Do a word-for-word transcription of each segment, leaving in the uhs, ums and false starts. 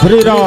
श्री राम।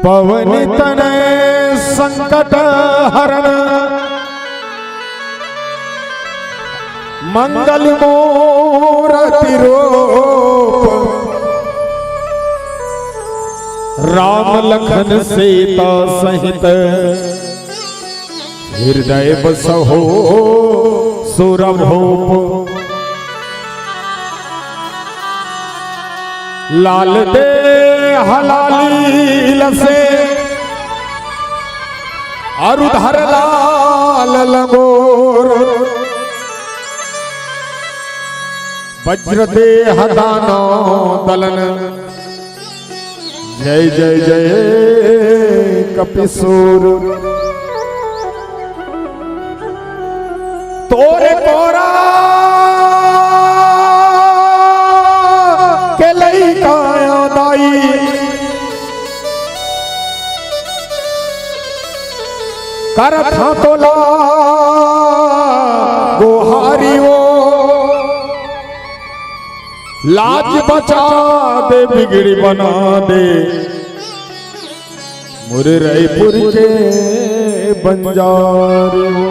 पवन तनय संकट हरण, मंगल मूरति रूप, राम लखन सीता सहित, हृदय बसहु सुरभूप। लाल देह लाल लीलसे, अरु धर लाल लंगोर। वज्र देह दानव दलन, जय जय जय कपिसूर। तोरे कोरा के लइका दाई, करत हँव तोला गोहारी वो। लाज बचा दे, बिगड़ी बना दे, मोरे रइपुर के बंजारी वो।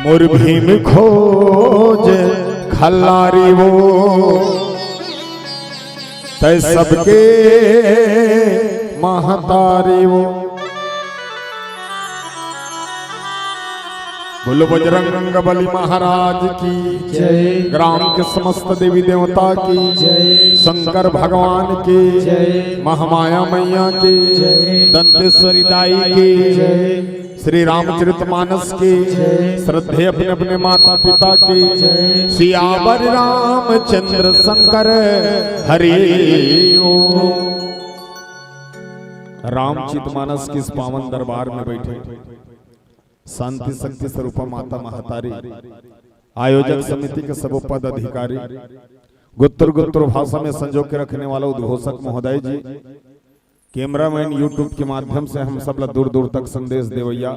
मोर भीम खोज खल्लारी वो, तैं सबके महतारी वो। बोलो बजरंग बली महाराज की जय। ग्राम के समस्त देवी देवता की जय। शंकर भगवान की जय। महामाया मैया की जय। दंतेश्वरी दाई की जय। श्री रामचरित मानस की जय। श्रद्धे अपने अपने माता पिता की जय। सियावर रामचंद्र शंकर हरि ओम। रामचरित मानस के इस पावन दरबार में बैठे शांति शक्ति स्वरूपा माता महतारी, आयोजक समिति के सबो पदाधिकारी, गुत्तुर गुत्तुर भाषा में संजो के रखने वाला उद्घोषक महोदय जी, कैमरामैन YouTube के माध्यम से हम सब ला दूर दूर तक संदेश देवैया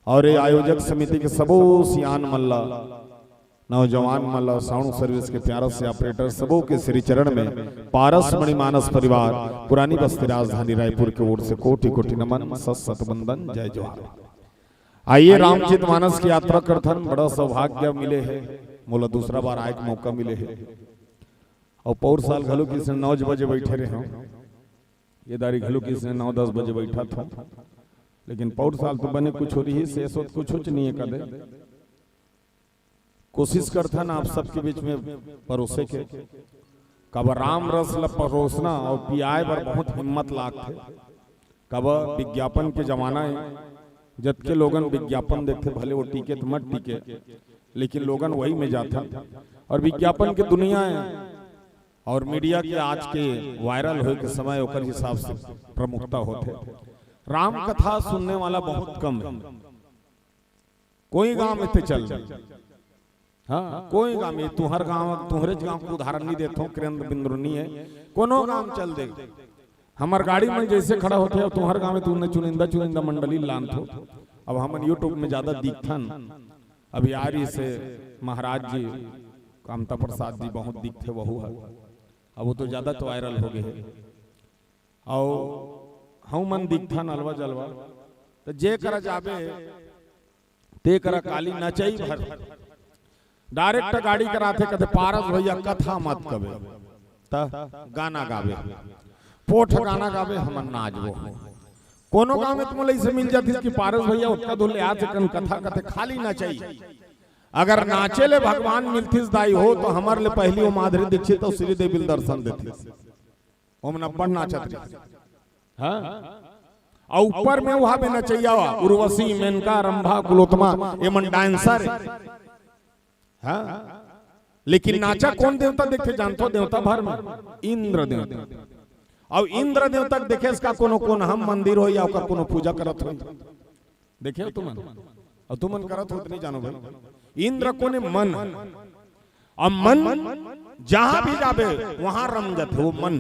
और ये आयोजक समिति के सबो सियान मन ला, नौजवान मन ला, साउंड सर्विस के प्यारा से ऑपरेटर सबो के श्री चरण में पारस मणिमानस परिवार पुरानी बस्ती राजधानी रायपुर के ओर से कोटि कोटि नमन, सत सत वंदन, जय जोहार। आइए रामचरित मानस की यात्रा करथन, बड़ा सौभाग्य मिले हे, मोला दूसरा बार आए के मौका मिले हे। और पौर साल घलो किसने नौ बजे बैठे रहे हों, ये दारी घलो किसने नौ दस बजे बैठा था, लेकिन पौर साल तो बने कुछ हो रही से, ऐसो कुछ हो नहीं है कदे। कोशिश करथन आप सबके बीच में परोसे के। काबर राम रस ल परोसना और पियाए बर बहुत हिम्मत लागथे। काबर विज्ञापन के जमाना है, जतके लोगन विज्ञापन देखथे, भले वो टिके तो मत टिके, लेकिन लोगन वही में जाथन। और विज्ञापन के दुनिया है, और मीडिया के आज के वायरल होए के समय ओकर हिसाब से प्रमुखता होथे। राम कथा सुनने वाला बहुत कम है। कोई गांव में ते चल दे। हाँ, कोई गांव में, तुहर गांव, तुहरे गांव के उदाहरण नहीं देथो, केंद्र बिंदु नहीं है, कोनो गांव चल दे। हमर गाड़ी में जैसे खड़ा होथे, अब तुहर गांव में तुमने चुनिंदा, चुनिंदा मंडली लानथो। अब हमन YouTube में ज्यादा दिखथन। अभी आ रही से महाराज जी, कामता प्रसाद जी बहुत दिखथे, वहू है। अब वो तो ज्यादा तो वायरल हो गए हैं। अउ हमन दिखथन अलवा जलवा, त जे करा जाबे, ते करा काली नचई भर। डायरेक्ट गाड़ी कराथे, कथे, "पारस भैया, कथा मत कबे, त गाना गाबे, पोठ गाना गाबे, हमन नाचबो।" कोनो गांव में तुमन ला इसे मिल जातिस कि पारस भैया ओतका दूर ले आथे कन कथा, कथे, "खाली नचई।" अगर नाचे ले भगवान मिलतिस दाई हो, तो हमर ले पहली वो माधुरी दीक्षित और श्रीदेवी ल दर्शन देतिस। ओमन अब्बड़ नाचत रहिस। हाँ? अउ ऊपर में वहां में नचैया हुआ, उर्वशी, मेनका, रंभा, कुलोत्मा, ये मन डांसर है। हाँ? लेकिन नाचा कौन देवता देखे जानथो? देवता भर में इंद्र देवता। अउ इंद्र देवता के देखे इसका कोनो, कोन हम मंदिर हो या ओकर कोनो पूजा करत हो? देखे हो तुमन? अउ तुमन करत हो त नहीं जानो भाई। इंद्र कोने? मन। अब मन जहां भी जाबे, वहां रम जाथे वो मन।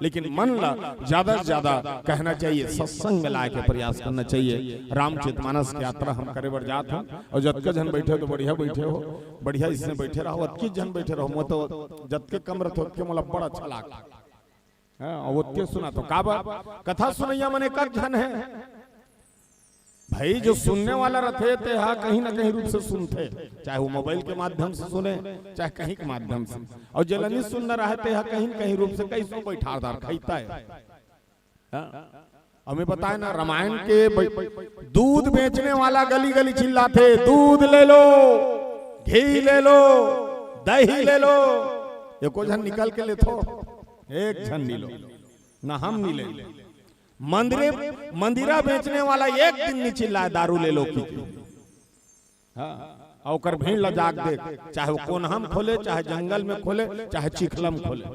लेकिन मन ला ज्यादा से ज्यादा कहना चाहिए, सत्संग में लाए के प्रयास करना चाहिए। रामचरित मानस की यात्रा हम करे बर जात हन, अउ जतका झन बैठे हो तो बढ़िया बैठे हो, बढ़िया इसने बैठे रहो, अतकी झन बैठे रहो। मैं तो जतके कम रहते, ओतके मोला बड़ा अच्छा लागथे। हाँ, अउ ओतके सुना तो काबर? कथा सुनैया मन एकक झन है भाई, जो सुनने वाला रहथे, ते हा कहीं ना कहीं रूप से सुनथे, चाहे वो मोबाइल के माध्यम से सुने, चाहे कहीं के माध्यम से। अउ जेला नहीं सुनना रहे, ते हा कहीं ना कहीं रूप से कहीं सो बैठारदार खाइता है। हाँ? अउ मैं बताए ना, रामायण के बै-, दूध बेचने वाला गली गली चिल्लाथे, "दूध ले लो, घी ले लो, दही ले लो।" एको झन निकल के लेथो? एक झन नहीं लो, ना हम नहीं ले। मंदिरे, मंदिरा बेचने वाला एक दिन नहीं चिल्लाए, "दारू ले लो" की। हाँ, अउ ओकर भीड़ ला जाग देख, चाहे वो कोनहा म खोले, चाहे जंगल में खोले, चाहे चिखला म खोले,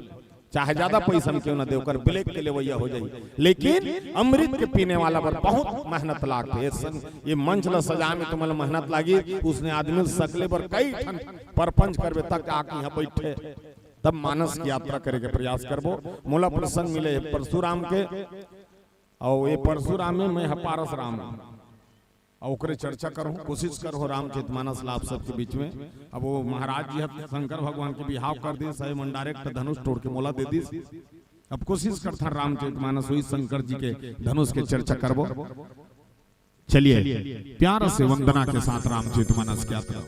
चाहे ज्यादा पैसा म क्यों ना दे, ओकर ब्लैक के लेवैया हो जाई। लेकिन अमृत के पीने वाला बर बहुत मेहनत लागथे। ये सन-, ये मंच ला सजाए में तुम्हारा मेहनत लागी, उसने आदमी सकले बर कई ठन परपंच करबे तक आके यहाँ बैठे, तब मानस की यात्रा करे के प्रयास करबो। मोला प्रसंग मिले हे परशुराम के, अउ ये परशुराम में मैं ह पारस राम हूँ। अउ ओकरे चर्चा करहूं, कोशिश करहूं रामचरित मानस ला आप सबके बीच में। अब वो महाराज जी ह शंकर भगवान के बिहाव कर दिस, साई मन डायरेक्ट धनुष टोर के मोला दे दिस। अब कोशिश करथन रामचरित मानस वही शंकर जी के धनुष के चर्चा करबो। चलिए, प्यार से वंदना के साथ रामचरित मानस की यात्रा।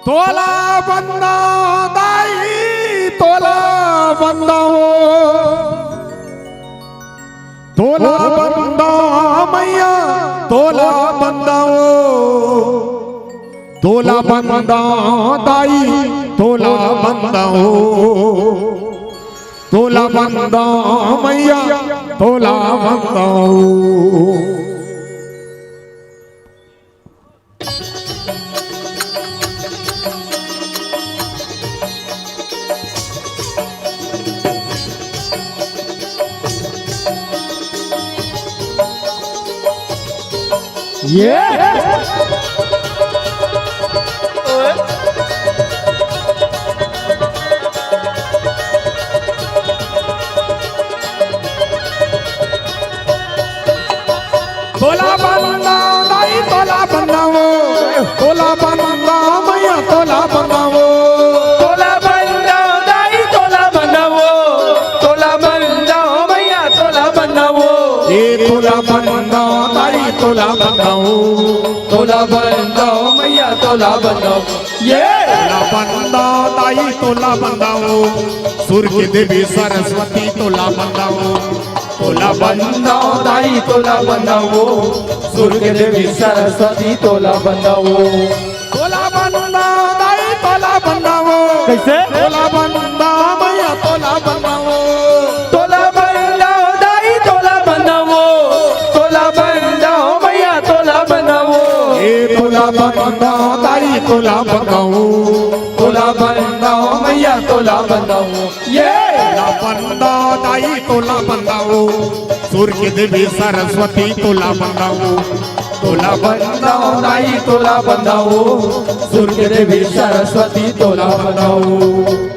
तोला बंदा दाई, तोला बंदा हो, तोला बंदा मैया, तोला बंदा हो, तोला बंदा दाई, तोला बंदा हो, तोला बंदा मैया, तोला बंदा हो। ये तोला बंदाओ दाई तोला बंदाओ, तोला बंदाओ मैया तोला बंदाओ। ये तोला बंदाओ दाई तोला बंदाओ, सुर के देवी सरस्वती तोला बंदाओ। तोला बंदाओ दाई तोला बंदाओ, सुर के देवी सरस्वती तोला बंदाओ। तोला बंदाओ दाई तोला बंदाओ। कैसे? तोला बंदाओ मैया तोला बंदाओ। तोला बंदाओ दाई तोला बंदाओ, तोला बंदाओ मैया तोला बंदाओ। ए तोला बंदाओ दाई तोला बंदाओ, तोला बंदाओ मैया तोला बंदाओ। ये तोला बंदाओ दाई तोला बंदाओ, सुर के देवी सरस्वती तोला बंदाओ। तोला बंदाओ दाई तोला बंदाओ, सुर के देवी सरस्वती तोला बंदाओ।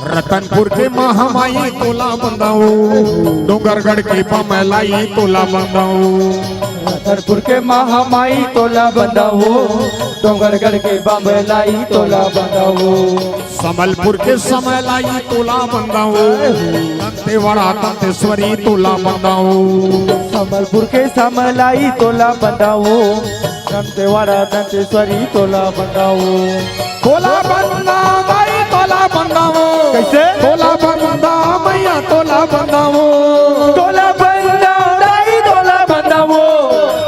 रतनपुर के महामाई तोला बंदाओ, डोंगरगढ़ के बमलाई तोला बंदाओ। रतनपुर के महामाई तोला बंदाओ, डोंगरगढ़ के बमलाई तोला बंदाओ। संबलपुर के समलाई तोला बंदाओ, दंतेवाड़ा दंतेश्वरी तोला बंदाओ। संबलपुर के समलाई तोला बंदाओ, दंतेवाड़ा दंतेश्वरी तोला बंदाओ। तोला बंदाओ दाई तोला बंदाओ। कैसे? तोला बंदाओ मैया तोला बंदाओ। तोला बंदाओ दाई तोला बंदाओ,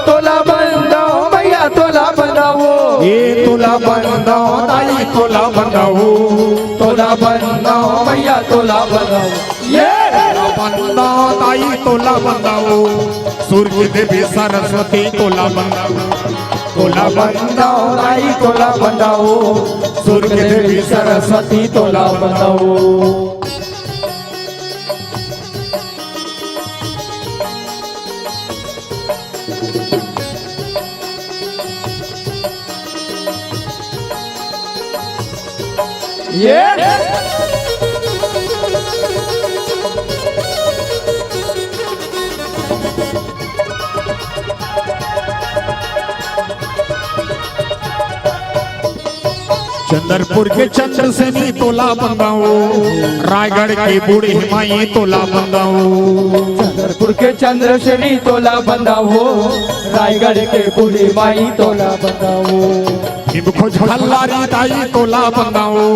तोला बंदाओ मैया तोला बंदाओ। ए तोला बंदाओ दाई तोला बंदाओ, तोला बंदाओ मैया तोला बंदाओ। ये तोला बंदाओ दाई तोला बंदाओ, सुर के देवी सरस्वती तोला बंदाओ। तोला बंदाओ दाई तोला बंदाओ, सुर के देवी सरस्वती तोला बंदाओ। ये चंद्रपुर के चंद्रसेनी तोला बंदाओ, रायगढ़ के बूढ़ी माई तोला बंदाओ। चंद्रपुर के चंद्रसेनी तोला बंदाओ, रायगढ़ के बूढ़ी माई तोला बंदाओ। भीमखोज खल्लारी दाई तोला बंदाओ,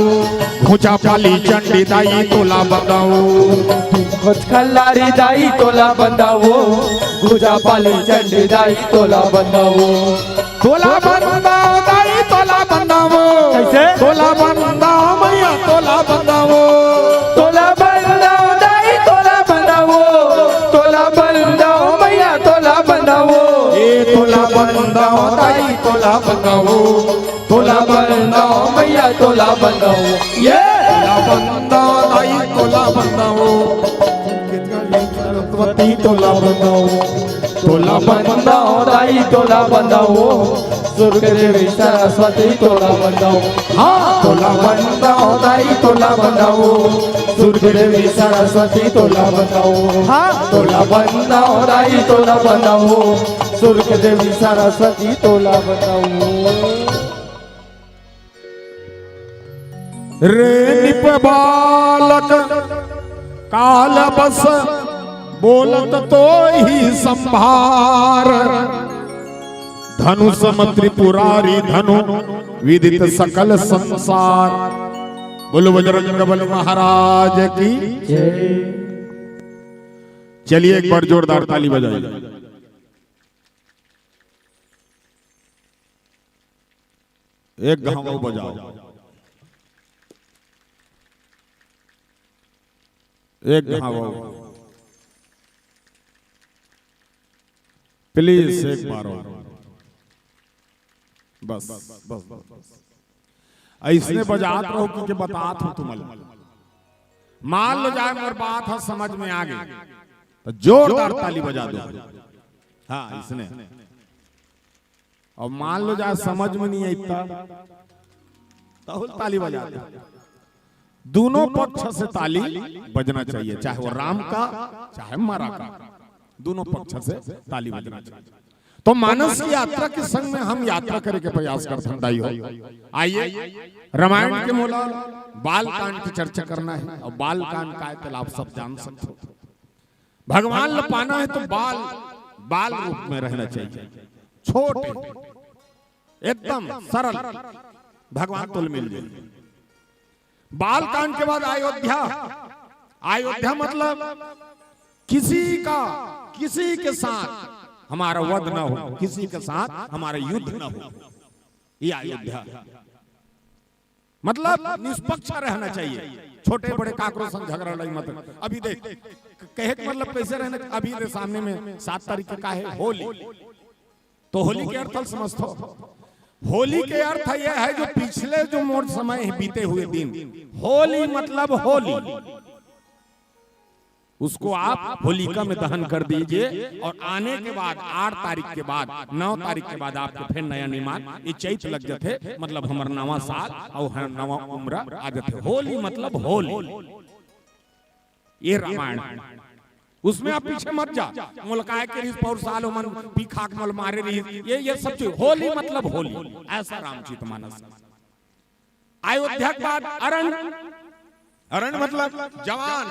भुजापाली चंडी दाई तोला बंदाओ। भीमखोज खल्लारी दाई तोला बंदाओ, भुजापाली चंडी दाई तोला बंदाओ। तोला बंदाओ दाई तोला बंदाओ। कैसे? तोला बंदाओ मैया तोला बंदाओ। तोला बंदाओ दाई तोला बंदाओ, तोला बंदाओ मैया तोला बंदाओ। ए तोला बंदाओ दाई तोला बंदाओ, तोला बंदाओ मैया तोला बंदाओ। ये तोला बंदाओ दाई तोला बंदाओ, सरस्वती तोला बंदाओ। तोला बंदाओ दाई तोला बंदाओ, सुर के देवी सरस्वती तोला बंदाओ। हाँ, तोला बंदाओ दाई तोला बंदाओ, सुर के देवी सरस्वती तोला बंदाओ। हाँ, तोला बंदाओ दाई तोला बंदाओ, सुर के देवी सरस्वती तोला बंदाओ। रे नृप बालक काल बस बोलत तोहि संभार, धनु सम त्रिपुरारी धनु विदित सकल संसार। बोलो बजरंग बली महाराज की। जय। चलिए एक बार जोरदार ताली बजाइए। एक घाव बजाओ, एक घाव, प्लीज एक बार और। बस, बस, बस, बस। अइसने बजात रहो कि के बतात हो तुमन। मान लो जाए मोर बात ह समझ में आ गे, त जोरदार ताली बजा दो। हाँ, अइसने। अब मान लो जा समझ में नहीं आई त, तहुल ताली बजा दे। दोनों पक्ष से ताली बजना चाहिए, चाहे वो राम का, चाहे मारा का, दोनों पक्ष से ताली बजना चाहिए। तो मानस की यात्रा के संग में हम यात्रा करे के प्रयास करथन दाई हो। आइए, रामायण के मोला बाल कांड की चर्चा करना है, और बाल कांड का है, तेला आप सब जान सकते हो। भगवान ल पाना है तो बाल, बाल रूप में रहना चाहिए, छोटे, एकदम सरल, भगवान तोल मिल जाए। बाल कांड के बाद अयोध्या। अयोध्या मतलब किसी का, किसी के साथ हमारा वध ना हो, किसी के साथ हमारा युद्ध ना हो, ये अयोध्या। मतलब निष्पक्ष रहना चाहिए, छोटे बड़े काकरो संग झगड़ा लड़ाई मत। अभी देख, कहे के मतलब कैसे रहना, अभी रे सामने में सात तारीख के का है, होली। तो होली के अर्थ ल समझथो। होली के अर्थ यह है जो पिछले जो मोर समय है, बीते हुए दिन। होली मतलब होली, उसको आप होलिका में दहन कर दीजिए, और आने के बाद, आठ तारीख के बाद, नौ तारीख के बाद आपके फिर नया निर्माण, ये चैत लग जाते, मतलब हमर नवा साल और हर नवा उम्र आ जाते। होली मतलब होली, ये रामायण। उसमें आप पीछे मत जा। मोल काय के रिस पौर साल ओमन पी खा के मोल मारे रिस, ये, ये सब चीज। होली मतलब होली, ऐसा रामचरित मानस। अयोध्या के बाद अरण, अरण मतलब जवान,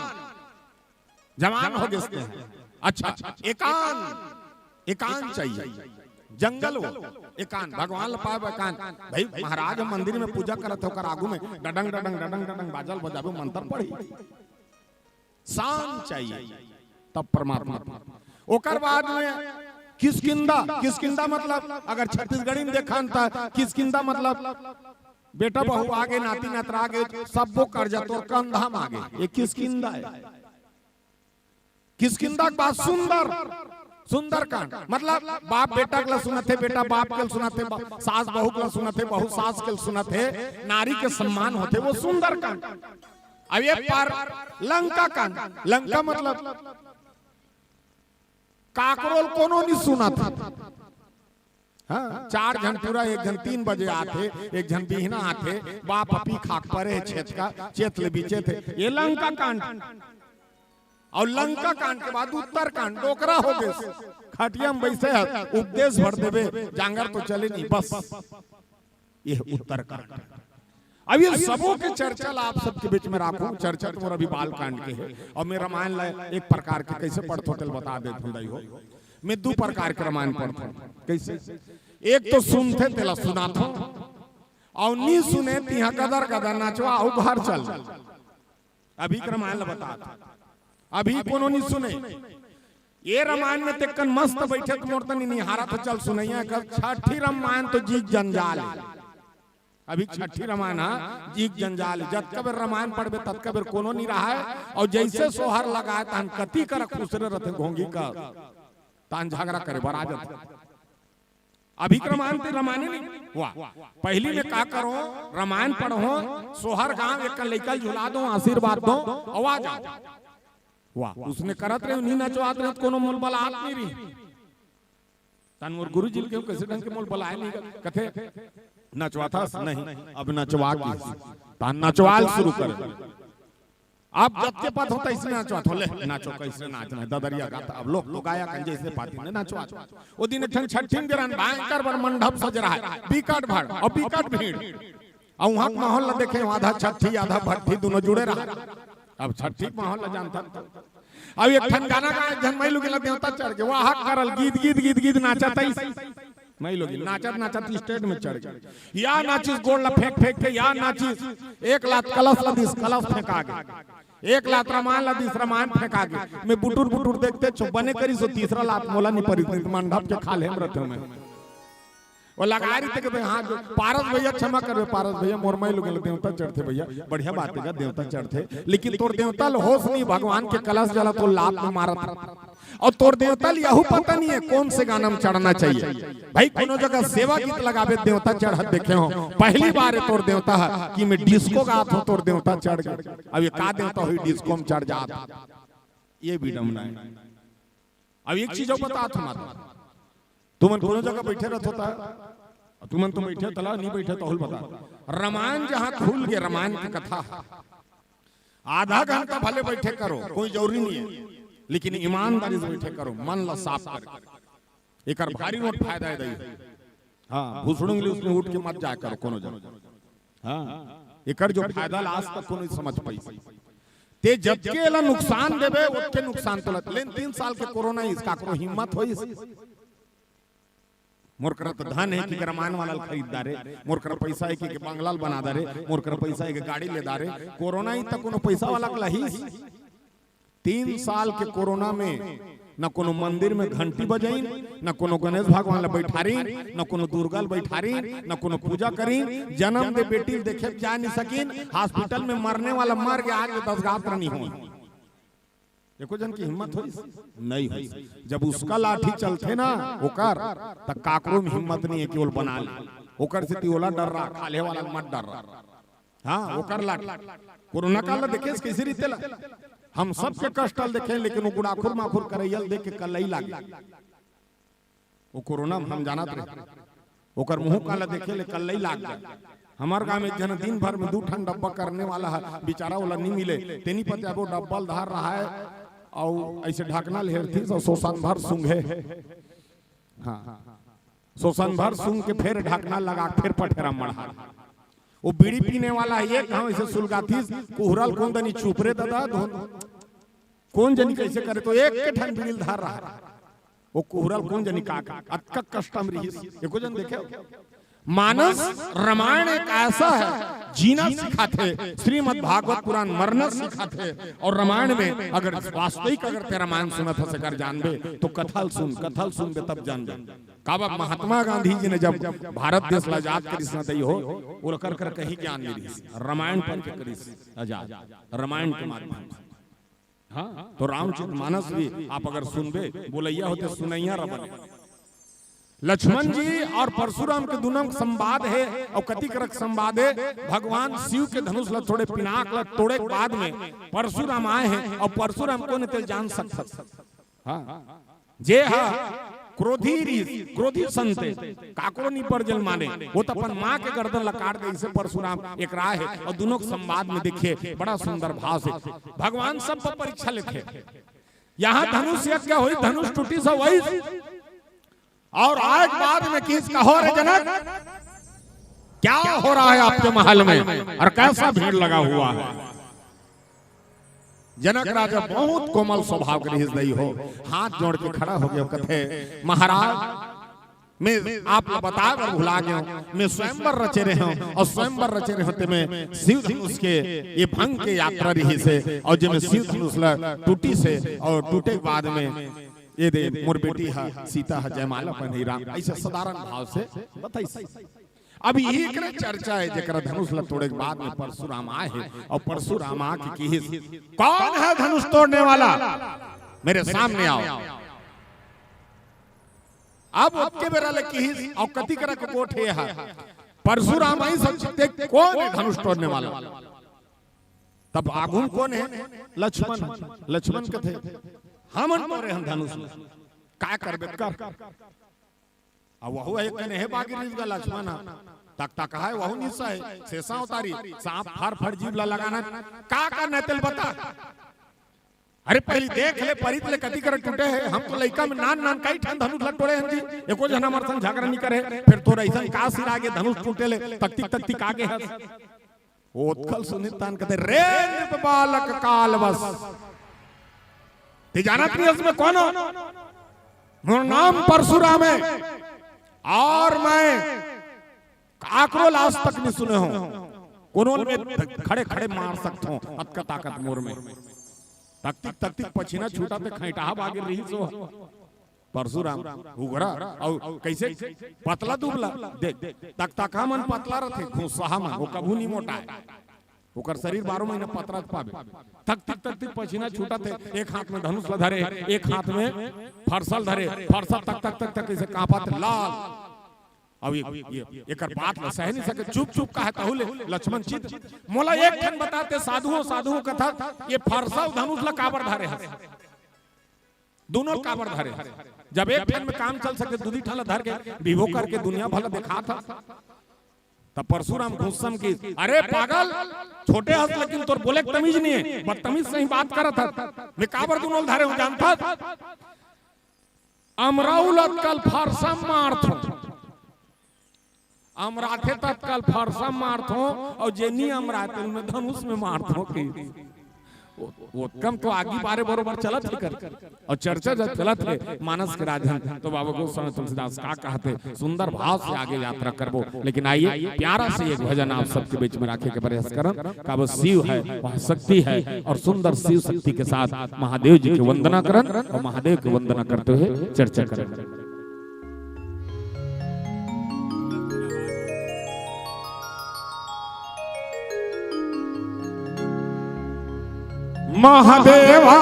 जवान हो गए हैं। अच्छा, एकांत, एकांत चाहिए, जंगल हो, एकांत, भगवान ल पाए एकांत। भाई महाराज हम मंदिर में पूजा करत हो, ओकर आगू में डडंग डडंग डडंग डडंग बाजल बजाबो, मंत्र पढ़ी, शांत चाहिए, तब परमात्मा। ओकर बाद में किष्किंधा, किष्किंधा मतलब अगर छत्तीसगढ़ी में देखन त किष्किंधा मतलब बेटा बहू आगे, नाती नतरा आगे, सब्बो कर्जा तोर कंधा म आगे, ये किष्किंधा है। किष्किंधा के बाद सुंदर, सुंदर कांड मतलब बाप बेटा के ला सुनत हे, बेटा बाप के ला सुनत हे, बा-, सास बहू के ला सुनत हे, बहू सास के ला सुनत हे, नारी के सम्मान होथे, वो सुंदर कांड। अब ये पर लंका कांड, लंका मतलब काकरो ल कोनो नहीं सुनत। हाँ, चार झन टूरा, एक झन तीन बजे आथे, एक झन बिहना आथे, बाप पी खा के परे हे, चेत का, चेत ले बीचे थे, ये लंका कांड। और लंका कांड के बाद उत्तर कांड, डोकरा हो गए, खटिया में बैसे है, उपदेश भर देवे, जांगर तो चले नहीं, बस ये उत्तर कांड। अब ये सबों के चर्चा ला आप सबके बीच में राखूं, चर्चा तो मोर अभी बाल कांड के है, और मैं रामायण ला एक प्रकार के कैसे पढ़थों तेला बता देथों दाई हो। मैं दू प्रकार के रामायण पढ़थों। कैसे? एक तो सुनथे तेला सुनाथों, और नी सुने तिहा गदर गदर नाचवा, अउ घर चल। अभी के रामायण ला बता, अभी कोनो नी सुने। ये रामायण में तेकन मस्त बैठे त मोर तनी निहारा त चल सुनैया कर। छठी रामायण तो जीक जंजाल है। अभी छठी रामायण हा जीक जंजाल है। जतका बेर रामायण पढ़बे ततका बेर कोनो नी रहा है। और जैसे सोहर लगाए तहन कति कर खुसरे रहते घोंगी कर, तहन झगड़ा करे बर आ जाते। अभी के रामायण ते रामायण नहीं। वाह, पहली में का करो, रामायण पढ़ो, सोहर गांव एक लइका झुला दो, आशीर्वाद दो, आवाज आ। वाह, उसने करत रहे, नहीं नचवात रहे, कोनो मोल बलात नहीं रही। तन मोर गुरु जी के कैसे ढंग के मोल बलाए नहीं, कथे नचवाथस नहीं, अब नचवा की, तन नचवाल शुरू कर। अब जब के पत होता इसने नाचो, थोले नाचो, कैसे नाचना है, ददरिया गाता। अब लोग तो गाया कंजे इसने पाती ने नाचो। वो दिन ठन छठी में जरन भयंकर बर मंडप सज रहा है, बिकट भर और बिकट भीड़। और वहां के माहौल ला देखे, आधा छठी आधा भट्ठी दोनों जुड़े रहा। अब छठी के माहौल ला जानता। अब एक ठन गाना गाए, झन मई लुगे ला देवता चढ़ के वाह करल, गीत गीत गीत गीत नाचा तई। नहीं लोगी, नाचत नाचत स्टेज में चढ़ गई। या नाचिस गोड़ ला फेंक फेंक के, या नाचिस एक लात कलश ला दिस, कलश फेंका गया। एक लात रामायण ला दिस, रामायण फेंका गया। मैं बुटुर बुटुर देखते छो, बने करी सो तीसरा लात मोला नहीं परी, नहीं तो मंडप के खा लेम रहते मैं। वो लगा रही थे कि भाई हाँ, जो पारस भैया क्षमा करवे, पारस भैया मोर माई लोग देवता चढ़ते भैया, बढ़िया बात है देवता चढ़ते, लेकिन तोर देवता लो होश नहीं, भगवान के कलश जला तो लात में मारत। और तोर देवता ल यहू पता नहीं है कौन से गाना में चढ़ना चाहिए। भाई कोनो जगह सेवा गीत लगावे देवता चढ़त देखे हो, पहली बार है तोर देवता है कि मैं डिस्को गात हूँ तोर देवता चढ़ गए। अब ये का देवता हुई डिस्को में चढ़ जात, ये विडम्बना है। अब एक चीज और बतात हूँ, तुमन कोनो जगह बैठे रहत होता, तुमन तो बैठे तला नहीं बैठे तो बता, रामायण जहाँ खुल गए, रामायण की कथा आधा घंटा भले बैठे करो, कोई जरूरी नहीं है, लेकिन ईमानदारी से बैठे करो, मन ला साफ करके। एकर भारी नोट फायदा है दई। हाँ, भूसड़ुंग ले उसने उठ के मत जाया करो कोनो जगह। हाँ, एकर जो फायदा ला आज तक कोनो समझ पाई। ते जतके एला नुकसान देबे, ओतके नुकसान तोला। लेकिन तीन साल के कोरोना इस काकरो हिम्मत होइस? मोर करा तो धन है कि रामायण वाला ल खरीद डारे, मोर करा पैसा है कि, कि बंगला ल बना डारे, मोर करा पैसा है कि गाड़ी ले डारे। कोरोना ही तो कोनो पैसा वाला के लहीस। तीन साल के कोरोना में न कोनो मंदिर में घंटी बजाइन, न कोनो गणेश भगवान ल बैठारिन, न कोनो दुर्गा ल बैठारिन, न कोनो पूजा करिन। जन्म दे बेटी ल देखे जा नहीं सकिन, हॉस्पिटल में मरने वाला मर गया, आज दस गात्र नहीं हो। एको जन की हिम्मत होइस? नहीं होइस। जब उसका लाठी चलथे ना ओकर, त काकरो में हिम्मत नहीं है कि ओला बना ले। ओकर सेती ओला डर रहा, खाल्हे वाला मत डर रहा। हाँ, ओकर लाठी। कोरोना काल ला देखेस कैसे रीते ला? हम सबके कष्ट ल देखे, लेकिन वो गुड़ाखुर माखुर करैया ल देख के कलई लागे। वो कोरोना में हम जानत रहे, ओकर मुंह काला देखे ले कल्लई लाग जाए। हमार गांव में एक झन दिन भर में दू ठन डब्बा करने वाला है, बेचारा ओला नहीं मिले, तेनी पते अब वो डब्बा ल धर रहा है, और ऐसे ढकना ल हेरथिस और शोषण भर सूंघे। हाँ, शोषण भर सूंघ के फिर ढकना लगा के फिर पठेरा मढ़ा। वो बीड़ी पीने वाला है, एक घाव ऐसे सुलगाथिस, कुहरल कोन दनी चुप रे दादा, धोन कोन जनी कैसे करे, तो एक के ठन बीड़ी ल धर रहा है। वो कुहरल कोन जनी का, का अतका कष्टम रहिस, एको जन देखे हो? मानस रामायण एक ऐसा है, जीना सिखाथे, श्रीमद् भागवत पुराण मरना सिखाथे। और रामायण में अगर वास्तविक अगर ते रामायण सुनत हस, अगर जानबे, तो कथा ल सुन, कथा ल सुनबे तब जानबे। काबर महात्मा गांधी जी ने जब भारत देश ला आजाद करिस ना दई हो, ओला कर कर कहीं ज्ञान नहीं रहिस, रामायण पढ़ के करिस आजाद, रामायण के माध्यम से। हाँ, तो रामचरित मानस भी आप अगर सुनबे, बोलैया होते सुनैया रबन। लक्ष्मण जी और परशुराम के दोनों के संवाद है, और कति करक संवाद है, भगवान शिव के धनुष ला तोड़े, पिनाक ला तोड़े के बाद में परशुराम आए हैं, और परशुराम कोन तेल जान सकत? हाँ, जे हा क्रोधी री, क्रोधी संते, काकरो नी पर जल माने, वो तो अपन माँ के गर्दन ला काट दे, इसे परशुराम एक राह है। और दोनों के संवाद में देखिए, बड़ा सुंदर भाव से भगवान सब पर परीक्षा लेते हैं। यहाँ धनुष यज्ञ हुई, धनुष टूटी सा वही, और आज बाद में किस कहो रे जनक, क्या हो रहा है आपके महल में और कैसा भीड़ लगा हुआ है? जनक राजा बहुत कोमल स्वभाव के रहिस दई हो, हाथ जोड़ के खड़ा हो गया, कथे, महाराज, मैं आप ला बता बर भुला गया हूँ, मैं स्वयंवर रचे रहे हूँ, और स्वयंवर रचे रहे होते में शिव धनुष के ये भंग के यात्रा रहिस हे, और जे में शिव धनुष ला टूटिस हे, और टूटे के बाद में ये दे मोर बेटी हा सीता हा जयमाला पहनी राम, ऐसे साधारण भाव से बताइस। अब एकरे चर्चा है, जेकरा धनुष ला तोड़े के बाद में परशुराम आए हैं, और परशुराम आके किहिस, कौन है धनुष तोड़ने वाला, मेरे सामने आओ। अब ओतके बेरा ले किहिस, और कति करा के गोठ हे हा। परशुराम आई सब देख, कौन है धनुष तोड़ने वाला? तब आगू में कौन है? लक्ष्मण। लक्ष्मण कथे, हमन तोरे हन धनुष। का करबे कर। अब वहू एक कने हे बागी रिस गा लक्ष्मण हा। तक तक है वहू निसा है। शेषा उतारी, सांप फर फर जीभ ला लगाना। का करना है तेल बता। अरे पहली देख ले, परित ले कति कर टूटे है। हम तो लइका में नान नान कई ठन धनुष ला टोड़े हन जी, एको झन हमर संग झगड़ा नहीं करे। फिर तोर ऐसन का सिर आगे धनुष टूटे ले, तकतिक तकतिक आगे हस। ओतकल सुनित तान कथे, रे नृप बालक काल बस, ते जानत नहीं हस मैं कौन हो? मोर नाम परशुराम है और मैं काकरो ला आज तक नहीं सुने हो। कोनो में खड़े खड़े मार सकत हो, अतका ताकत मोर में। तकतिक तकतिक पछिना छूटा ते खैंटाहा बागे रही सो। परशुराम उघरा और कैसे पतला दुबला देख, तकतका मन पतला रथे, घुसहा मन वो कभू नहीं मोटा है। ओकर शरीर बारह महीना पतरा पावे। तकतिक तकतिक पछिना छूटा थे, एक हाथ में धनुष ला धरे, एक हाथ में फरसा ल धरे, फरसा तक तक तक तक ऐसे कांपत लाल। अब ये, ये, एकर बात ला सह नहीं सके, चुप चुप कहे तहु ले लक्ष्मण चित। मोला एक ठन बताते साधुओं, साधुओं कथा, ये फरसा अउ धनुष ला काबर धरे हस? दोनों ल काबर धरे हस? जब एक ठन में काम चल सके, दूधी ठन ला धर के विभो करके दुनिया भला दिखात हस। त परशुराम गुस्सा म कि, "अरे पागल, छोटे हस लेकिन तोर बोले के तमीज नइ हे, बदतमीज सही बात करत हस। मैं काबर दुनो ल धरे हंव जानत हस? अमराऊ ल अतका ल फरसा म मारथंव, अमराथे त अतका ल फरसा म मारथंव, अउ जे नइ अमराय तेन ल धनुष म मारथंव" कि वो, वो कम तो आगी बारे बरोबर चलत हे कर, अउ चर्चा जब चलत हे मानस के राजन, तो बाबा गोस्वामी तुलसीदास का कहत हे, सुंदर भाव से आगे यात्रा करबो। लेकिन आइए, प्यारा से एक भजन आप सबके बीच में राखे के प्रयास करन, का वो शिव हे, वह शक्ति हे, अउ सुंदर शिव शक्ति के साथ महादेव जी के वंदना करन, अउ महादेव के वंदना करते हुए चर्चा करन। महादेवा,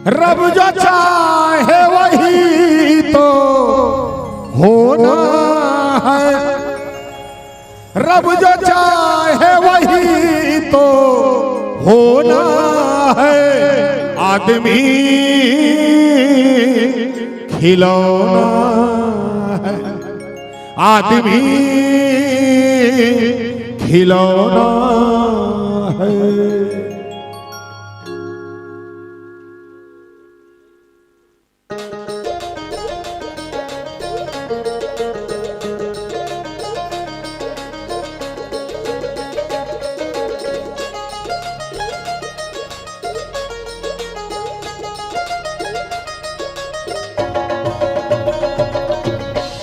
रब जो चाहे वही तो होना है, रब जो चाहे वही तो होना है, आदमी खिलौना है, आदमी खिलौना है।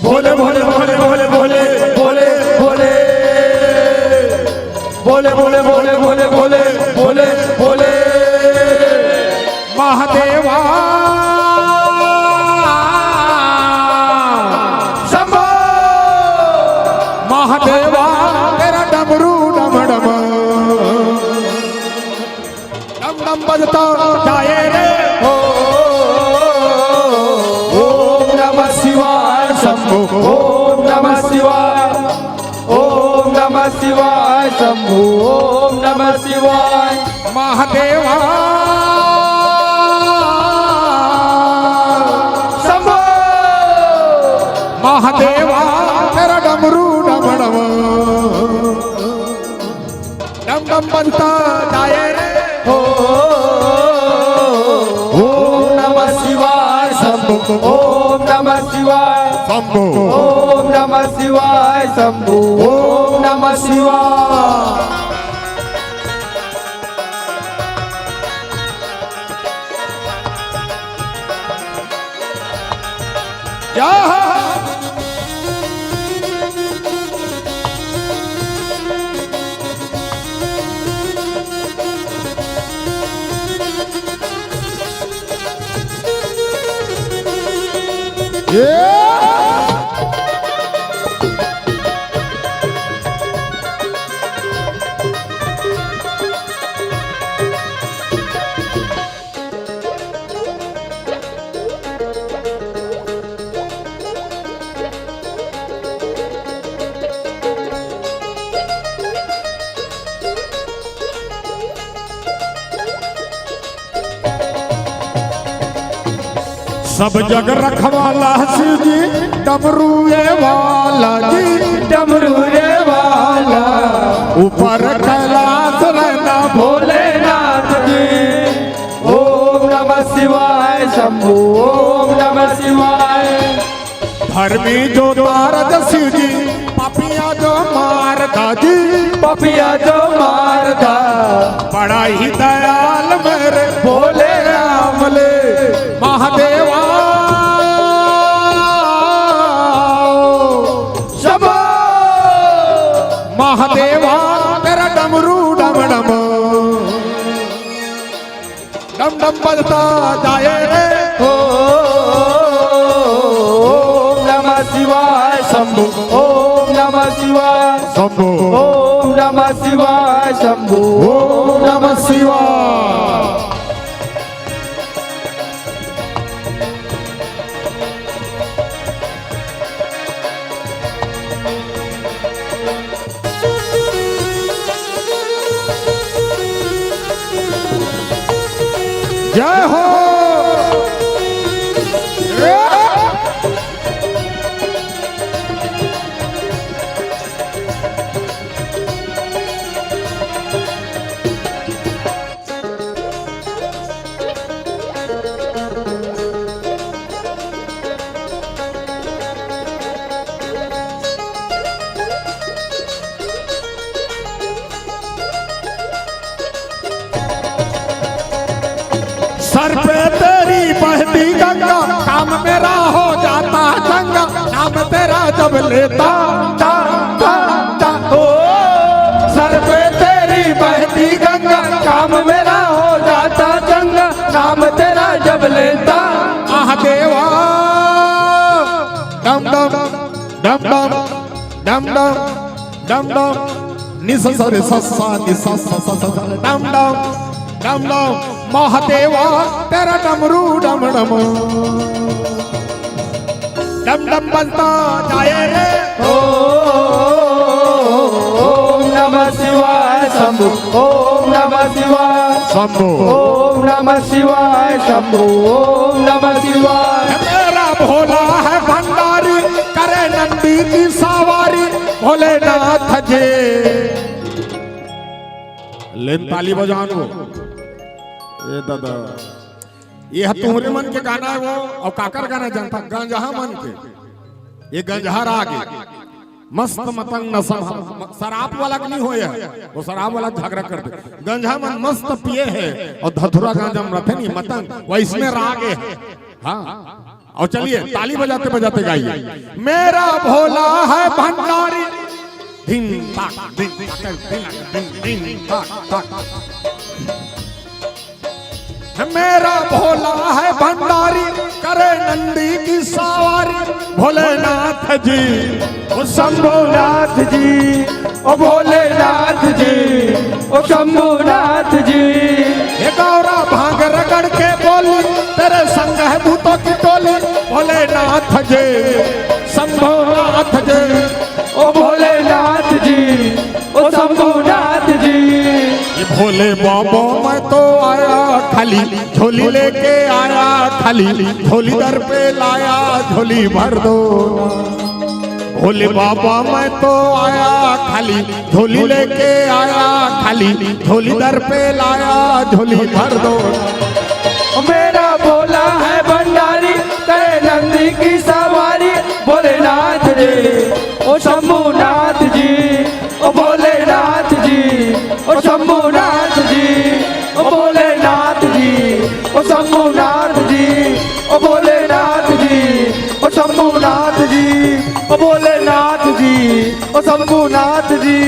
भोले भोले भोले भोले भोले भोले भोले भोले भोले भोले भोले भोले भोले भोले महादेवा शंभो महादेवा तेरा डमरू डम डम डम डम बजता जाए रे। ओम नमः शिवाय शंभो। ओम नमः शिवाय। ओम नमः शिवाय शंभो। ओम नमः शिवाय। महादेवा शंभो। महादेवा तेरा डमरू डम डम। डम डम बजता जाए रे। हो। ओम नमः शिवाय शंभो। ओम नमः शिवाय शंभो। ओम नमः शिवाय शंभो। ओम नमः शिवाय। जय हो। ये। सब जग रखवाला शिव जी, डमरुए वाला जी, डमरुए वाला। ऊपर कैलाश रहना भोलेनाथ जी। ओम नमः शिवाय शंभू, ओम नमः शिवाय। धर्मी जो तारद शिव जी, पपिया जो मारदा जी, पपिया जो मारदा। बड़ा ही दयाल मेरे भोले राम ले महादेवा। शंभो महादेवा तेरा डमरू डम डम। डम डम बजता जाए रे। ओ, ओम नमः शिवाय शंभू, ओम नमः शिवाय शंभू, ओम नमः शिवाय शंभू, ओम नमः शिवाय। जय हो। डम डम, डम डम, डम डम, डम डम, नि सा सा रे सा सा, नि सा सा सा सा सा, डम डम, डम डम, महादेवा तेरा डमरू डम डम। डम डम बजता जाए रे। ओम नमः शिवाय शंभू, ओम नमः शिवाय शंभू, ओम नमः शिवाय शंभू, ओम नमः शिवाय। मेरा भोला है भंडारी, करे नंदी की सवारी, भोलेनाथ जी। लेन ताली बजानो। ए दादा, ये ह तुहरे मन के गाना हे वो, अउ काकर गाना जानथा? गंजहा मन के। ये गंजहा राग हे, मस्त मतंग नशा, शराब वाला के नहीं होय हे, वो शराब वाला झगड़ा करथे। गंजहा मन मस्त पिए हे अउ धतुरा गांजा म रथे नहीं मतंग, वइसने राग हे। हाँ, अउ चलिए ताली बजाते बजाते गाइए। मेरा भोला है भंडारी, धिन ताक, धिन ताक, धिन, धिन, धिन ताक, ताक। मेरा भोला है भंडारी, करे नंदी की सवारी, भोलेनाथ जी, ओ शंभुनाथ जी, ओ भोलेनाथ जी, ओ शंभुनाथ जी। ये गौरा भांग रगड़ के बोली, तेरे संग है भूतों की टोली, भोलेनाथ जी, शंभुनाथ जी, ओ भोलेनाथ जी, ओ शंभुनाथ जी। ये भोले बाबा मैं तो आया खाली, झोली लेके आया खाली, झोली दर पे लाया, झोली भर दो। भोले बाबा मैं तो आया खाली, झोली लेके आया खाली, झोली दर पे लाया, झोली भर दो। मेरा भोला है भंडारी, करे नंदी की सवारी, भोलेनाथ जी, ओ शंभुनाथ जी, ओ भोलेनाथ जी, ओ शंभुनाथ जी, ओ भोलेनाथ जी, ओ शंभुनाथ जी, ओ भोलेनाथ जी, ओ शंभुनाथ जी, ओ भोलेनाथ जी, ओ शंभुनाथ जी,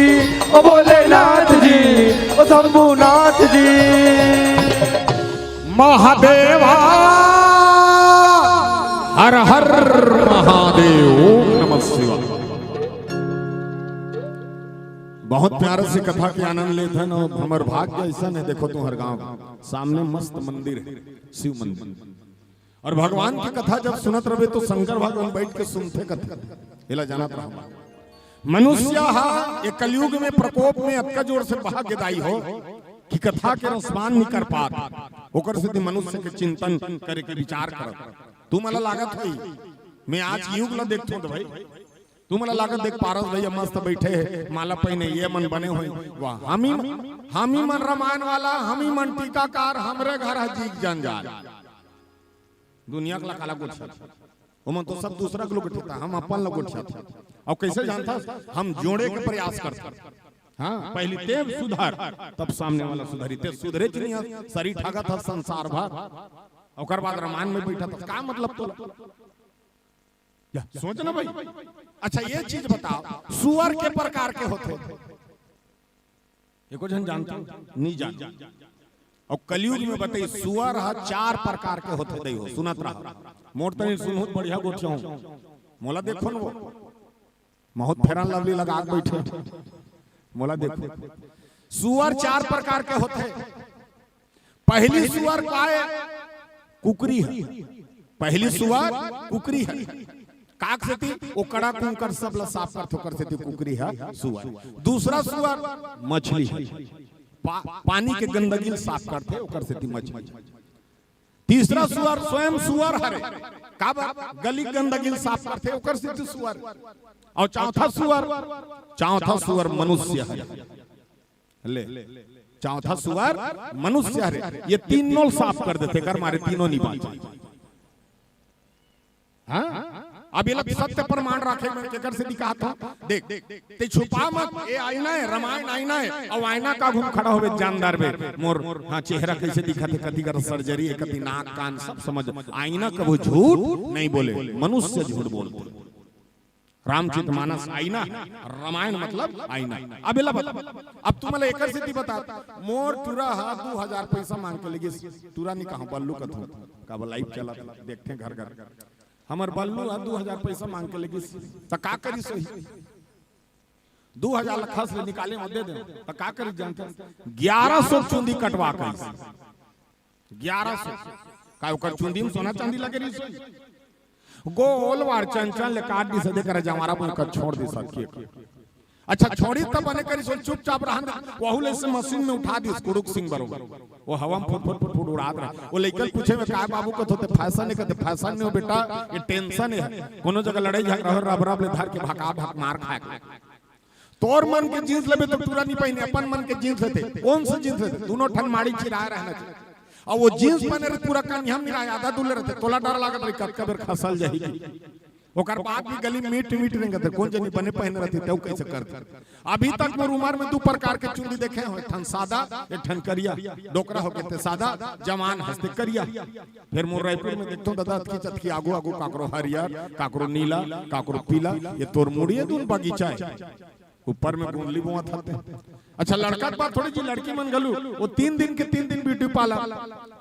ओ भोलेनाथ जी, ओ शंभुनाथ जी। महादेवा, हर हर महादेव, ओम नमः शिवाय। बहुत प्यारा से कथा के आनंद लेत हन अउ हमर भाग्य अइसन हे, देखो तुंहर गांव सामने मस्त मंदिर हे, शिव मंदिर। अउ भगवान के कथा जब सुनत रहिबे तो शंकर भगवान बइठ के सुनथे कथा, एला जानत रहा। मनुष्य ह ये कलयुग में प्रकोप में अतका जोर से बहा गे दाई हो कि कथा के रसपान नइ कर पात, ओकर सेती मनुष्य के चिंतन करे के विचार करत। तुमन ला लागत होही, मैं आज युग ला देखथों त भाई, तुमन ला लागत देख पारस भैया मस्त बइठे हे, माला पहिने, ये मन बने होही। वाह, हम ही, हम ही मन रामायण वाला, हम ही मन टीकाकार, हमरे घर ह जीग जंजाल। दुनिया के ला काला गोठियात। ओमन तो सब दूसरा के ला गोठियात, हम अपन ला गोठियात। अउ कइसे जानथस? हम जोड़े के प्रयास करथन। हाँ, पहिली तें सुधर, तब सामने वाला सुधरी। तें सुधरेच नइ हस, सरी ठागत हस संसार भर, ओकर बाद रामायण में बइठत हस, का मतलब तोला? या, सोच ना भाई। अच्छा, ये चीज बताओ, सुअर के प्रकार के होथे? एको झन जानत हो? नइ जान। अउ कलयुग में बताई, सुअर ह चार प्रकार के होथे, दई हो, सुनत रहा। मोर तनी सुनहू त बढ़िया गोठियाहूं। मोला देखो न वो। बहुत Fair and Lovely लगा के बइठे। मोला देखो। सुअर चार प्रकार के होथे। पहिली सुअर काय? कुकरी ह। पहिली सुअर कुकरी ह। काक सेती ओ कड़ा कुंकर सब ला साफ करथे, ओकर सेती कुकरी ह सुअर। दूसरा सुअर मछली ह। पा-, पानी के गंदगी ल साफ करथे, ओकर सेती मछली। तीसरा सुअर स्वयं सुअर हरे, काबर? गली गंदगी ल साफ करथे, ओकर सेती सुअर। अउ चौथा सुअर, चौथा सुअर मनुष्य हरे। ले, चौथा सुअर मनुष्य हरे, ये तीनों ल साफ कर देथे, एकर मारे तीनों नइ बांचे। हाँ? अब ये लोग सत्य प्रमाण राखे में केकर से दिखात हो? देख, ते छुपा मत, ये आईना हे, रामायण आईना हे, अउ आईना के आघू म खड़ा होबे जानदार बे, मोर, हाँ, चेहरा कइसे दिखत हे, कति कर surgery हे, कति नाक कान, सब समझ। आईना कभू झूठ नइ बोले, मनुष्य झूठ बोलथे। रामचरित मानस आईना, रामायण मतलब आईना। अब एला बता, अब तुमन ला एकर सेती बता, मोर टूरा ह दू हजार पइसा मांग के लेगिस, टूरा नइ कहंव, बल्लू कथंव, काबर live चलत, देखथे घर घर। हमर बल्लू ह दू हजार पैसा मांग के लेगिस, त का करिस होही? दू हजार ला खस ले निकाले म दे दे, त का करिस जानते? ग्यारह सौ चुंदी कटवा करिस। ग्यारह सौ। का ओकर चुंदी म सोना चांदी लगे रहिस होही? गोल वार चंचल ले काट दिस, दे कर जवारा बन कर छोड़ दिस सबके। अच्छा, छोड़ी त बने करिस, चुपचाप रहन दे। वहू ले से मशीन में उठा दिस कुड़ुक सिंह बरोबर। वो हवा में फुट फुट फुट फुट उड़ात रहे। वो लइका ल पूछे में, "काय बाबू?" कथे, "फैशन नहीं।" कथे, "फैशन नहीं हो बेटा, ये टेंशन है। कोनो जगह लड़ाई झगड़ा हो, रब रब ले धर के भका भक मार खाए।" तोर मन के जींस लेबे तो टूरा नहीं पहिने, अपन मन के जींस लेते। कौन सा जींस लेते? दोनों ठन माड़ी चिराए रहना चाहिए। और वो जींस पहने रहे, पूरा कान हम नहीं रहा, आधा दूले रहते, तोला डर लागत रही, कब कबर खसल जाही। ओकर बाद भी गली मीट मीट रेंगत रहे, कौन जनी बने पहने रहती, तेऊ कैसे करते? अभी तक मोर उमर में दू प्रकार के चुंदी देखे हो, एक ठन सादा, एक ठन करिया। डोकरा हो के ते सादा, जवान हंसते करिया। फिर मोर रायपुर में देखतो दादा, अतकी चतकी आगू आगू, काकरो हरियर, काकरो नीला, काकरो पीला। ये तोर मुड़िए दून बगीचा है, ऊपर में गोंदली बोआ था। अच्छा, लड़का के बात थोड़ी जी, लड़की मन घलू वो तीन दिन के तीन दिन ब्यूटी पार्लर।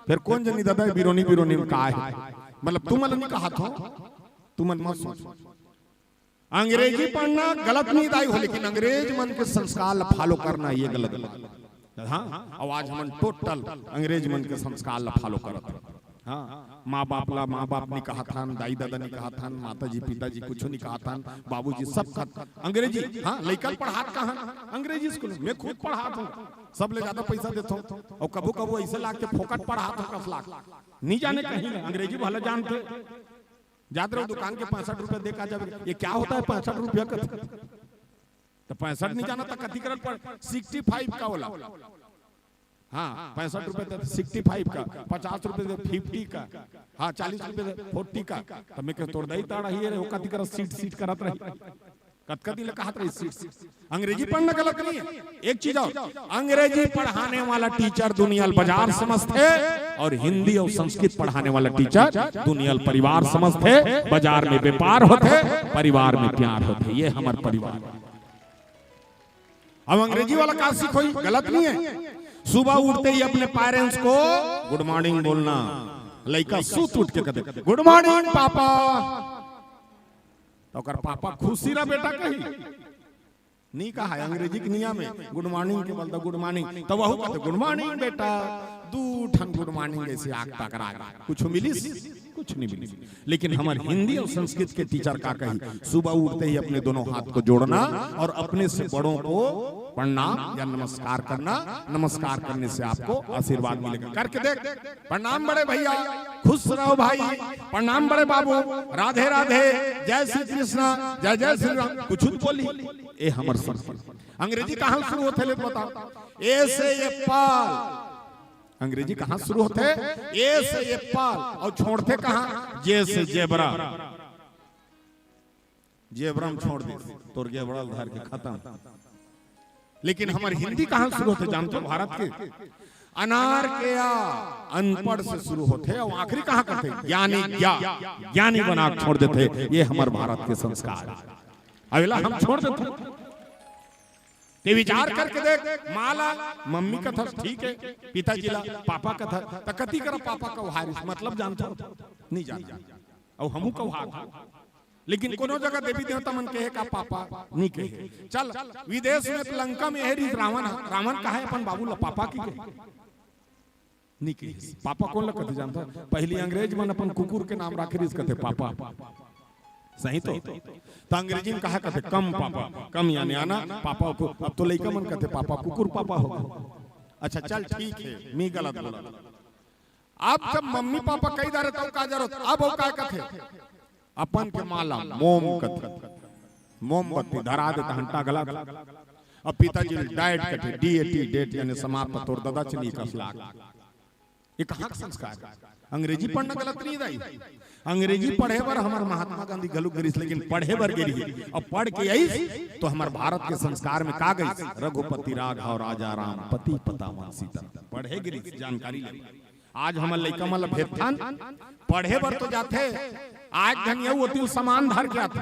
फिर कौन जनी दादा, बिरोनी बिरोनी में का है? मतलब, तुम मन नहीं कहा था, तुम मन मत सोच। अंग्रेजी पढ़ना गलत नहीं दाई हो, लेकिन अंग्रेज मन के संस्कार ला फॉलो करना, ये गलत बात। हाँ, और आज हमन टोटल अंग्रेज मन के संस्कार ला फॉलो करत हन। हाँ, माँ बाप ला माँ बाप नहीं कहत हन, दाई दादा नहीं कहत हन, माता जी पिता जी कुछ नहीं कहत हन, बाबूजी सब कहत। अंग्रेजी, हाँ, लइका ल पढ़ात कहाँ? अंग्रेजी स्कूल में। खुद पढ़ात हूँ, सब ले ज्यादा पैसा देता हूँ। और कभू कभू ऐसे लाग के फोकट पढ़ात हूँ, कस लाग, नहीं जाने कहीं ले, अंग्रेजी भला जानते। जात रहो दुकान के पैंसठ रुपया दे का जावे, "ये क्या होता है पैंसठ रुपया का?" तो पैंसठ नहीं जाना तो कथी करत पड़, सिक्सटी फाइव का होला। हाँ, पैंसठ रुपए दे सिक्सटी फाइव का, पचास रुपए दे फिफ्टी का, हाँ, चालीस रुपए दे फोर्टी का। तो मैं कह, "तोर दई ताड़ा ही रे, वो कथी करत सीट सीट करत रही।" कतका दिन ले कहत रही सीट सीट। अंग्रेजी पढ़ना गलत नहीं है, एक चीज और, अंग्रेजी पढ़ाने वाला टीचर दुनिया ल बाजार समझथे और हिंदी और संस्कृत पढ़ाने वाला टीचर दुनिया ल परिवार समझथे। बाजार में व्यापार होथे, परिवार में प्यार होथे। ये हमर परिवार। अब अंग्रेजी वाला का सीखोही, गलत नहीं है। सुबह उठते ही अपने पेरेंट्स को गुड मॉर्निंग बोलना। लइका सूत उठ के कहते, "गुड मॉर्निंग पापा।" तो ओकर पापा खुशी रह बेटा कही, नहीं कहा है, अंग्रेजी के नियम है, गुड मॉर्निंग के बलदा गुड मॉर्निंग, तो वहू कहते, "गुड मॉर्निंग बेटा।" दू ठन गुड मॉर्निंग ऐसे आग पकड़ा गया, कुछ मिलिस? कुछ नहीं मिलिस। लेकिन हमर हिंदी और संस्कृत के टीचर का कही, सुबह उठते ही अपने दोनों हाथ को जोड़ना और अपने से बड़ों को प्रणाम या नमस्कार करना। नमस्कार करने से आपको आशीर्वाद मिलेगा। करके देख, "प्रणाम बड़े भैया, खुश रहो भाई, प्रणाम बड़े बाबू, राधे राधे, जय श्री कृष्णा, जय जय श्री राम।" कुछ बोली, ए हमर संस्कृत। अंग्रेजी कहाँ शुरू होथे ले बताओ? ए से एप्पल। अंग्रेजी कहाँ शुरू होथे? ए से एप्पल। और छोड़थे कहाँ? जे से जेबरा। जेबरा में छोड़ दे, तोर जेबरा धर के खत्म। लेकिन हमर हिंदी कहाँ शुरू होथे जानथो? भारत के अनार के आ, अनपढ़ से शुरू होथे और आखिरी कहाँ करथे? ज्ञानी ज्ञा, ज्ञानी बना के छोड़ देथे। ये हमर भारत के संस्कार। अगला हम छोड़ देथन। ते विचार करके देख, माँ ला मम्मी कथस, ठीक है, पिताजी ला पापा कथस, त कति करा पापा कहारिस, मतलब जानथो? नहीं जानथो। अउ हमू कहात हन। लेकिन कोनो जगह देवी देवता मन कहे का पापा? नहीं कहे। चल, विदेश में त लंका में एहे रिहिस रावण ह, रावण कहे अपन बाबू ला पापा कि कहे? नहीं कहिस। पापा कोन ला कथे जानथो? पहिली अंग्रेज मन अपन कुकुर के नाम राखे रिहिस, कथे पापा। सही तो? त अंग्रेजी में कहा कथे कम पापा, कम यानी आना, पापा को, अब तो लइका मन कथे पापा, कुकुर पापा हो गे। अच्छा चल ठीक है, मैं गलत बोला। अब जब मम्मी पापा कही डारे तब का जरूरत, अब वो का कथे? अपन के माँ ला मोम कथे, मोमबत्ती धरा दे त घंटा गलत। अब पिताजी डाइट कथे, डी ए टी, डेट यानी समाप्त, तोर ददा चली कस लाग। ये कहाँ का संस्कार है? अंग्रेजी पढ़ना गलत नहीं दाई। अंग्रेजी पढ़े बर हमर महात्मा गांधी घलुक गे रिहिस, लेकिन पढ़े बर गे रिहिस। अब पढ़ के आइस तो हमर भारत के संस्कार में का गइस? रघुपति राघव राजा राम, पति पतावन सीता। पढ़े गे रिहिस, जानकारी ले। आज हमर लइका मन ल भेजथन, पढ़े बर तो जाथे, आज घन ये ओतिल सामान धर के आथे।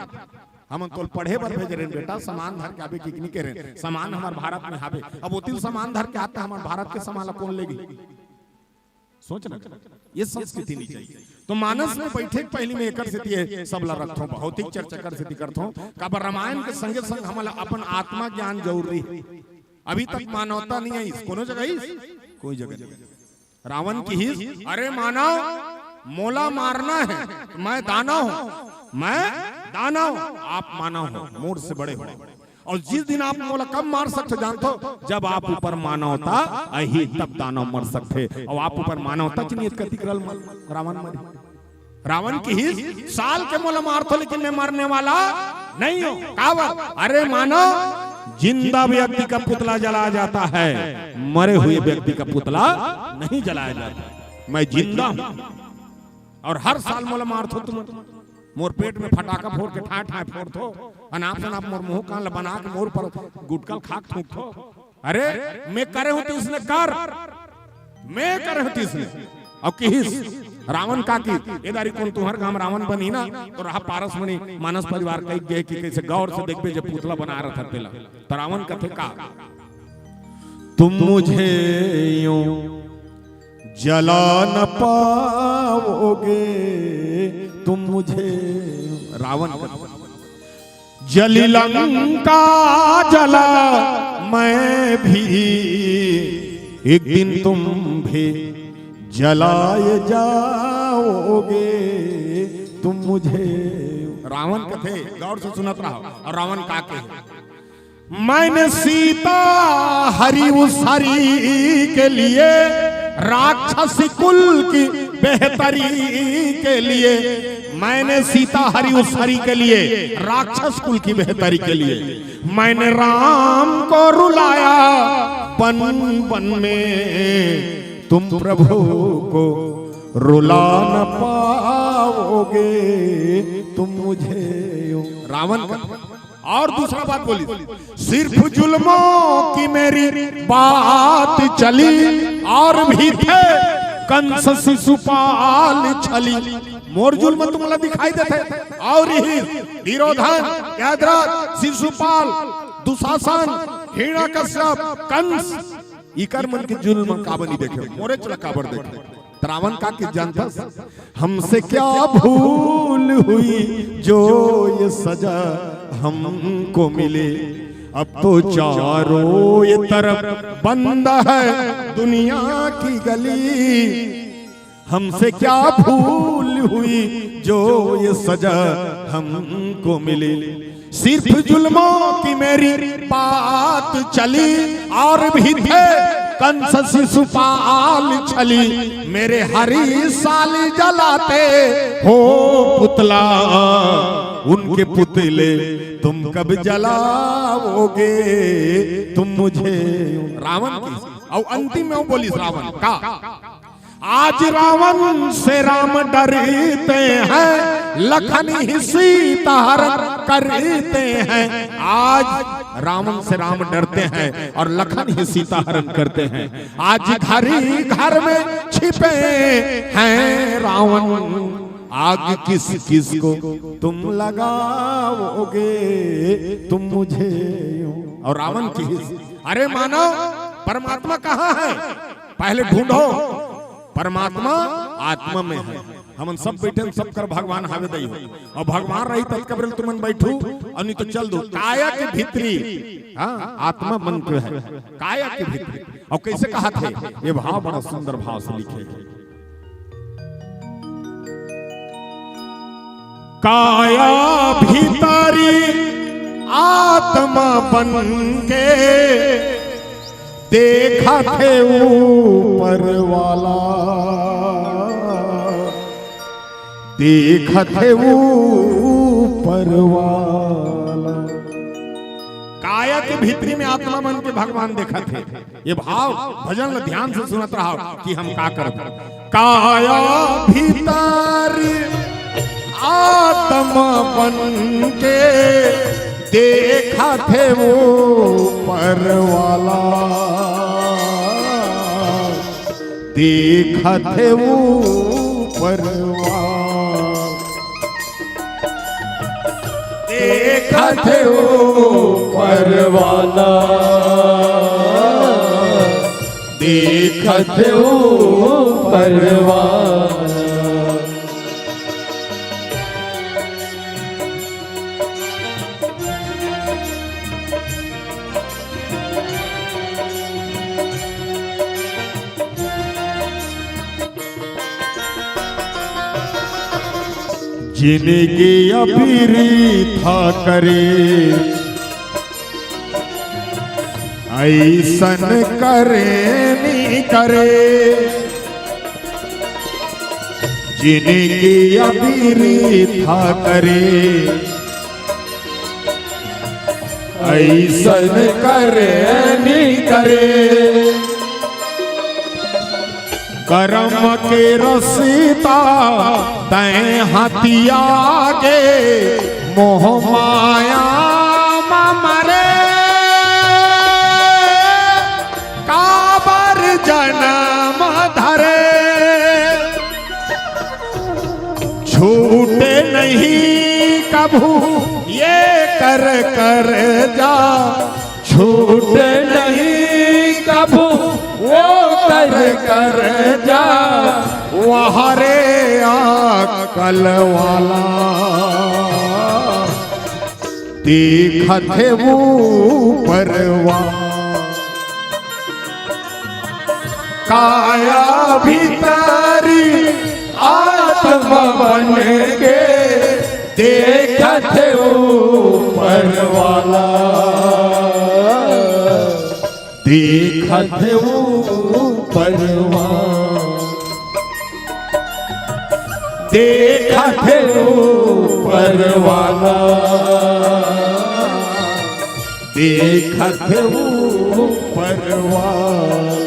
हमन तोल पढ़े बर भेजे रहेन बेटा, सामान धर के आबे कि नहीं कहे रहेन? सामान हमर भारत में हाबे। अब ओतिल सामान धर के आथे, हमर भारत के सामान ल कौन लेगी? सोच ना, ये संस्कृति नहीं चाहिए। तो मानस में बैठे के पहली में एकर सेती ये सब ला रखथों, भौतिक चर्चा कर सेती करथों। काबर रामायण के संगे संग हमला अपन आत्मा ज्ञान जरूरी है। अभी तक मानवता नहीं आई कोनो जगह, इस कोई जगह नहीं। रावण किहिस, "अरे मानव, मोला मारना है, मैं दानव हूँ, मैं दानव, आप मानव हो, मोर से बड़े हो।" और जिस दिन आप मोला कब मार सकते जानथो, जब आप ऊपर मानवता आही, तब दानव मर सकते। और आप ऊपर मानवता की नियत कतिक रल रावण मरे। रावण किहिस, "साल के मोला मारथो, लेकिन मैं मरने वाला नहीं हूँ।" काबर? अरे मानव, जिंदा व्यक्ति का पुतला जलाया जाता है, मरे हुए व्यक्ति का पुतला नहीं जलाया जाता। मैं जिंदा हूँ और हर साल मोला मारथो तुम, मोर पेट में फटाका फोर के ठाय ठाय फोरथो, अनाप शनाप मोर मुंह कान ल बना के मोर पर गुटकल खाक थूकथो। अरे, मैं करे हूं तो इसने कर, मैं करे हूं तो इसने। अउ किहिस रावण का कि ए दारी कोन तुंहर गांव रावण बनही ना, तो रहा पारस मणि मानस परिवार कहि गे कि कइसे गौर से देखबे जब पुतला बना रहा था तेला। तो रावण कथे का, "तुम मुझे यूं जला न पाओगे, तुम मुझे।" रावण कथे, "जली लंका जला मैं भी, एक दिन तुम भी जलाए जाओगे, तुम मुझे।" रावण कथे, गौर से सुनत रहो। और रावण का कहे, "मैंने सीता हरी उस हरी के लिए, राक्षसी कुल की बेहतरी के लिए, मैंने सीता हरी उस हरी के लिए, राक्षस कुल की बेहतरी के लिए मैंने राम को रुलाया बन बन में, तुम प्रभु को रुला न पाओगे, तुम मुझे यूं।" रावण का और दूसरा बात बोली, "सिर्फ जुल्मों की मेरी बात चली, और भी थे कंस शिशुपाल छली।" मोर जुल्म तुमला दिखाई देथे, और ही दुर्योधन, यमराज, शिशुपाल, दुशासन, हिरण्यकश्यप, कंस, इकर मन के जुल्म काबर नहीं देखे, मोरे चला काबर देखे। त रावण का कि जानथस, "हमसे क्या भूल हुई जो ये सजा हमको मिली, अब तो चारों ये तरफ बंद है दुनिया की गली। हमसे क्या भूल हुई जो ये सजा हमको मिली, सिर्फ जुल्मों की मेरी बात चली, और भी थे कंस शिशुपाल छली, मेरे हरी साल जलाते हो पुतला, उनके पुतले तुम कब जलाओगे, तुम मुझे।" रावण की, और अंतिम में वो बोली रावण का, "आज रावण से राम डरते हैं, लखन ही सीता हरण करते हैं।" आज रावण से राम डरते हैं और लखन ही सीता हरण करते हैं। आज घर ही घर में छिपे हैं रावण, आग किस किस को तुम लगाओगे, तुम मुझे यूं। और रावण की, "अरे मानव, परमात्मा कहाँ है? पहले ढूंढो, परमात्मा आत्मा में है।" हमन सब बैठे हन, सब कर भगवान हावे दई हो, और भगवान रही तब कबरे तुमन बैठू, और नहीं तो चल दो। काया के भीतरी, हाँ, आत्मा मन के है, काया के भीतरी। और कैसे कहा थे ये भाव, बड़ा सुंदर भाव से लिखे। काया भीतरी आत्मा बन के देखत हे ऊपर वाला, देखत हे ऊपर वाला। काया के भीतरी में आत्मा मन के भगवान देखत हे। ये भाव भजन ल ध्यान से सुनत रहो कि हम का करत। काया भीतर आत्मा बन के देखत हे ऊपर वाला, देखत हे ऊपर वाला, देखत हे ऊपर वाला। देखत ऊपर वाला। जिनगी अभी वृथा करे, अइसन करे नी करे। जिनगी अभी वृथा करे, अइसन करे नी करे। करम के रसिता तैं हतिया गे, मोह माया म मरे। काबर जनम धरे, छूटे नहीं कभू ये कर कर जा। छूटे नहीं कभू वो कर कर जा। वह रे अक्कल वाला, देखत हे ऊपर वाला। काया भीतरी आत्मा बन के, देखत हे ऊपर वाला, देखत हे ऊपर वाला। देखत हे ऊपर वाला, देखत हे ऊपर वाला।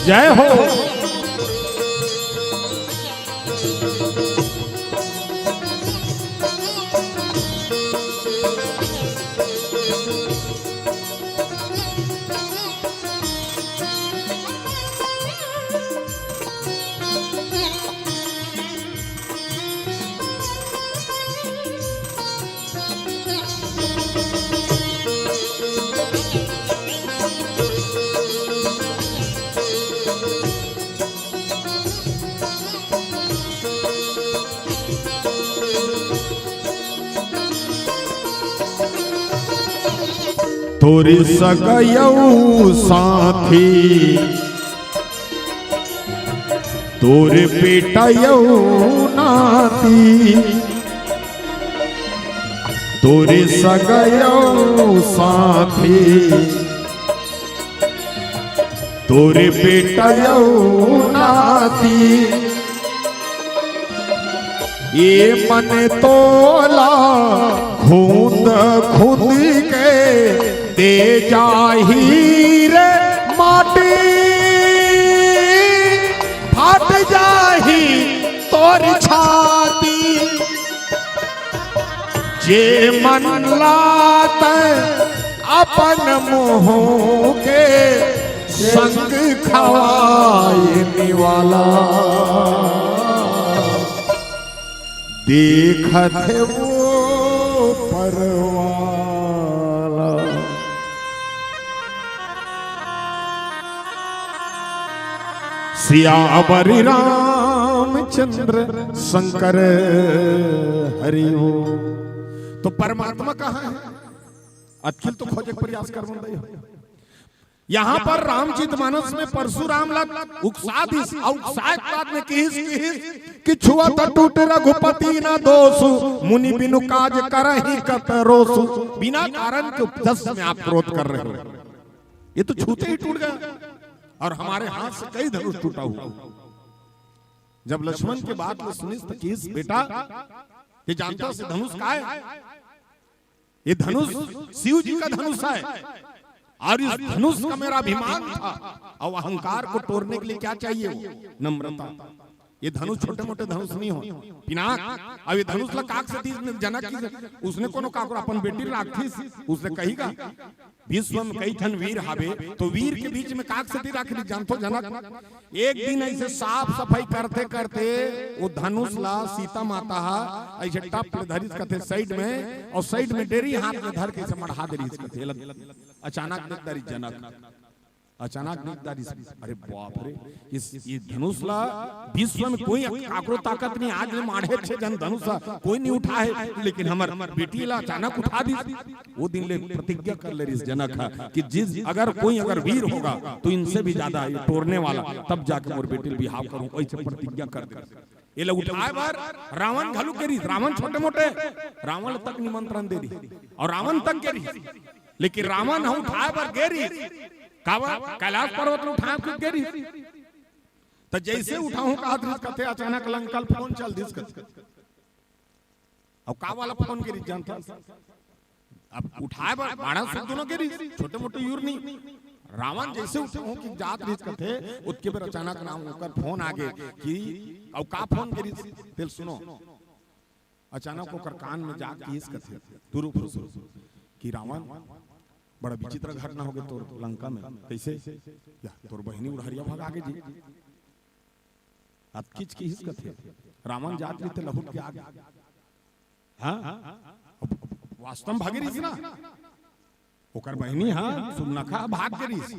जय हो। तोर सगा अउ साथी, तोर बेटा अउ नाती, तोर सगा अउ साथी, तोर बेटा अउ नाती, ये मन तोला खूंद खूंद के दे जाही रे माटी, फाट जाही तोर छाती। जे मन ला तैं अपन मुंह के संग खवाए निवाला, देखत हे ऊपर वाला। सियावर रामचंद्र शंकर हरि ओम। तो परमात्मा कहाँ है? अतकिल तो खोजे के प्रयास कर बंदई हो। यहाँ पर रामचरित मानस में परशुराम ला उकसा दिस, अउ उकसाए के बाद में किहिस, किहिस कि छुअत टूट रघुपति न दोष, मुनि बिनु काज करहि कत रोष। बिना कारण के उपजस में आप क्रोध कर रहे हो, ये तो छूते ही टूट गया। और हमारे हाथ से कई धनुष टूटा हुआ। जब लक्ष्मण के बात ला सुनिस तो किहिस, बेटा, ये जानथस धनुष का है? ये धनुष शिव जी का धनुष है, और इस धनुष का मेरा अभिमान था। और अहंकार को तोड़ने के लिए क्या चाहिए? वो नम्रता। ये धनुष छोटे मोटे धनुष नहीं हो, पिनाक। अब ये धनुष ला काक से तीस जनक की, उसने कोनो काकरो अपन बेटी राखिस, उसने कही का, विश्व में कई ठन वीर हावे, तो वीर के बीच में काक से तीस राख ली, जानथो जनक। एक दिन ऐसे साफ सफाई करते करते वो धनुष ला सीता माता हा ऐसे टप ले धरिस कथे साइड में, और साइड में डेरी हाथ में धर के ऐसे मढ़ा दे रही कथे। अचानक देख दारी जनक, अचानक देख दारी, अरे बाप रे, इस ये धनुष ला विश्व में कोई काकरो ताकत नहीं, आज ले माढ़े छे जन धनुष हा, कोई नहीं उठा है, लेकिन हमर बेटी ला अचानक उठा दी। वो दिन ले प्रतिज्ञा कर ले रिस जनक हा कि जिस अगर कोई अगर वीर होगा तो इनसे भी ज्यादा ये टोरने वाला, तब जाके मोर बेटी ले बिहाव करूं, ऐसे प्रतिज्ञा कर दे। ये ला उठाए बर रावण घलू के रिस, रावण छोटे मोटे, रावण तक निमंत्रण दे दी और रावण तक के रिस, लेकिन रावण ह उठाए बर गे रिस, काबर कैलाश पर्वत ल उठाए खुद गे रिस। त जैसे उठाहूं कहत रिस कथे, अचानक लंका ल फोन चल दिस कथे। अब का वाला फोन गे रिस जानता? अब उठाए बर बाड़ा से दोनों गे रिस, छोटे मोटे यूर नहीं। रावण जैसे उठाहूं कि जात रिस कथे, उतके बेर अचानक राम ओकर फोन आ गे कि अब का फोन गे रिस, तेल सुनो। अचानक ओकर कान में जा किहिस कथे, तुरुप हुसुर, कि रावण, बड़ा विचित्र घटना हो गई तोर लंका में। कैसे? या, तोर बहिनी उड़हरिया भगा गे जी। अतकिच किहिस कथे, रावण जात रहिते लहुट के आ गे। हाँ? वास्तव में भागे रहिस ना? ओकर बहिनी, हाँ, सुर्पनखा भाग गे रिहिस।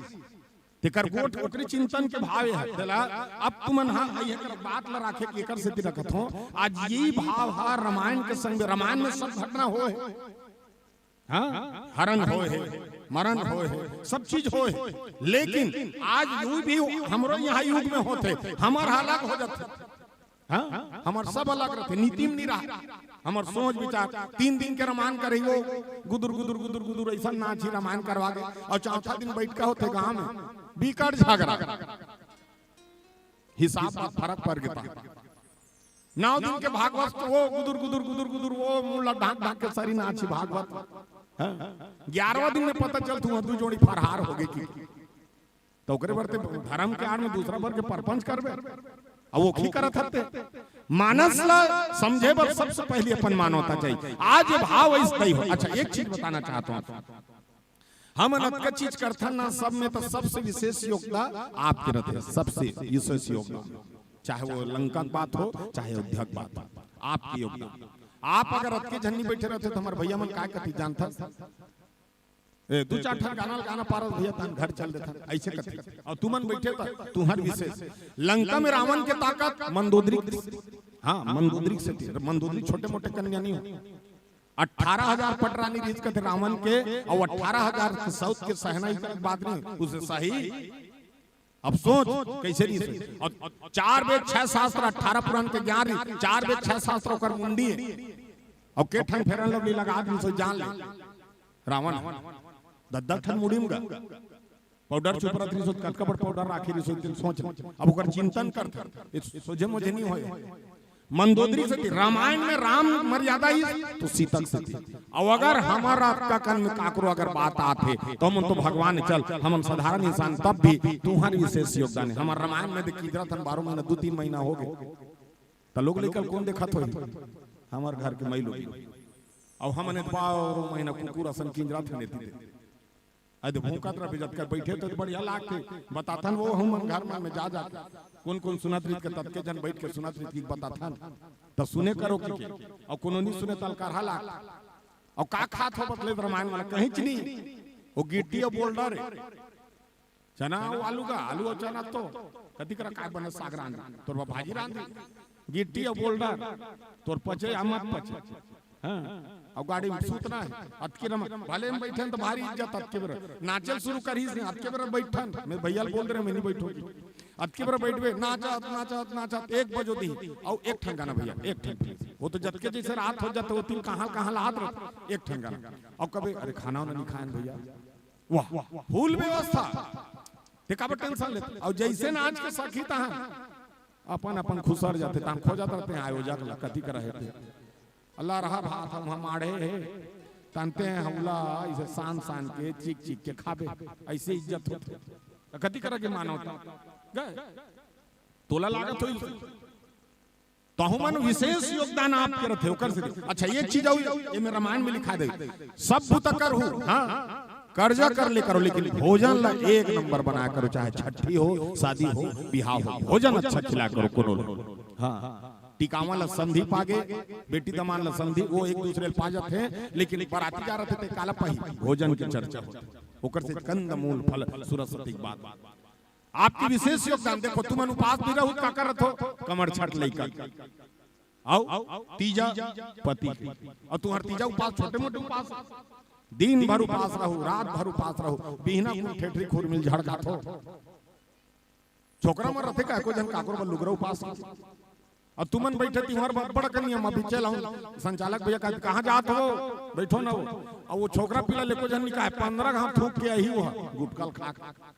तेकर गोठ ओकरे चिंतन के भाव हे। तेला अब तुमन, हाँ, ये कर बात ला राखे के एकर सेती रखत हो। आज ये भाव हा रामायण के संग, रामायण में सब घटना होय हे। हाँ, हरण होय हे, मरण होय हे, सब चीज होय हे। लेकिन आज यू भी हमरो यहाँ युग में होथे, हमर हा अलग हो जाथे। हाँ? हमर सब अलग रथे, नीति में नहीं रहा। हमर सोच विचार, तीन दिन के रामायण करही वो, गुदुर, गुदुर, गुदुर, गुदुर, ऐसा नाच ही रामायण करवा के, और चौथा दिन बैठ के होथे गांव में, बिकट झगड़ा। हिसाब बात फरक पड़ गया। नौ दिन के भागवत तो वो गुदुर, गुदुर, गुदुर, गुदुर, वो मुंह ला ढांक, ढांक के सारी नाच ही भागवत। हाँ? ग्यारहवाँ दिन में पता चलत हुआ, दू जोड़ी फरहार हो गई की। त ओकरे बर ते धर्म के आड़ में दूसरा बर के परपंच करबे, अब ओखी करत हते। मानस ला समझे बर सबसे पहले अपन मानवता चाहिए। आज ये भाव ऐस नहीं हो। अच्छा, एक चीज बताना चाहत हूँ, हमन अतका चीज करथन ना, सब में तो सबसे विशेष योगदान आपके रथे, सबसे विशेष योगदान, चाहे वो लंका के बात हो, चाहे अयोध्या के बात हो, आपके योगदान। आप अगर अतके झन नहीं बैठे रहते तो हमारे भैया मन काय कथी जानता। ए, दू चार ठन गाना ल गाना पारस भैया, तहन घर चल देथन, ऐसे कथे। और तुमन बैठे त तुहर विशेष। लंका में रावण के ताकत मंदोदरी, हाँ, मंदोदरी से थी। मंदोदरी छोटे मोटे कन्या नहीं हो। अठारह हजार पटरानी रिहिस कथे रावण के, और अठारह हजार के सौत के सहना ही तक बात नहीं, उसे सही। अब सोच कैसे रिहिस। और चार वेद छह शास्त्र, अठारह पुराण के ज्ञान रिहिस, चार वेद छह शास्त्र ओकर मुंडी हे। और के ठन फेरन लवली लगा दी, सो जान ले। रावण दस दस ठन मुड़ी में गा पाउडर चुपरत रिहिस, कतका बड़ पाउडर राखे रिहिस, तेन सोच ले। अब ओकर चिंतन करथे, ये सोझे मोझे नहीं होय। मंदोदरी से थी, रामायण में राम मर्यादा ही तो सीता से थी। अब अगर हमारा अतका कन में काकरो अगर बात आथे, तो हमन तो भगवान चल, हमन साधारण इंसान, तब भी तुम्हारी विशेष योगदान हे। हमार रामायण में देखी, इधर थन बारह महीना, दू तीन महीना हो गए, त लोग लेकर कौन देखत होही? हमार घर के मई लोग। अब हमन एतबा और महीना कुकुर असन किंजरा थन एती दे। अदे भौंकत रहे, जतका बैठे तो बढ़िया लागथे। बताथन वो हम मन घर मन में जा जा के। कौन कौन सुनत रहित के ततके जन बैठ के सुनत रहित की बताथन। त सुने करो कि के। और कोनो नहीं सुने तल करहा लाग। और का खात हो बतले रामायण वाला कहीं च नहीं। वो गिट्टी और बोल्डर हे। चना अउ आलू का, आलू अउ चना तो कति करा काय बने साग रांध, तोर बर भाजी रांध, गिट्टी अउ बोल्डर, तोर पचे या मत पचे। हाँ, अउ गाड़ी में सूतना हे, अतके रमा, भले में बैठन तो भारी इज्जत, अतके बेर नाचल शुरू करिस ने, अतके बेर बैठन, मैं भैया ल बोल रहे, मैं नहीं बैठूंगी। अतके बेर बैठबे, नाचत, नाचत, नाचत, एक बजो दी, अउ एक ठन गाना भैया, एक ठन please। वो तो जतके जैसे रात हो जाते, वो तीन कहाँ, कहाँ लात रहते, एक ठन गाना। अउ कबे, अरे खाना वाना नहीं खाएन भैया, वाह, फुल व्यवस्था। ते काबर टेंशन लेते? अउ जैसे नाच के सखी तहां अपन अपन खुसर जाते, तहां खोजत रहते हैं, आयोजक ला कति कर रहे थे। अल्लाह रहा भात हम, हम आड़े हे, तनते हैं हौला, इसे सान सान के, चीख चीख के खाबे, ऐसे इज्जत होते। त कति कर के मानवता? गए। तोला लागत होई, तहू मन विशेष योगदान आपके रथे, ओकर से। अच्छा, एक चीज अउ, ये में रामायण में लिखा दे, सब बुता करहू, हाँ, कर्जा कर ले करो, लेकिन भोजन ला एक नंबर बनाय करो, चाहे छट्ठी हो, शादी हो, बिहाव हो, भोजन अच्छा खिलाय करो कोनो ला। हाँ, टिकावा ला संधि पागे, बेटी दमाद ला संधि, वो एक दूसरे ला पा जाथे, लेकिन बराती जा रथे ते काला पाही, भोजन के चर्चा होथे, ओकर से कंद मूल फल सुरस्वती के बात। आपके विशेष योगदान। देखो, तुमन उपास भी रहू, का करत हो? कमर छठ लइका। अउ तीजा पति के। अउ तुहर तीजा उपास, छोटे मोटे उपास, दिन भर उपास रहू, रात भर उपास रहू, बिहना कुन ठेठरी खुर मिल झड़ खात हो। छोकरा मन रथे का, एको झन काकरो बर लुगरा उपास। अउ तुमन बइठे, तिहार बर बड़ कनिया म बिचे लाऊं, संचालक भैया कहा, "कहाँ जात हो? बइठो ना वो।" अउ वो छोकरा पिला ले एको झन निकाय, पंद्रह घाव थूक के आही वो ह, गुटका ल खा के।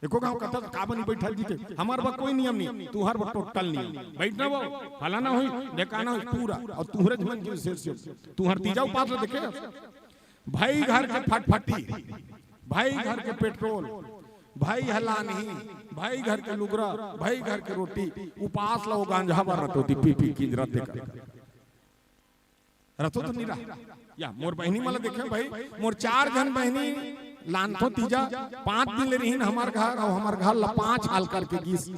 एको घाव कथा का बनी बइठल जी के, हमर बर कोई नियम नहीं, तुहर बर टोटल नियम। बइठ ना वो, फलाना होई, ढेकाना होई, पूरा। अउ तुहरे मन के विशेष से, तुहर तीजा उपास ल देखे, भाई घर के फटफटी, भाई घर के पेट्रोल, भाई हलानही, भाई घर के लुगरा, भाई घर के रोटी, उपास ल वो गांजा बर रतोती पी पी किंजरत देखा। रथो तो नहीं रहा। या मोर बहिनी मन ल देखे भाई, मोर चार झन बहिनी लानथो तीजा, पांच दिन ले रहिन हमर घर, अउ हमर घर ला पांच हाल करके गीस।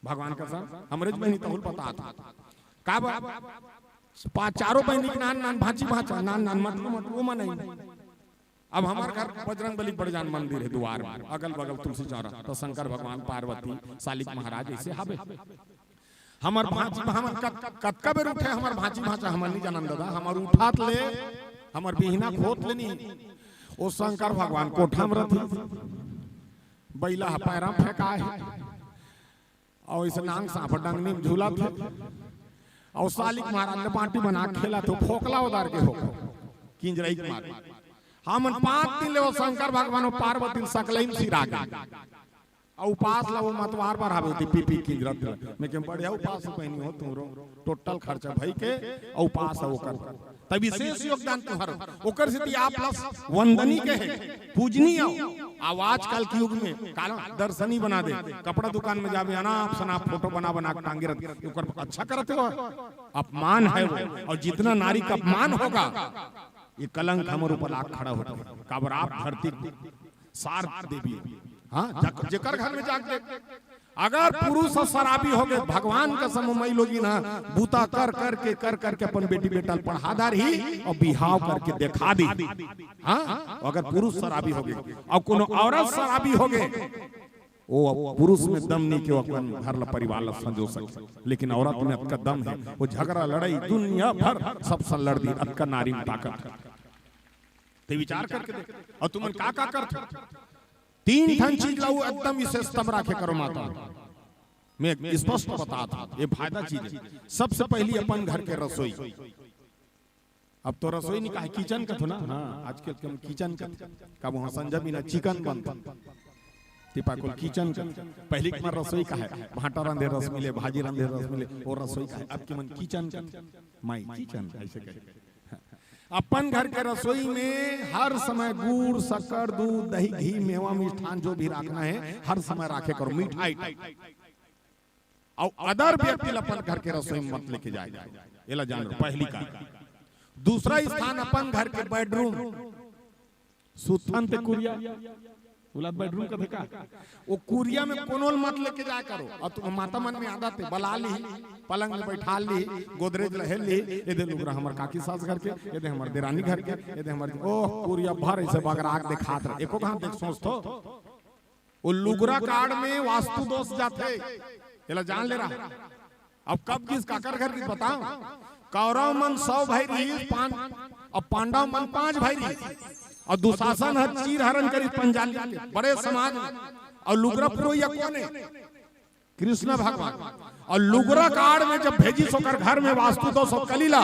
भगवान कसम, हमरे ज बहिनी तहुल बता था। का बा? पांच, चारों बहिनी के नान नान, भांची भांचा, नान नान, मटरू मटरू, वो मन आई। अब हमर घर बजरंग बली बड़जान मंदिर हे दुवार में, अगल बगल तुलसी चौरा, तो शंकर भगवान, पार्वती, सालिक महाराज ऐसे हाबे। हमर भांची, हमन कत-, कतका बेर उठे हमर भांची भांचा, हमन नहीं जानन दादा, हमर उठात ले हमर बिहना खोत ले नहीं, ओ शंकर भगवान कोठा में रथी, बइला ह पैरा में फेंकाय हे, अउ इसे नांग सांप डंगनी में झूलत हे, अउ सालिक महाराज ले बांटी बना के खेलत हे, फोकला उदार के हो, किंजरई के मारे। हमन पांच दिन ले वो शंकर भगवान अउ पार्वती ल सकलई में सिरा गे। अउ उपास ला वो मतवार बर हावे होती पी पी किंजरत ला। मैं के बढ़िया उपास बहिनी हो तुमरो, टोटल खर्चा भई के अउ उपास हो कर। तब विशेष योगदान तुम्हारो। ओकर सेती आप ला वंदनीय कहे, पूजनीय हो। अब आजकल के युग में काला दर्शनी बना दे, कपड़ा दुकान में जाबे, अनाप शनाप फोटो बना बना के टांगे रहते, ओकर अच्छा करते हो, अपमान है वो। और जितना नारी का अपमान होगा, ये कलंक हमर ऊपर लाग खड़ा होता है। काबर आप धरती सार देवी, हाँ, जक-, जेकर घर में जाके देख, अगर पुरुष ह शराबी हो गए, भगवान कसम, मई लोगिन ह बूता कर कर के, कर कर के अपन बेटी बेटा ल पढ़ा डारही अउ बिहाव करके देखा दी। हाँ, अगर पुरुष शराबी हो गए अउ कोनो औरत शराबी हो गए, वो पुरुष में दम नहीं के वो अपन घर ला परिवार ला संजो सके, लेकिन औरत में अतका दम है, वो झगड़ा लड़ाई दुनिया भर सबसे लड़ दी, अतका नारी में ताकत है। ते विचार करके देख। अउ तुमन का का करथो? तीन ठन चीज ला वो एकदम विशेषतम राखे करो माता। मैं स्पष्ट बतात हूं, ये फायदा चीज है। सबसे पहली अपन घर के रसोई। अब तो रसोई नहीं कहे, किचन कथो ना। हाँ, आजकल के हम किचन कथो। कब वहां संजा बिना चिकन बनता, तिपा कुल किचन कथो। पहली के मार रसोई कहे, भांटा रांधे रस मिले, भाजी रांधे रस मिले, वो रसोई कहे। अब के मन किचन कथो, माई किचन ऐसे कहे। अपन घर के रसोई में हर समय गुड़, शक्कर, दूध, दही, घी, मेवा, मिष्ठान जो भी राखना है, हर समय राखे करो, मिठाई। अउ अदर व्यक्ति ला अपन घर के रसोई में मत लेके जाए, एला जान लो, पहली का। दूसरा स्थान अपन घर के बेडरूम, सुतन ते कुरिया, ओला बेडरूम कथे का? वो कुरिया में कोनो ल मत लेके जाए करो। अउ तुम माता मन में आदत है, बला ली, पलंग में बैठा ली, गोदरेज लहे ली, ये दे लुगरा हमर काकी सास घर के, ये दे हमर देरानी घर के, ये दे हमर, ओह, कुरिया भर ऐसे बगराक देखात रहे। एको घात देख सोचथो, वो लुगरा कांड में वास्तु दोष जाथे, एला जान ले रहा। अब कब किस काकर घर की बताओ, कौरव मन सौ भाई रही, पान-, अब पांडव मन पांच भाई रही, अउ दुशासन ह चीर हरण करी पंजाल के बड़े समाज में, अउ लुगरा पुरोहिया कोन है? कृष्ण भगवान। अउ लुगरा कांड में जब भेजिस ओकर घर में वास्तु दोष अउ कलीला,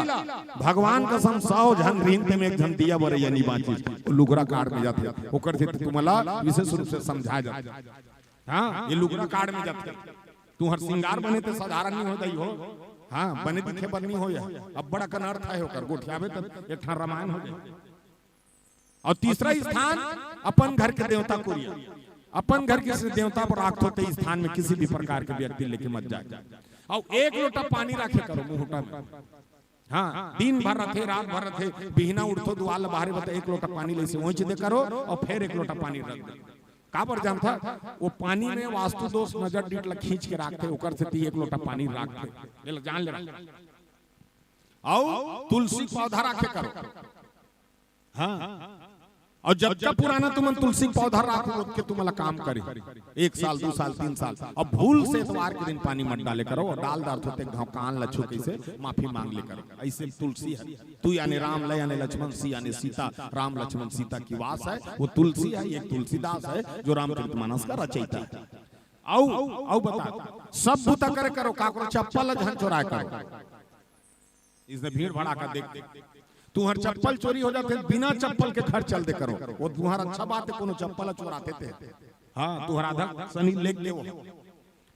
भगवान कसम सौ झन रहिन ते में एक झन दिया बरैया नहीं बांचिस, वो लुगरा कांड में जाथे। ओकर से तुमला विशेष रूप से समझाया जाथे। हाँ, ये लुगरा कांड में जाथे। तुहर सिंगार बने ते साधारण नहीं हो जाई हो। हाँ, बने दिखे बर नहीं हो या। अब बड़ा कन अर्थ है ओकर, गोठियाबे तब एक ठन रामायण हो जाए। अउ तीसरा स्थान अपन घर के देवता कुरिया। अपन घर के देवता पर राखथो ते स्थान में किसी भी प्रकार के व्यक्ति लेके मत जाए। अउ एक लोटा पानी राखे करो मुहूटा में। हाँ, दिन भर रथे, रात भर रथे, बिहना उठथो, दुआर ल बाहरे बता, एक लोटा पानी ले से ओंच दे करो अउ फेर एक लोटा पानी रख दे। काबर जानथा? वो पानी में वास्तु दोष, नजर डीठ ल खींच के राखथे, ओकर सेती एक लोटा पानी राखथे। ले ला, जान ले रहा। अउ तुलसी पौधा राखे करो। हाँ। अउ जतका पुराना तुमन तुलसी पौधा राखो, ओतके तुमला काम करे। एक साल, दू साल, तीन साल। अब भूल से एतवार के दिन पानी मत डाले करो, अउ डाल डारथो ते घाव कान ल छू कइसे माफी मांग ले करो। अइसे तुलसी हे। तू याने राम, ल याने लक्ष्मण, सी याने सीता, राम लक्ष्मण सीता की वास हे। वो तुलसी हे, एक तुलसीदास हे, जो रामचरित मानस का रचयिता हे। अउ, अउ बता, सब बूता करे करो, काकरो चप्पल ल झन चोराय करो। इसने भीड़ भड़ाका देख, तुहर चप्पल चोरी हो जाथे, बिना चप्पल के घर चल दे करो। वो तुहर अच्छा बात हे, कोनो चप्पल चोराथे ते। हाँ, तुहर आधा सनी लेग देवो।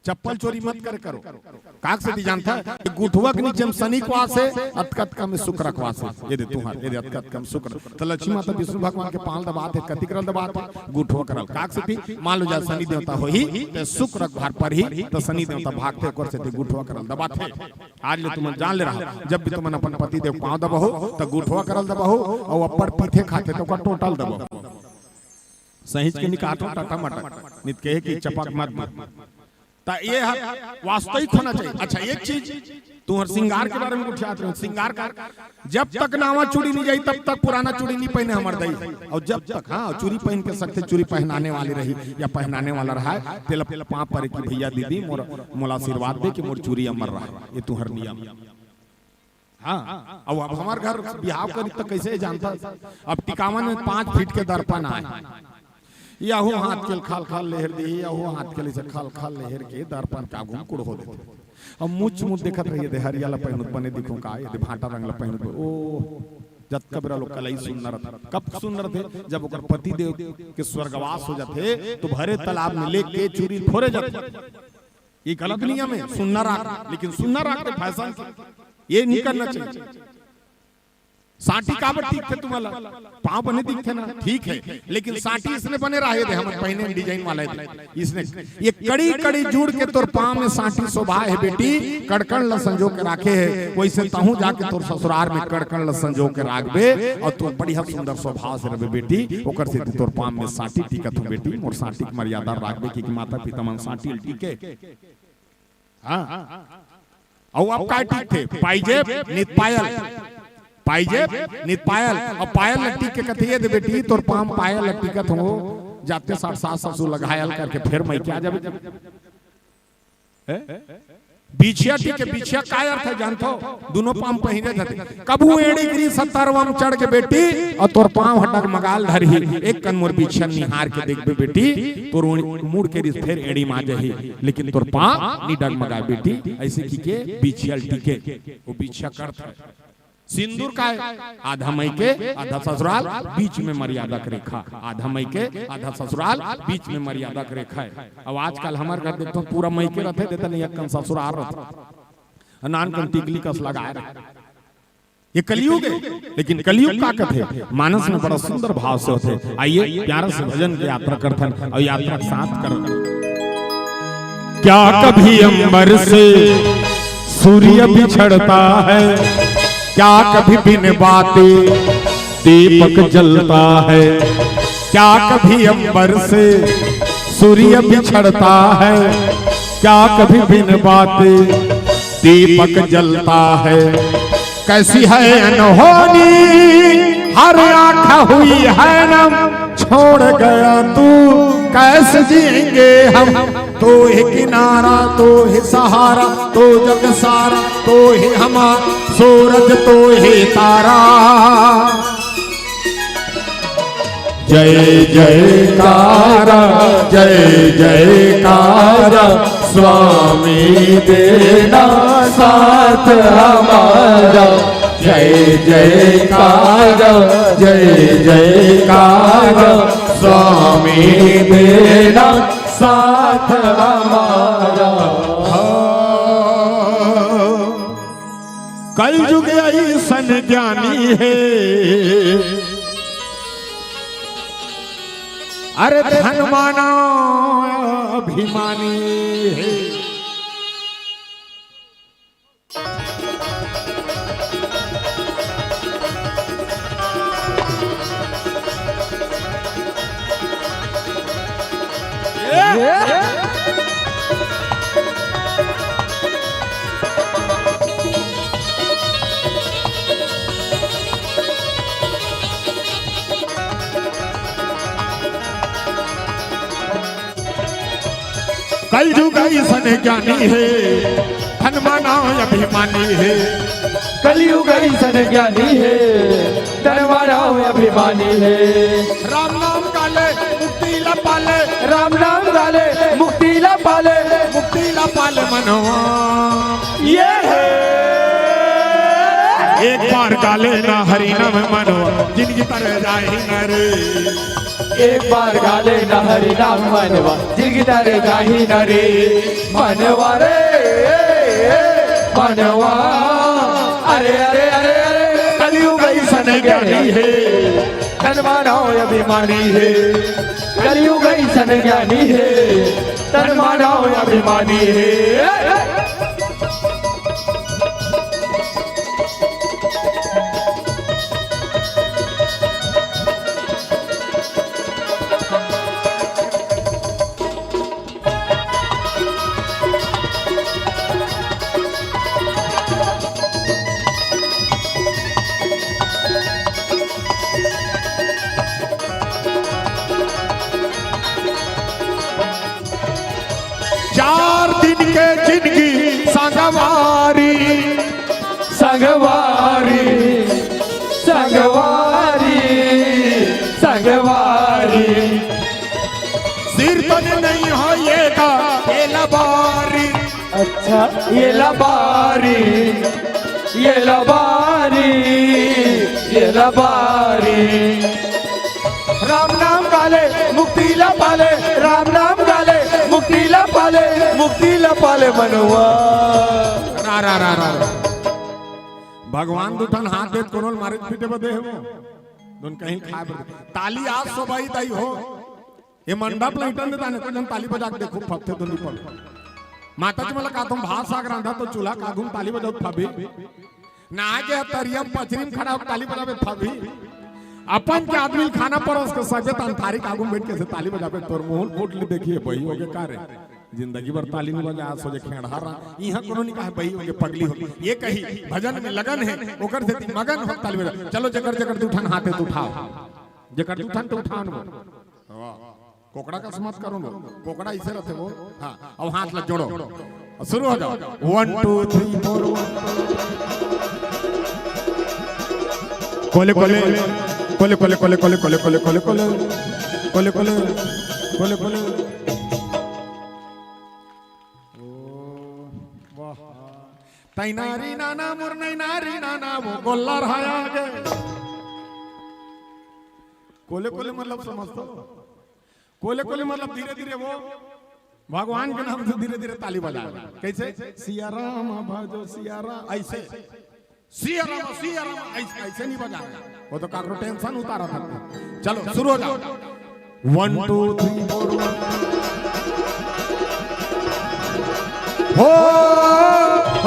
चप्पल चोरी मत करे करो। काक से ती जानथा कि गुठवा के नीचे में सनी के वास हे, अतका अतका में शुक्र के वास हे। ये दे तुहर, ये दे अतका अतका में शुक्र। त लक्ष्मी माता विष्णु भगवान के पांव दबाथे, कति करल दबाथे, गुठवा करल। काक से ती मान लो जा सनी देवता होही, ते शुक्र के भार परही, त सनी देवता भागथे, ओकर सेती गुठवा करल दबाथे। आज ले तुमन जान ले रहा, जब भी तुमन अपन पति देव पांव दबहू, त गुठवा करल दबहू, अउ अब्बड़ पीथे खाथे त ओकर टोटल दबहू। सहिंच के निकाटो टाटा मटक, नित कहे कि चपक मत दे। त ये ह वास्तविक होना चाहिए। अच्छा, एक चीज तुहर श्रृंगार के बारे में गोठियात रहे, श्रृंगार का, जब तक नावा चूड़ी नहीं जाही, तब तक पुराना चूड़ी नहीं पहिने हमर दई। अउ जब तक, हाँ, चूड़ी पहिन के सकथे, चूड़ी पहिनाने वाली रही या पहिनाने वाला रहा हे, तेला पांव परे कि भैया दीदी मोर, मोला आशीर्वाद दे कि मोर चूड़ी अमर रहा। ये तुहर नियम। हाँ, अउ अब हमर घर बिहाव करी त कइसे जानथा? अब टिकावन में पांच फीट के दर्पण आय। यहू हाथ के खल खल लेहर दिही, यहू हाथ के अइसे खल खल लेहर के दर्पण के आगू में कुड़हो देथे। अब मुच मुच देखत रहिथे, हरिया ला पहिनहूं त बने दिखहूं का, ये दे भांटा रंग ला पहिनहूं त, ओ, जतका बेरा लोग कलाई सुन्ना रथे। कब सुन्ना रथे? जब ओकर पति देव के स्वर्गवास हो जाथे, त भरे तालाब में लेके चूरी ल फोरे जाथे। ये गलत नियम हे, सुन्ना राख, लेकिन सुन्ना राख के फैशन के, ये नहीं करना चाहिए। सांटी काबर टीकथे तुमला? पांव बने दिखथे ना, ठीक हे, लेकिन सांटी इसने बने रहे दे, हमन पहिने डिजाइन वाला हे दे। इसने ये कड़ी कड़ी जुड़ के तोर पांव में सांटी शोभा हे बेटी, कड़कड़ ल संजो के राखे हे, वइसे तहूं जाके तोर ससुरार में कड़कड़ ल संजो के राखबे अउ तू बढ़िया सुंदर शोभा से रहबे बेटी। ओकर सेती तोर पांव में सांटी टीकत हूं बेटी, मोर सांटी के मर्यादा राखबे, कि माता पिता मन सांटी ल टीके। हाँ। अउ अब काय टीकथे? पाइजेब, नित पायल। पाइजेब, नित पायल। अउ पायल ल टीक के कथे, ये दे बेटी, तोर पांव पायल ल टीकत हूं, जाते साठ सास ससुर ल घायल करके फेर मइके आ जाबे। हैं? बिछिया टीके, बिछिया काय अर्थ हे जानथो? दूनों पांव पहिरे जाथे। कभू एड़ी गिरी सत्तरवा म चढ़ के बेटी, अउ तोर पांव ह डगमगाल धरही। एक कन मोर बिछिया निहार के देखबे बेटी, तोर ओड़ी मुड़ के रिस फेर एड़ी मा जाही, लेकिन तोर पांव नी डगमगाय बेटी। अइसे कहिके बिछिया ल टीके, वो बिछिया करथे। सिंदूर काय? आधा मइके, आधा ससुराल, बीच में मर्यादा के रेखा। आधा मइके, आधा ससुराल, बीच में मर्यादा के रेखा हे। अब आजकल हमर घर देखथन, पूरा मइके रथे, देते नहीं, एक कन ससुराल रथे, नान कन टिकली कस लगाए रथे। ये कलयुग हे, लेकिन कलयुग का कथे? मानस में बड़ा सुंदर भाव से होथे। आइए, प्यारा से भजन के यात्रा करथन अउ यात्रा के साथ करथन। क्या कभी अंबर से सूर्य बिछड़ता है, क्या कभी बिन बाती दीपक जलता है, क्या कभी अंबर से सूर्य बिछड़ता है, क्या कभी बिन बाती दीपक जलता है। कैसी है अनहोनी हर आंख हुई है नम, छोड़ गया तू कैसे जिएंगे हम। तू ही किनारा, तू ही सहारा, तू जग सारा, तू ही हमारा सूरज, तू ही तारा। जय जयकारा, जय जयकारा, स्वामी देना साथ हमारा। जय जयकारा, जय जयकारा, स्वामी देना साथ हमारा। हाँ। कलयुग अइसन ज्ञानी हे, अरे धन माना अभिमानी हे। कलयुग अइसन ज्ञानी हे, धन मानव अभिमानी हे। कलयुग अइसन ज्ञानी हे, धन मानव अभिमानी हे। राम नाम गाले, मुक्ति ला पाले। राम नाम गाले, मुक्ति ला पाले। मुक्ति ला पाले मनवा। ये हे। एक बार गाले ना हरि नाम मनवा, जिनगी तर जाही न रे। एक बार गाले न हरि नाम मनवा, जिनगी तर जाही न रे। मनवा रे, मनवा। अरे, अरे, अरे, अरे, कलयुग अइसन ज्ञानी हे, धन मानव अभिमानी हे। कलयुग अइसन ज्ञानी हे, धन मानव अभिमानी हे। चार दिन के जिनगी संगवारी। संगवारी, संगवारी, संगवारी। सिर तन नहीं हो ये का, ये लबारी। अच्छा, ये लबारी, ये लबारी, ये लबारी। राम नाम गाले, मुक्ति ला पाले। राम नाम गाले, मुक्ति ला पाले। मुक्ति ला पाले मनवा। रा, रा, रा, रा, रा। भगवान दू ठन हाथ देत कोनो ल मारे पीटे बदे हे वो। दुन कहीं खाए बदे। ताली आज सो बजही दाई हो। ये मंडप लइटन दे ताने, कोई जन ताली बजा के देखो, फपथे तो नहीं पड़। माता जी मला का तुम भात साग रांधा तो चूल्हा का घूम ताली बजाओ फबी। ना के तरिया म पचरी म खड़ा होके ताली बजावे फबी। अपन के आदमी ल खाना परोस के सजे तन थारी का घूम बैठ के से ताली बजावे, तोर मुंह फूट ले देखिए बही होगे का रे। जिंदगी भर ताली नहीं बजा, सोचे खेड़ा रहा। यहाँ कोनो नहीं कहा बही होगे पगली हो। ये कही भजन में लगन है, ओकर से मगन हो ताली बजा। चलो जेकर जेकर दू ठन हाथे तो उठाओ। जेकर दू ठन तो उठाओ न वो। वाह। कोकड़ा कस मत करो वो। कोकड़ा इसे रथे वो। हाँ, अब हाथ ला जोड़ो। और शुरू हो जाओ। One, two, three, four, one, two, three। कोले, कोले। कोले, कोले, कोले, कोले, कोले, कोले, कोले। कोले, कोले। कोले, कोले। ओ, वाह। तैनारी नाना मुरनैनारी नाना वो गोल्ला रहा आगे। कोले, कोले मतलब समझ तो? कोले कोले मतलब धीरे धीरे वो भगवान के नाम से धीरे धीरे ताली बजा। कैसे? सिया राम भजो सिया राम, ऐसे। सिया राम, सिया राम, ऐसे, ऐसे नहीं बजा। वो तो काकरो टेंशन उतारा था। चलो शुरू हो जाओ। One, two, three, four, one। हो, हो, हो,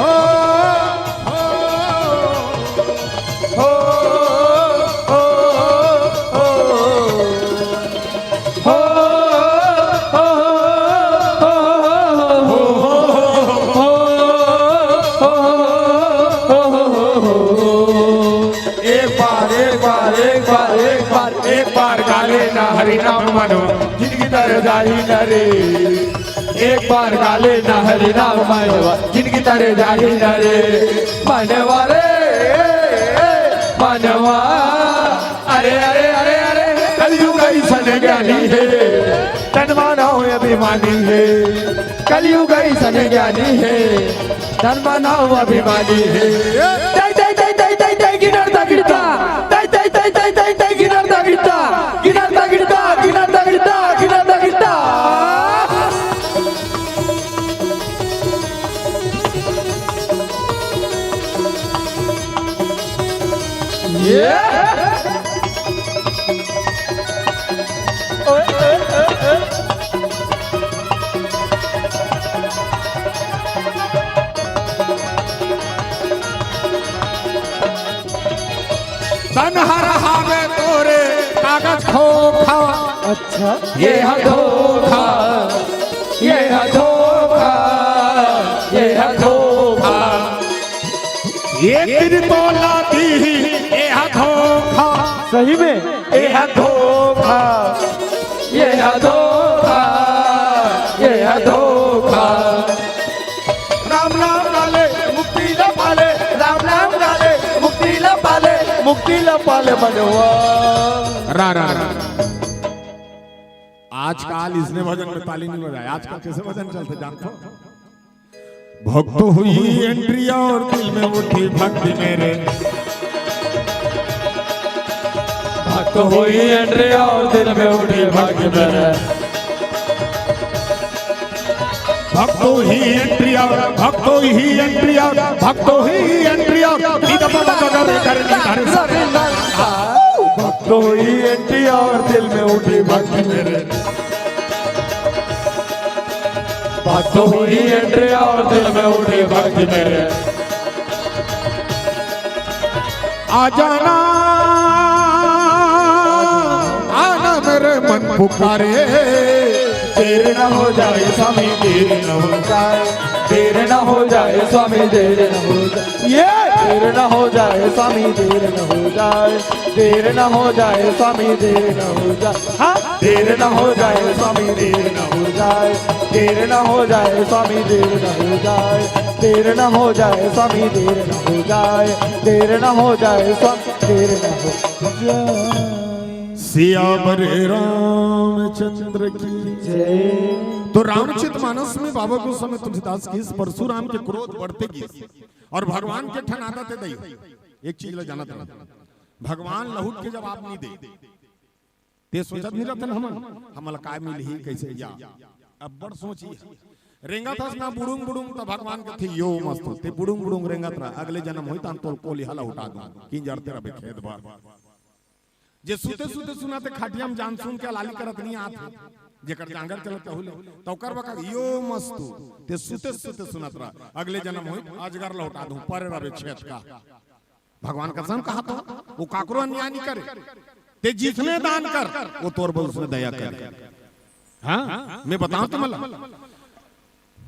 हो, हो, हो। एक बार, एक बार, एक बार, एक बार, एक बार गाले ना हरि नाम मनो, जिनगी तर जाही न रे। एक बार गाले ना हरि नाम मनवा, जिनगी तर जाही न रे। मनवा रे, मनवा। अरे, अरे, अरे, अरे, कलयुग अइसन ज्ञानी हे, तन मानव अभिमानी हे। कलयुग अइसन ज्ञानी हे, तन मानव अभिमानी हे। तै, तै, तै, तै, तै, तै, गिनर दा गिरता। तै, तै, तै, तै, तै, तै, गिनर दा गिरता। गिनर दा गिरता, गिनर दा गिरता, गिनर दा गिरता। ये। ओए, ओए, ओए, ओए। तन हर हावे तोरे कागज खोखा। अच्छा। ये ह धोखा, ये ह धोखा, ये ह धोखा। एक दिन तोला दीही, ये ह धोखा। सही में? ये ह धोखा, ये ह धोखा, ये ह धोखा। मुक्ति ला पाले बजवा। रा, रा, रा। आजकल इसने भजन में ताली नहीं बजाए, आजकल कैसे भजन चलते जानते हो? भक्त हुई एंट्री और दिल में उठी भक्ति मेरे। भक्त हुई एंट्री और दिल में उठी भक्ति मेरे। भक्तो ही एंट्री और भक्तो ही एंट्री और भक्तो ही एंट्री और निगम नगर कर निधर। भक्तो ही एंट्री और दिल में उठी भक्ति मेरे। भक्तो ही एंट्री और दिल में उठी भक्ति मेरे। आ जाना, आना मेरे मन पुकारे। देर न हो जाए स्वामी, देर न हो जाए, देर न हो जाए स्वामी, देर न हो जाए, ये देर न हो जाए स्वामी, देर न हो जाए, देर न हो जाए स्वामी, देर न हो जाए, हाँ, देर न हो जाए स्वामी, देर न हो जाए, देर न हो जाए स्वामी, देर न हो जाए, देर न हो जाए स्वामी, देर न हो जाए, देर न हो जाए स्वामी, देर न हो जाए। सियावर रामचंद्र की जय। तो रामचरित मानस में बाबा गोस्वामी तुलसीदास की इस परशुराम के क्रोध बढ़ते गिस और भगवान के ठन आदत हे दई, एक चीज ला जानत रह, भगवान लहुट के जवाब नहीं दे, ते सोचत नहीं रहतन हमन, हमला काय मिलही, कैसे या। अब्बड़ सोची। रेंगत हस ना बुड़ुंग बुड़ुंग, त भगवान कथे, "यो मस्त हो, ते बुड़ुंग बुड़ुंग रेंगत रह, अगले जन्म होई, त हम तोर कोलिहा ला उठा दूं, किंजरते रहबे खेत भर।" जे सुते सुते सुनत हे खटिया में जान सुन के लाली करत नहीं आत हे, जेकर जांगर चलत कहू ले, त ओकर बका, "यो मस्त हो, ते सुते सुते सुनत रह, अगले जन्म होई, अजगर ला उठा दूं, परे रहबे छेत का।" भगवान कसम कहा तो, वो काकरो अन्याय नहीं करे। ते जिसने दान कर, वो तोर पर उसने दया करे। हाँ, मैं बताऊं तुमला,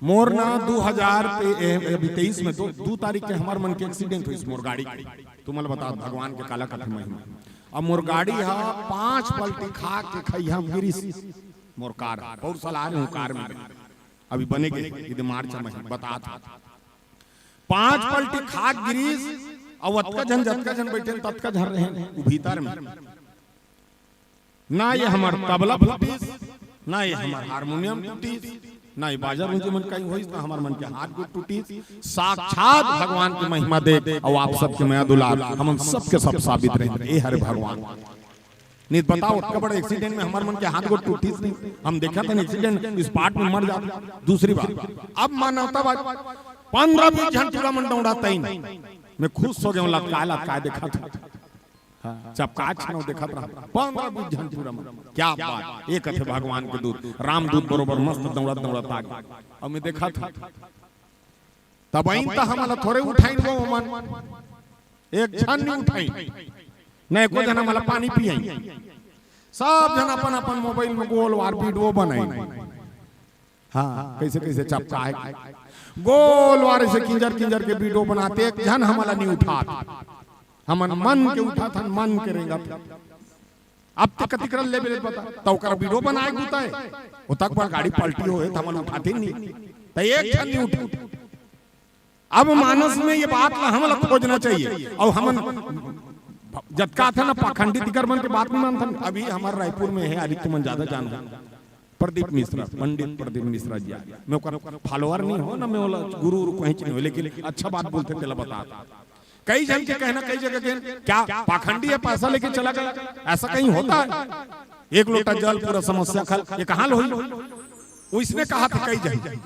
मोर ना दू हजार पे, ए, अभी तेईस में तो दू तारीख के हमार मन के एक्सीडेंट होइस मोर गाड़ी के। तुमला बता भगवान के काला कथे महिमा। अब मोर गाड़ी हा पांच पलटी खा के खैया में गिरिस मोर कार। पौर साल आ रहे हूँ कार में, अभी बने के, इधर मार्च में बता था। पांच पलटी खाक गिरीस, अउ अतका झन, जतका झन बइठे, ततका झन रहे, उ भीतर में। ना ये हमर तबला फूटिस, ना ये हमर हारमोनियम टूटिस, ना ये बाजा रूंजे मन कहीं होइस, ना हमर मन के हाथ गोड़ टूटिस। साक्षात भगवान के महिमा देख, अउ आप सबके मया दुलार, हमन सबके सब साबित रहे, ए हरे भगवान। नहीं बताओ, अतका बड़ा एक्सीडेंट में हमर मन के हाथ गोड़ टूटिस नहीं। हम देखा था एक्सीडेंट, स्पॉट में मर जाता। दूसरी बात, अब मानवतावाद, पंद्रह बीस झन टूरा मन दौड़ाता ही नहीं। मैं खुश हो गया हूँ, लतकाए लतकाए देखा था। हाँ, चपकाए छनौ देखत रहा, पंद्रह बीस झन टूरा मन। क्या बात, एक थे भगवान के दूत, रामदूत बरोबर मस्त दौड़त दौड़त आ गए। और मैं देखा था, तब आइन त हमला थोरे उठाइन वो मन, एक झन नहीं उठाइन, न एको झन हमला पानी पियाइन। सब झन अपन अपन मोबाइल में गोल वार वीडियो बनाइन। हाँ, कैसे कैसे चपका है, गोल वार से किंजर किंजर के वीडियो बनाते, एक झन हमला नहीं उठात। हमन मन के उठात हन, मन के रेंगत। अब ते कतिक रन लेबे ले बता, त ओकर वीडियो बनाए गुताए, ओ तक पर गाड़ी पलटी होए, त हमन उठाते नहीं, त एक झन नहीं उठे। अब मानस में ये बात ला हमला खोजना चाहिए। और हमन जतका थे ना पाखंडी दिगर मन के बात नहीं मानथन। अभी हमारे रायपुर में है, अभी तुमन ज्यादा जानो, प्रदीप मिश्रा, पंडित प्रदीप मिश्रा जी। मैं ओकर फॉलोअर नहीं हो ना, मैं ओला गुरु उरु कहीं नहीं हो, लेकिन अच्छा बात बोलते तेला बता। कई झन के कहना, कई जगह के, "क्या पाखंडी है, पैसा लेके चला गया, ऐसा कहीं होता है? एक लोटा जल पूरा समस्या खल, ये कहाँ लो?" इसने कहा था कई झन।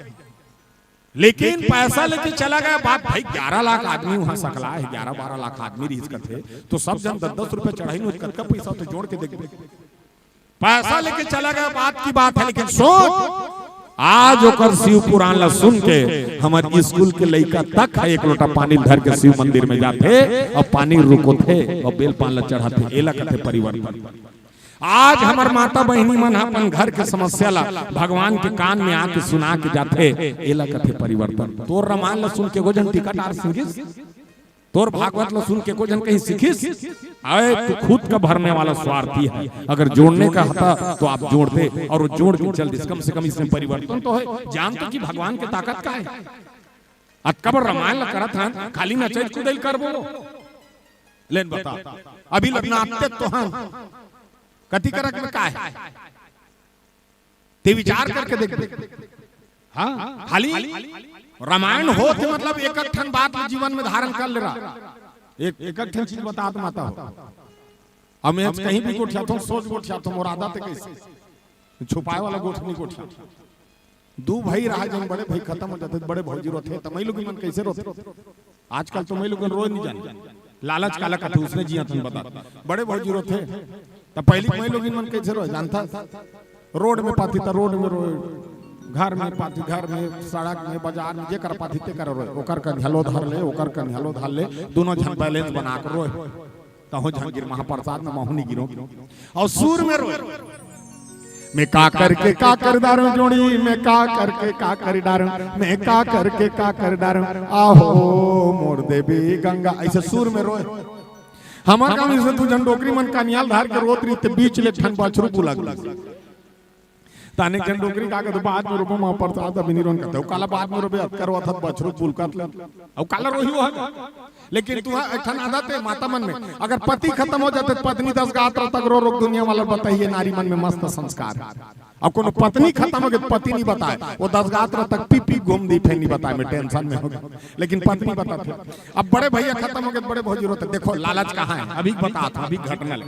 लेकिन पैसा लेके चला गया बात, भाई, ग्यारह लाख आदमी वहां सकला है, ग्यारह बारह लाख आदमी रहिस कथे, तो सब झन दस दस रुपए चढ़ाई, कतका पैसा तो जोड़ के देख। पैसा लेके चला गया बात की बात है, लेकिन सोच, आज ओकर शिव पुराण ला सुन के हमर स्कूल के लइका तक है एक लोटा पानी धर के शिव मंदिर में जाथे और पानी रुकोथे और बेलपान ला चढ़ाथे। एला कथे परिवर्तन। आज हमर माता बहिनी मन ह अपन घर के समस्या ला भगवान के कान में आके सुना के जाथे, एला कथे परिवर्तन। तोर रामायण ला सुन के एको झन टिकट आर सिंगिस, तोर भागवत ला सुन के एको झन कहीं सिखिस। अरे, तू खुद का भरने वाला स्वार्थी है। अगर जोड़ने का होता तो आप जोड़ते, और वो जोड़ के चल दिस। कम से कम इसमें परिवर्तन तो है। जान तो कि भगवान के ताकत का है। अतका बड़ रामायण ला करत हन, खाली नचई कूदई करबो। लेन बता, अभी लगना आते तो हम कति करक में का है, ते विचार करके देख। हाँ, खाली रामायण होत हे, मतलब एक एक ठन बात ल जीवन में धारण कर ले रहा। एक एक ठन चीज बतात माता हो। अब मैं कहीं भी गोठियाथों, सोच गोठियाथों, मोर आदत हे कइसे छुपाए वाला गोठ नहीं गोठिया। दू भाई रहा, जब बड़े भाई खतम हो जाथे, बड़े भौजी रोथे, त मई लोगिन मन कइसे रोथे? आजकल तो मई लोगिन रोय नहीं जाने, लालच काला कथे, उसने जिया तन बता। बड़े भौजी रोथे, त पहिली मई लोगिन मन कइसे रोय जानथा? रोड में पाती त रोड में रोय, घर में पाती घर में, सड़क में, बाजार में, जेकर पाती तेकर रोय, ओकर कन्हलो धर ले, ओकर कन्हलो धर ले, दोनों झन बैलेंस बना के रोय। तहूँ झन गिर महाप्रसाद में महूँ नहीं गिरो। अउ सुर में रोय, मैं का करके का कर डारूं जोड़ी, मैं का करके का कर डारूं, मैं का करके का कर डारूं, आहो मोर देवी गंगा, अइसे सुर में रोय। हमर गाँव में से दू झन डोकरी मन कनिहाल धार के रोत रहिथे, बीच ले एक ठन बछरू बुलक गे। त अनेक झन डोकरी का कथे, बाद में रोबो महाप्रसाद, अभी नहीं रोन कथे। काला बाद में रोबे, अतका रोत हत बछरू बुलकत ले। अउ काला रोही हो हत। लेकिन तुँहर एक ठन आदत हे माता मन में, अगर पति खतम हो जाथे त पत्नी दस गात रहा तक रो रो दुनिया वाला बताही, नारी मन में मस्त संस्कार हे। अब कोनो पत्नी खतम हो गे त पति नहीं बताय, वो दस गात रहा तक पी पी घूम दी, फेर नहीं बताय, मैं टेंशन में हो गे। लेकिन पत्नी बताथे। अब बड़े भैया खतम हो गे त बड़े भौजी रोथे, देखो लालच कहाँ हे, अभी बतात हँव, अभी घटना ले।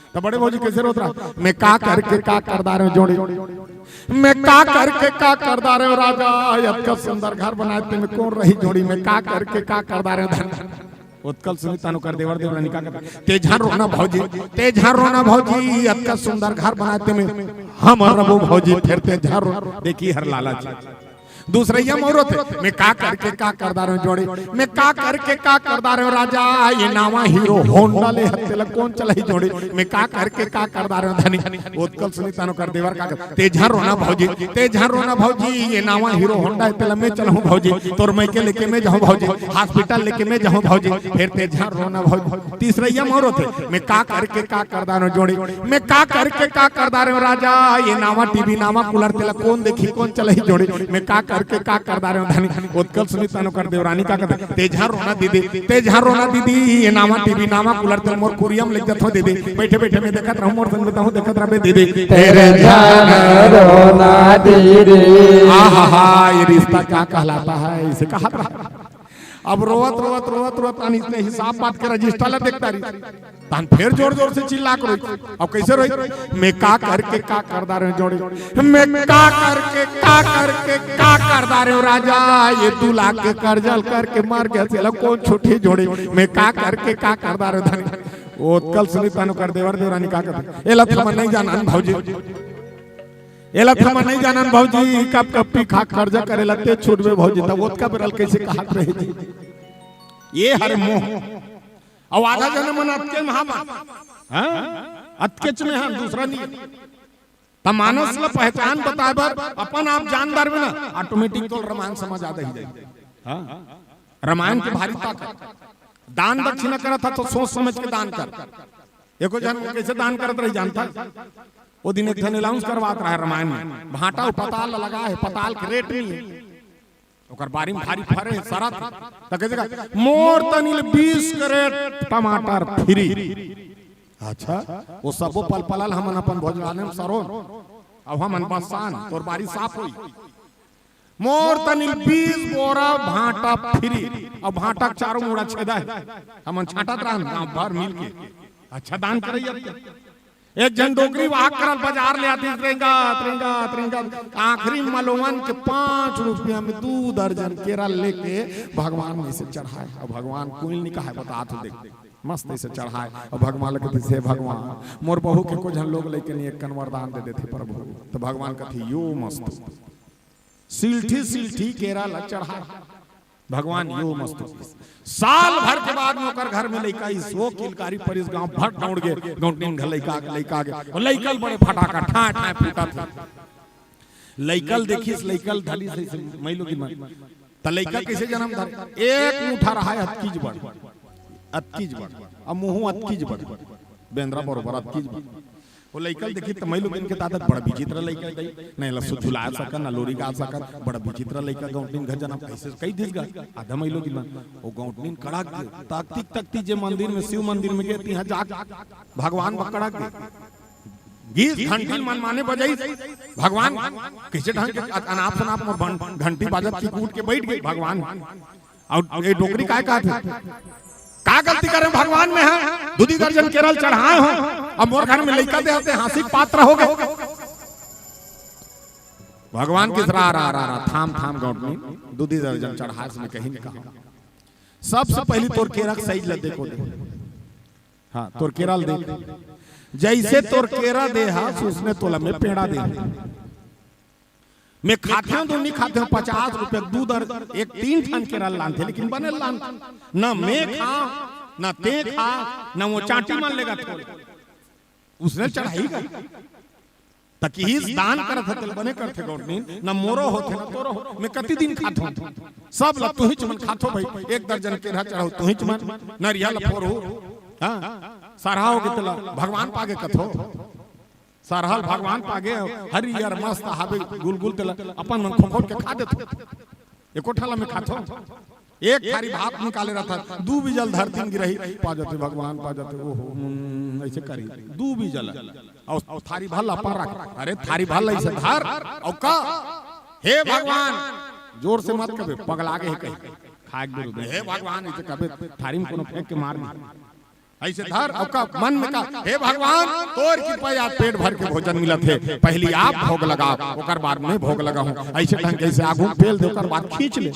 त बड़े भौजी कइसे रोत रहा, मैं का करके का कर डारेंव जोड़ी, मैं का करके का कर डारेंव राजा, अतका सुंदर घर बनाय तेमे कोन रही जोड़ी, मैं का करके का कर डारेंव धन। ओतका ल सुनी तहन ओकर देवर देवरानी का कथे, ते झन रोना भौजी, ते झन रोना भौजी, अतका सुंदर घर बनाय तेमे हम रबो भौजी, फेर ते झन रो। देखी हर लालच। दूसरइया म रोथे, मैं का करके का कर डारेंव जोड़ी, मैं का करके का कर डारेंव राजा, ये नावा हीरो होंडा ले हत तेला कोन चलाही जोड़ी, मैं का करके का कर डारेंव धनी। ओतका ल सुनी तहन ओकर देवर का कथे, ते झन रोना भौजी, ते झन रोना भौजी, ये नावा हीरो होंडा हे तेला मैं चलाहूँ भौजी, तोर मइके लेके मैं जाहूँ भौजी, हॉस्पिटल लेके मैं जाहूँ भौजी, फेर ते झन रोना भौजी। तीसरइया म रोथे, मैं का करके का कर डारेंव जोड़ी, मैं का करके का कर डारेंव राजा, ये नावा टीवी नावा कूलर तेला कोन देखी कोन चलाही जोड़ी, मैं का करके का कर डारेंव धनी। ओतका ल सुनी तहन ओकर देवरानी का कथे, ते झन रोना दीदी, ते झन रोना दीदी, ये नावा टीवी नावा कूलर तेला मोर कुरिया म लेके जाथों दीदी, बइठे बइठे मैं देखत रहूँ, मोर संग में तहूँ देखत रहबे दीदी। तेरे झन रोना दीदी। आहा हा, ये रिश्ता क्या कहलाता है, इसे कहा था। अब रोवत रोवत रोवत रोवत अनिस ने हिसाब बात के रजिस्टर ला देखता रही, तहन फेर जोर जोर से चिल्ला के रोई। अब कइसे रोई? मैं का करके का कर डारेंव जोड़ी, मैं का करके का करके का कर डारेंव राजा, ये दू लाख के कर्जा ल करके मर गे तेला कोन छुटही जोड़ी, मैं का करके का कर डारेंव धनी। ओतका ल सुनी तहन ओकर देवर देवरानी का कथे, एला त हमन नहीं जानन भौजी, एला त हमन नहीं जानन भौजी, कब कब पी खा कर्जा करे ला ते छूटबे भौजी, त ओतका बेरा ल कइसे कहत रहे जी। ये हरे मोह। अउ आधा झन मन अतके में हन, हाँ? अतकेच में हन, दूसरा नहीं। त मानस ल पहचान बताय बर अपन आप जान डारबे ना, ऑटोमेटिक तोला रामायण समझ आ जाही। हाँ? रामायण के भारी ताकत। दान दक्षिणा करत हस त सोच समझ के दान कर। एको झन कइसे दान करत रही जानथा? ओ दिन एक झन अनाउंस करवात रहा रामायण में, भांटा अउ पताल लगा हे, पताल के रेट नहीं हे। ओकर बारी में भारी फरे हे, सरत हे। त कइसे का, मोर तनी ले बीस कैरेट टमाटर फ्री। अच्छा, ओ सबो पलपला ल हमन अपन भोजनालय में सरोन, अउ हमन बसान, तोर बारी साफ होई। मोर तनी बीस बोरा भांटा फ्री। अब भांटा के चारों मुड़ा छेदा हे। हमन छांटत रहन गांव भर मिल के। अच्छा दान करइया। एक झन डोकरी वाहक करल बाजार ले आतिस, रेंगत, रेंगत, रेंगत। आखिरी मलोवन के पांच रुपया में दू दर्जन केरा लेके भगवान में से चढ़ाय। अब भगवान कोई नहीं कहा, बतात हो देख। मस्त से चढ़ाय। अब भगवान ल कहितिस, हे भगवान, मोर बहू के को झन लोग लइके नहीं, एक कन वरदान दे देते प्रभु। त भगवान कथे, यो मस्त। सिलठी सिलठी केरा ल चढ़ा। भगवान यो मस्त। साल भर के बाद में ओकर घर में लइका आइस, वो किलकारी परिस, गांव भर दौड़ गे, गौंटिन घर लइका आगे, लइका आगे। वो लइका ल बड़े फटाका ठाय ठाय फूटत हे। लइका ल देखिस, लइका ल धरिस अइसे मई लोगिन मन। त लइका कइसे जनम धरे? एक मुठा रहा हे अतकीच बड़, अतकीच बड़। अब मुहूं अतकीच बड़, बेंदरा बरोबर अतकीच बड़। वो लइका ल देखी त मई लोगिन के आदत बड़ा विचित्र लइका हे दई, न एला सुझुला सकन, न लोरी गा सकन, बड़ा विचित्र लइका, गौंटनीन घर जाना, अइसे कहि दिस गा, आधा मई लोगिन मन। वो गौंटनीन कड़क गे, तकती तकती जे मंदिर में, शिव मंदिर में गे, तिहां जाके भगवान बर कड़क गे। गीस घंटी ल मनमाने बजाइस, भगवान कइसे ढंग के अनाप शनाप मोर घंटी बाजत के उठ के बइठ गे भगवान। अउ ए डोकरी काय कहत हे? का गलती करे भगवान में हे? दू दी दर्जन केरा ल चढ़ाए हों, अब मोर घर में लइका दे हते, हाँसी के पात्र हो गे। भगवान कहिस रा, रा, रा, रा, थाम, थाम गौंटनीन, दू दी दर्जन चढ़ाए से मैं कहीं नहीं कहा। सबसे पहली तोर केरा के size ल देखो दे। हाँ, तोर केरा ल देख। जइसे तोर केरा दे हस, उसने तोला मैं पेड़ा दे हूँ। मैं खाथेंव तो नहीं खाथेंव, पचास रुपया दू दर एक तीन ठन केरा लानथे, लेकिन बने लान, न मैं खा, न ते खा, न वो चांटी मन लेगा थोड़े। उसने चढ़ाई गा। त किहिस दान करत हे, तेल बने करथे गौंटनीन, न मोरो होथे, न तोरो हो। मैं कति दिन खाथों? सब ल तुहिच मन खाथो भई, एक दर्जन केरा चढ़ाओ तुहिच मन, नरिया ल फोरो। हाँ, सरहा होगे तेला भगवान पागे कथो। सरहा ल भगवान पागे, हरियर मस्त हाबे गुलगुल तेला अपन मन खोखोल के खा देथो। एको ठन ल मैं खाथों। एक थारी भात निकाले रहिथस, दू बीजा ल धरती म गिराही, पा जाथे भगवान, पा जाथे, ओहो, हम्म, अइसे करी, दू बीजा ल। अउ थारी भर ल अपन रख, अरे थारी भर ल अइसे धर, अउ का, हे भगवान, जोर से मत कबे, पगला गे हे कहीं, खाए के विरुद्ध, हे भगवान, अइसे कबे, थारी म कोनो फेंक के मार दी। अइसे धर, अउ का मन में का, हे भगवान, तोर कृपा आज पेट भर के भोजन मिलत हे, पहिली आप भोग लगाव, ओकर बाद मैं भोग लगाहूं। अइसे ढंग के अइसे आगू पेल दे, ओकर बाद खींच ले।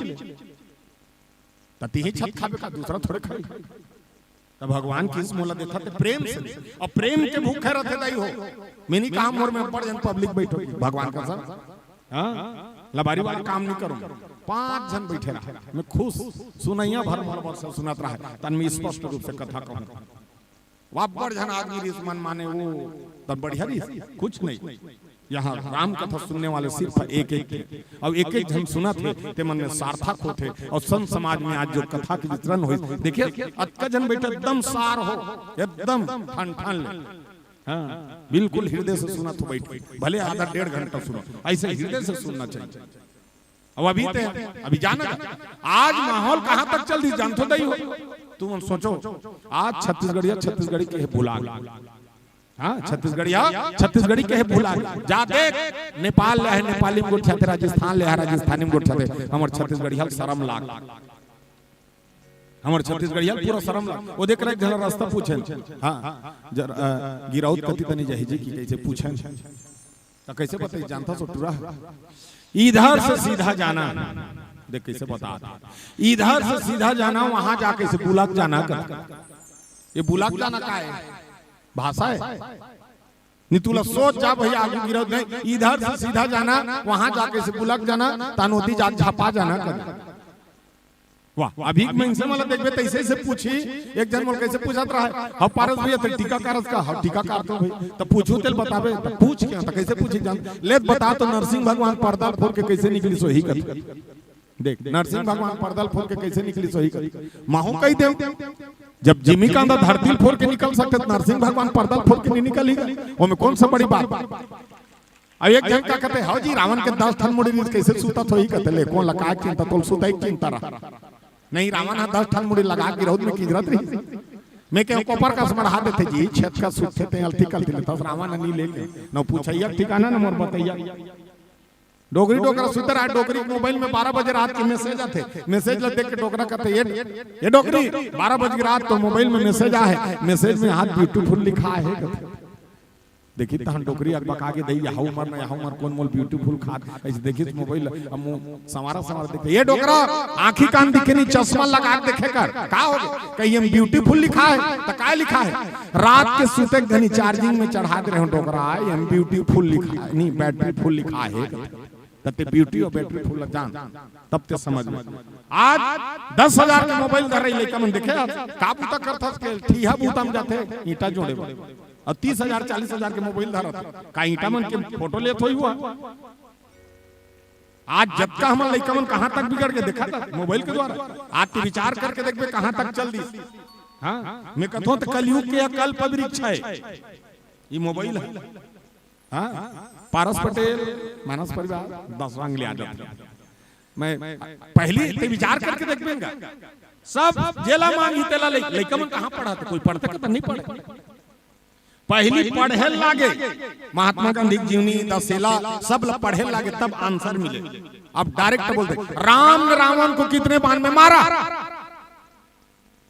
त तिही छत खाबे का, दूसरा थोड़े खाई। त भगवान कहिस मोला देथस ते प्रेम से, अउ प्रेम के भूखे रथे दई हो। मैं नहीं कहा मोर में अब्बड़ झन public बइठो, भगवान कसम। हाँ? लबारी वाला काम नहीं करूं। पांच झन बइठे रहा, मैं खुश, सुनइया भर मोर बर से सुनत रहा, तन मैं स्पष्ट रूप से कथा कहूं। अब्बड़ झन आदमी रिहिस मन माने, वो तन बढ़िया रिहिस, कुछ नहीं। यहाँ राम कथा सुनने वाले सिर्फ एक एक थे, अउ एक एक झन सुनथे, ते मन में सार्थक होथे। अउ संत समाज में आज जो कथा के वितरण होइस, देखिए, अतका झन बइठे, एकदम सार हो, एकदम ठन ठन ले। हाँ, बिल्कुल हृदय से सुनथो बइठ के, भले आधा डेढ़ घंटा सुनो, अइसे हृदय से सुनना चाहिए। अब अभी ते, अभी जाना, आज माहौल कहाँ तक चल दिस जानथो दई हो? तुमन सोचो, आज छत्तीसगढ़िया छत्तीसगढ़ी कहे भुला गे। हाँ, छत्तीसगढ़िया छत्तीसगढ़ी कहे भुला गे। जा देख, नेपाल ले हे, नेपाली म गोठियाथे, राजस्थान ले हे, राजस्थानी म गोठियाथे, हमर छत्तीसगढ़िया ल सरम लाग। हमर छत्तीसगढ़िया ल पूरा सरम लाग। ओ देख रे, एक झन रस्ता पूछेन। हाँ, जर-, अ, गिरौद कति तनी जाही जी कि कइसे पूछेन। त कइसे बताही जानथस ओ टूरा? इधर से सीधा जाना। देख कइसे बतात हे। इधर से सीधा जाना, वहां जाके से बुलक जाना कथे। ये बुलक जाना का हे? भाषा हे? नहीं, तुला सोच जा भैया, आगू गिरौद नहीं। इधर से सीधा जाना, वहां जाके से बुलक जाना, तन ओती जाके झपा जाना कथे। वाह, अभी एक मनसे मन ला देखबे त अइसे अइसे पूछही, एक झन मोला कइसे पूछत रहा हे, "हव पारस भैया, ते टीका कारस का?" "हव, टीका कारथों भई।" "त पूछहूं तेला बताबे?" "त पूछ के, त कइसे पूछही जान?" "ले त बता तो, नरसिंह भगवान परदा ल फोर के कइसे निकलिस होही कथे?" देख, नरसिंह भगवान परदा ल फोर के कइसे निकलिस होही कथे? महूं कहि देंव, जब जिमी कांदा धरती ल फोर के निकल सकथे, त नरसिंह भगवान परदा ल फोर के नहीं निकलही गा? ओमे कौन सा बड़ी बात? अब एक झन का कथे, "हव जी, रावण के दस ठन मुड़ी रिहिस, कइसे सुतत होही?" कथे, "ले, कोन ला काय चिंता, तोला सुतई के चिंता रहा। नहीं, रावण ह दस ठन मुड़ी लगा के गिरौद में किंजरत रिहिस।" मैं कहेंव, "कोपर कस मड़हा देथे जी, छेद कस सुतथे, ते अलती कलती लेथस, रावण ह नहीं लेके।" न पूछइया के ठिकाना, न मोर बतइया। डोकरी डोकरा सुते रहा, डोकरी के मोबाइल में बारह बजे रात के मैसेज आथे, मैसेज ला देख के डोकरा कथे, "ये, ये डोकरी, बारह बजे के रात तोर मोबाइल में मैसेज आहे, मैसेज में हाथ ब्यूटीफुल लिखा हे," कथे। देखिस तहन डोकरी अकबका गे, "दई, यहा उमर न यहा उमर कोन मोला ब्यूटीफुल खात?" अइसे देखिस मोबाइल, अब मुंह संवारा संवारा देखे, "ये डोकरा, आंखी कान दिखे नहीं, चश्मा लगा के देखे कर, का हो गे?" कही, "एम ब्यूटीफुल लिखा हे।" "त काय लिखा हे?" "रात के सुते के घनी चार्जिंग में चढ़ा दे रहे हो डोकरा, एम ब्यूटीफुल लिखा हे, नहीं, बैटरी फुल लिखा हे।" त ते ब्यूटी अउ बैटरी फुल जान, तब ते समझ में। आज दस हजार के मोबाइल धरे लइका मन देखे, आज का बूता करथस के ठिहा बूता में जाथे ईंटा जोड़े बर। अउ तीस हजार, चालीस हजार के मोबाइल धरत, का ईंटा मन के फोटो लेत होही हुआ? आज जतका हमर लइका मन कहां तक बिगड़ के देखा था मोबाइल के द्वारा। आज ते विचार करके देखबे कहां तक चल दिस। हाँ, मैं कथों त कलयुग के यह कल्प वृक्ष हे। ये मोबाइल है। हाँ, पारस पटेल, मानस परिवार, दस रंग ले आ जाते हैं। मैं पहली ते विचार करके देख बेंगा, सब जेला मांगी तेला ले, लइका मन कहाँ पढ़ा थे, कोई पढ़ते के तो नहीं पढ़े। पहली पढ़े लागे, महात्मा गांधी के जीवनी, दसेला, सब ला पढ़े लागे, तब आंसर मिले। अब डायरेक्ट बोल दे, राम ने रावण को कितने बाण में मारा?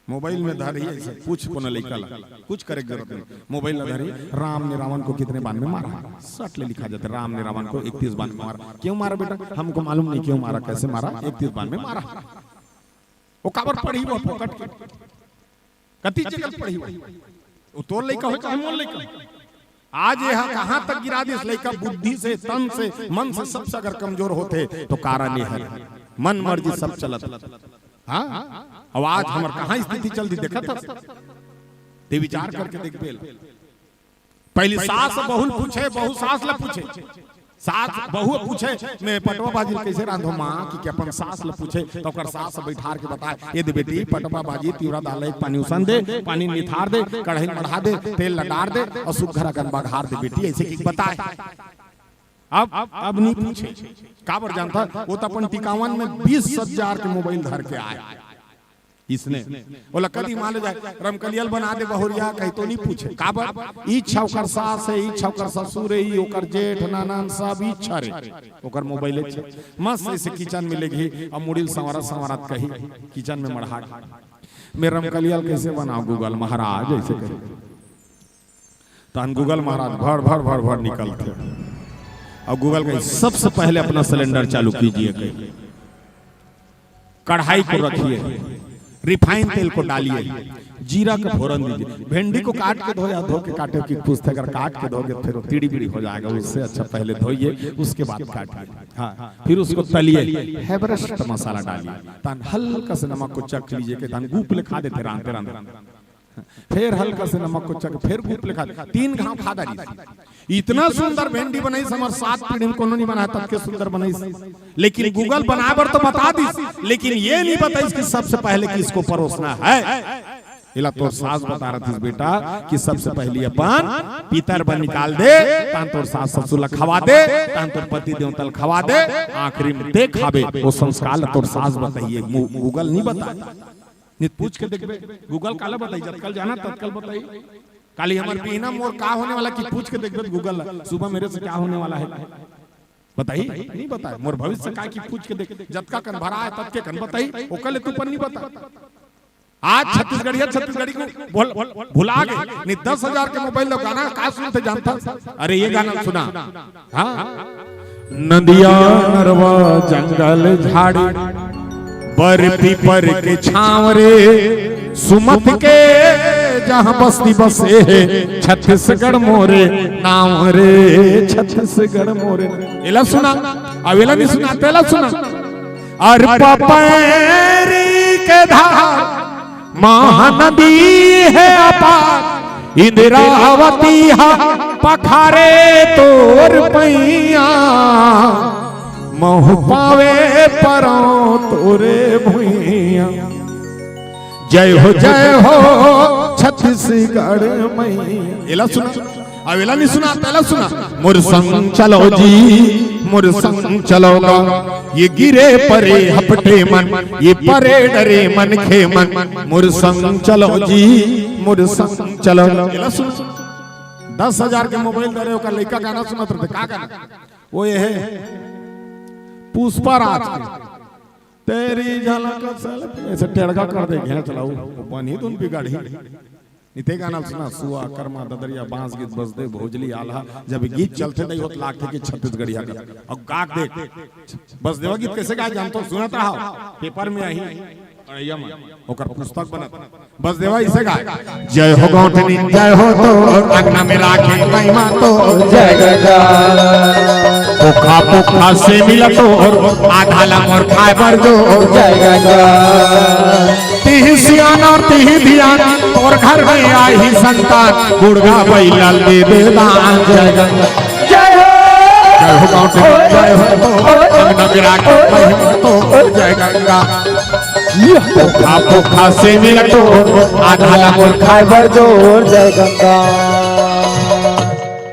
मोबाइल में धरी ऐसे पूछ कोनो लइका ला, कुछ करे के जरूरत नहीं। मोबाइल ला धरी, राम ने रावण को कितने बाण में मारा? सट ले लिखा जाता है, राम ने रावण को इकतीस बाण में मारा। क्यों मारा बेटा? हमको मालूम नहीं क्यों मारा, कैसे मारा, इकतीस बाण में मारा। वो काबर पढ़ी वो फोकट के? कति जगह पढ़ी वो? वो तोर लइका हो चाहे मोर लइका। आज ये हा कहाँ तक गिरा दिस लइका, बुद्धि से, तन से, मन से, सबसे अगर कमजोर होते तो कारण ये है, मन मर्जी सब चलत। हाँ, अब आज हमर कहाँ स्थिति चल दी, देखत हस? ते विचार करके देख बेल। पहली सास बहू ल पूछे, बहू सास ला पूछे, सास बहू पूछे, मैं पटवा भाजी ल कैसे रांधो माँ, कि, कि अपन सास ला पूछे, तो ओकर सास बैठार के बताए, ये दे बेटी, पटवा भाजी, तिवरा दाल एक पानी उसन दे, पानी निथार दे, कढ़ाई मढ़ा दे, तेल लडार दे, और सुघर अकन बघार दे बेटी, ऐसे कि बताए। अब, अब नहीं पूछे, काबर जानता, वो तो अपन टिकावन में बीस हजार के मोबाइल धर के आए। इसने ओला कदी मान ले जाए, रमकलिया ल बना दे बहुरिया, कहीं तो नहीं पूछे, काबर? इच्छा ओकर सास है, इच्छा ओकर ससुर है, ई ओकर जेठ, ननद, सब इच्छा रे, ओकर मोबाइल है। मस्त ऐसे किचन में लेगही, अब मुड़ी ल संवरत संवरत कही, किचन में मढ़ा, मैं रमकलिया ल कैसे बनाओ गूगल महाराज, ऐसे कही। तहन गूगल महाराज भड़ भड़ भड़ भड़ निकलथे। और गूगल कही, सबसे पहले अपना सिलेंडर चालू कीजिए, कही, कढ़ाई को रखिए, रिफाइन तेल को डालिए, जीरा का फोरन दीजिए, भिंडी को काट के धो या धो के काटे कि पूछते, अगर काट के धोगे फिर वो तिड़ी बिड़ी हो जाएगा, उससे अच्छा पहले धोइए, उसके बाद काटिए। हाँ, फिर उसको तलिए, एवरेस्ट मसाला डालिए, तहन हल्का से नमक को चख लीजिए, कि तहन गूप ले खा देथे रांधते रांधते। फेर हल्का से नमक को चख, फेर गूप ले खा, तीन घाव खा डारिस। इतना सुंदर भेंडी बनाइस, हमर सात पीढ़ी में कोनो नहीं बनाए, ततके सुंदर बनाइस। लेकिन गूगल बनाए बर तो बता दिस, लेकिन ये नहीं बताइस कि सबसे पहले किसको परोसना है। एला तोर सास बता रहिस बेटा कि सबसे पहली अपन पितर बर निकाल दे, तहन तोर सास ससुर ला खवा दे, तहन तोर पति देवता ला खवा दे, आखिरी में ते खाबे। वो संस्कार ला तोर सास बताही, गूगल नहीं बताए। नित पूछ के देखबे, गूगल काला बताही, जतकल जाना ततकल बताही। काली हमर बिहना मोर का होने वाला कि पूछ के देखबे गूगल ला, सुबह मेरे से क्या होने वाला है बताही, नहीं बताए। मोर भविष्य का कि पूछ के देख, जतका कन भरा है ततके कन बताही, ओकर ले तू पन नहीं बता। आज छत्तीसगढ़िया छत्तीसगढ़ी को बोल, भुला गए, नहीं दस हजार के मोबाइल लो गाना का सुनते जानता। अरे ये गाना सुना, हाँ, नदिया नरवा जंगल झाड़ी, बर पीपर के छाँव रे, सुमत के जहाँ बस्ती बसे हे, छत्तीसगढ़ मोरे नाम रे, छत्तीसगढ़ मोरे। एला सुना, अब एला नहीं सुना, तेला सुना। अर पपैरी के धार महानदी हे अपार, इंद्रावती हा पखारे तोर पैया, महु पावे परौं तोरे भुइया। जय हो, जय हो छत्तीसगढ़ मैया। एला सुना, अब एला नहीं सुना, तेला सुना। मोर संग चलो जी, मोर संग चलो गा, ये गिरे परे हपटे मन, ये परे डरे मनखे मन, मोर संग चलो जी, मोर संग चलो। एला सुना, दस हजार के मोबाइल दे रहे, ओकर लइका गाना सुनत रहते, का गाना? वो ये है पुष्पा राज के, तेरी झलक से, ऐसे टेढ़ा कर दे, घेंच लाऊ, वो बनी धुन बिगाड़ी। निते गाना सुना, सुआ, करमा, ददरिया, बांस गीत, बसदेव, भोजली, आल्हा, जब गीत चलथे त होत लागथे कि छत्तीसगढ़िया का। अब गा के देख, बसदेवा गीत कैसे गाए जानथो? सुनत रहा, पेपर में आही, पढ़ैया मन, ओकर पुस्तक बनत। बसदेवा इसे गाए, जय हो गौंठनी, जय हो तो अंगना में राखे महिमा तो, जय गंगा। पोखा पोखा से मिला तो आधा ला मोर खाए बर जो, जय गंगा। तिही सियान और तिही धियान, तोर घर में आही संतान, बुढ़ा बैला ल दे दे दान। जय गंगा। जय हो। जय हो गौंठनी, जय हो तो, अंगना में राखे महिमा तो, जय गंगा। पोखा पोखा से मिला तो, आधा ला मोर खाए बर जोर, जय गंगा।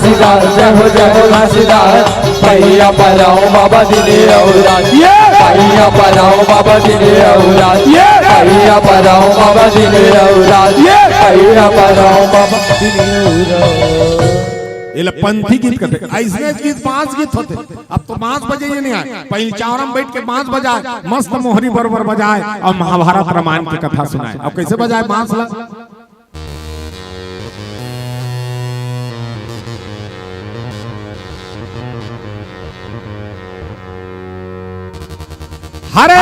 घासीदास, जय हो, जय हो घासीदास। भैया पराओ बाबा दिन अउ रात, ये भैया पराओ बाबा दिन अउ रात, ये भैया पराओ बाबा दिन अउ रात, ये भैया पराओ बाबा दिन अउ रात। एला पंथी गीत कथे। अइसने गीत बांस गीत होथे। अब तो बांस बजे ये नहीं आय, पहिली चावरा म बइठ के बांस बजाय, मस्त मोहरी बरोबर बजाय अउ महाभारत रामायण के कथा सुनाय। अब कइसे बजाय बांस ला? हरे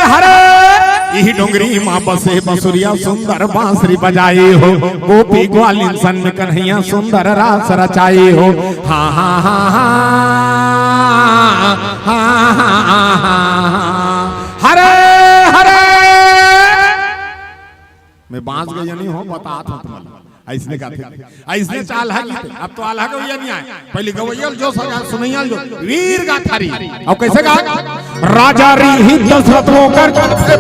हरे, इही डोंगरी मा बसे बसुरिया सुंदर बांसुरी बजाई हो, गोपी ग्वालिन संग कन्हैया सुंदर रास रचाई हो। हाँ हाँ हाँ हाँ, हाँ हाँ हाँ हाँ। हरे हरे, मैं बांस गइया नहीं हों, बतात हों तुमन ला। अइसने गाथे, अइसने चाल हे गीत। अब तो आल्हा गवइया नहीं आय, पहिली गवइया ल जोस आ जाय, सुनइया ल जोस। वीर गाथा रही। अउ कइसे गा? राजा रही दशरथ ओकर,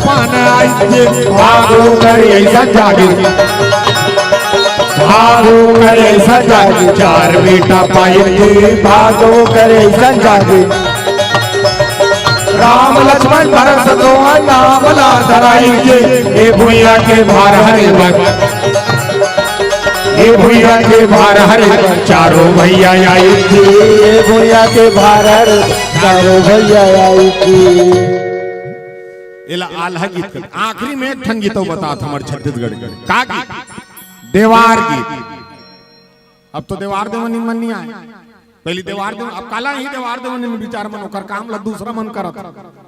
पान आइजे, भादो करे अइसन जागे। भादो करे अइसन जागे, चार बेटा पाइजे, भादो करे अइसन जागे। राम लक्ष्मण भरत सतोहन नाम ला धराई के, ए भुइया के भार हरे बर, ए भुइया के भार हरे बर, चारों भैया आई के, ए भुइया के भार हरे बर, चारों भैया आई के। एला आल्हा गीत कर। आखिरी में एक ठन गीत अउ बतात हमर छत्तीसगढ़ के। का गीत? देवार गीत। अब तो देवार देवनी मन नहीं आय। पहिली देवार देव-, अब काला ही देवार देवनी विचार मन, ओकर काम ला दूसरा मन करत,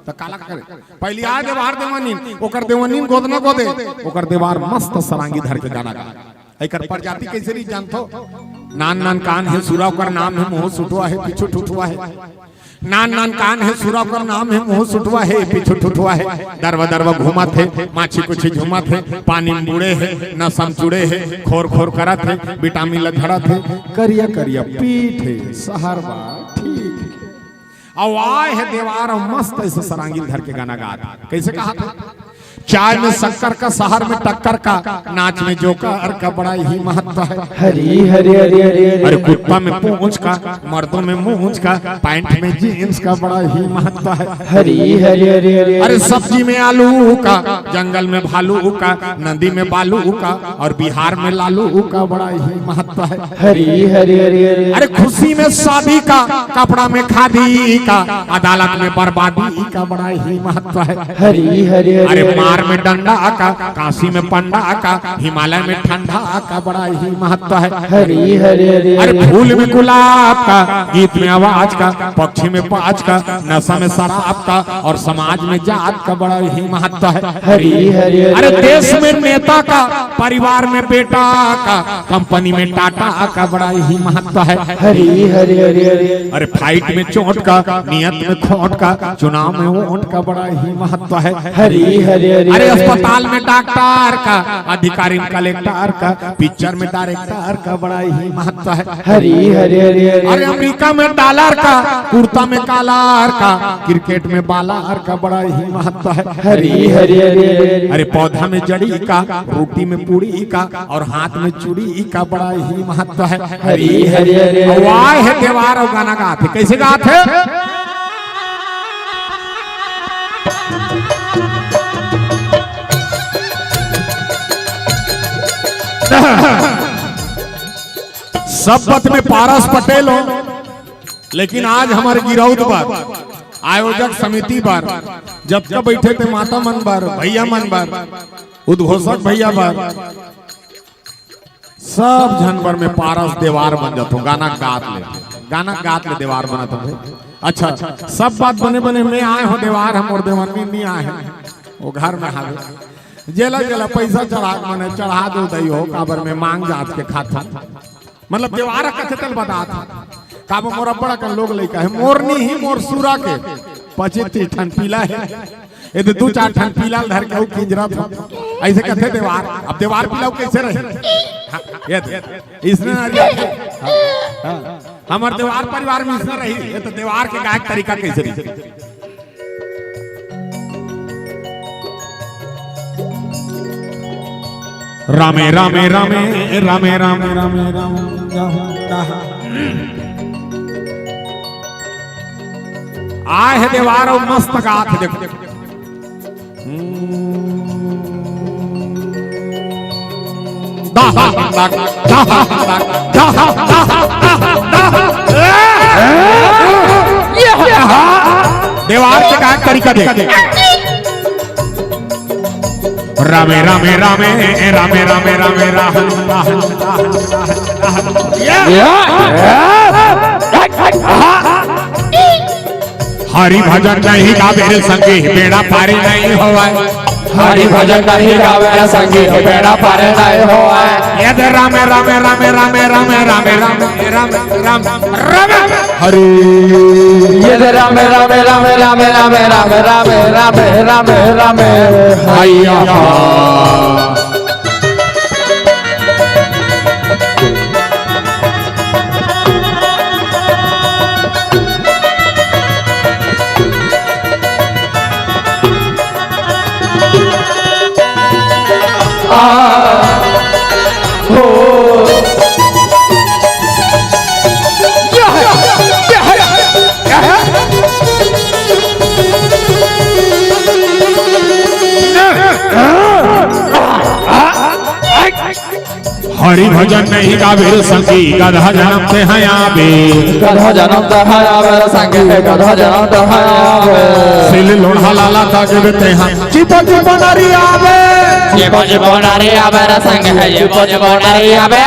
त काला करे? पहिली आय देवार देवनी, ओकर देवनी गोदना गोदे, ओकर देवार मस्त सरांगी धर के गाना गा। एकर प्रजाति कइसे रही जानथो? नान नान कान हे सुरा, ओकर नाम हे मुंह सुटवा हे, पीछू ठुठवा हे। नान नान कान हे सुरा, ओकर नाम हे मुंह सुटवा हे, पीछू ठुठवा हे। दरवा दरवा घूमत हे, माछी कुछी झूमत हे, पानी म बूड़े हे, नसा म चूड़े हे, खोर खोर करत हे, विटामिन ल झड़त हे, करिया करिया पीठ हे, सहर बा ठीक हे। अउ आय हे देवार अउ मस्त अइसे सरांगी ल धर के गाना गात हे। कइसे कहत हे? चाय में शक्कर का, सहर में टक्कर का, नाच में जोकर का बड़ा ही महत्व हे। हरी हरी हरी हरी हरी। अरे कुत्ता में पूंछ का, मर्दों में मूंछ का, पैंट में जींस का बड़ा ही महत्व हे। हरी हरी हरी हरी हरी। अरे सब्जी में आलू का, जंगल में भालू का, नदी में बालू का, अउ बिहार में लालू का बड़ा ही महत्व हे। हरी हरी हरी हरी। अरे खुशी में शादी का, कपड़ा में खादी का, अदालत में बर्बादी का बड़ा ही महत्व हे। हरी हरी हरी अरे हरी। मार में डंडा का, काशी में पंडा का, हिमालय में ठंडा का बड़ा ही महत्व है। हरी हरी हरी अरे हरी। फूल में गुलाब का, गीत में आवाज का, पक्षी में बाज का, नशा में शराब का और समाज में जात का बड़ा ही महत्व है। हरी हरी हरी अरे हरी। देश में नेता का, परिवार में बेटा का, कंपनी में टाटा का बड़ा ही महत्व है। हरी हरी हरी हरी। अरे फाइट में चोट का, नियत में खोट का, चुनाव में वोट का बड़ा ही महत्व है। हरी हरी हरी अरे हरी। अस्पताल में डॉक्टर का, अधिकारी में कलेक्टर का, पिक्चर में डायरेक्टर का बड़ा ही महत्व है। हरी हरी हरी हरी। अरे अमेरिका में डॉलर का, कुर्ता में कॉलर का, क्रिकेट में बॉलर का बड़ा ही महत्व है। हरी हरी हरी हरी। अरे पौधा में जड़ी का, रोटी में पूड़ी का और हाथ में चूड़ी का बड़ा ही महत्व है। हरी हरी हरी हरी। वाह है देवार और गाना गात है, कैसे गात है? सब बात में पारस पटेल हो, लेकिन आज हमारे गिरौद बर, आयोजक समिति बर, जतका बैठे थे माता मन बर, भैया मन बर, उद्घोषक भैया बर, सब झन बर में पारस देवार बन जात हो। गाना गात ले, गाना गात ले देवार बनत हो। अच्छा, सब बात बने बने में आए हो देवार, हम और देवरनी नहीं आए हैं, वो घर में हावे। जेला जेला पैसा चढ़ा के मने चढ़ा दो दई हो, काबर में मांग जात के खात हो। मतलब देवार कथे तल बतात हो। काबर मोर अब्बड़ अकन लोग लइका है, मोर नी ही मोर सूरा के पच्चीस तीस ठन पीला है। ये तो दू चार ठन पीला ल धर के अउ किंजरत हो। ऐसे कथे देवार, अब देवार पीला कैसे रही? हाँ, ये तो, इसने ना रिया। हाँ, हाँ। हमार देवार परिवार में इसने रही, ये तो देवार के गायक तरीका कैसे रही? रामे, रामे, रामे, रामे, रामे, रामे, राम, राम, राम। आए है देवार और मस्त गात है, देखो। देवार के गायक तरीका देख। रामे, रामे, रामे, रामे, रामे, रामे, राहन, राहन, राहन, राहन। हरि भजन नहीं गावे रे संगी, बेड़ा पारी नहीं होवय। हरि भजन नहीं गावे रे संगी, बेड़ा पारी नहीं होवय। यदि रामे, रामे, रामे, रामे, रामे, रामे, रामे, रामे, रामे, रामे, रामे। हरि। यदि रामे, रामे, रामे, रामे, रामे, रामे, रामे, रामे, रामे, रामे, रामे। हैया। आ, हो। हरि भजन नहीं गावे रे संगी, गधा जनम ते हैं आबे। गधा जनम ते हैं आबे रे संगी, गधा जनम ते हैं आबे। सिल लोढ़ा लाला तक देते हैं, चिपो चिपो नारी आबे। चिपो चिपो नारी आबे रे संगी, चिपो चिपो नारी आबे।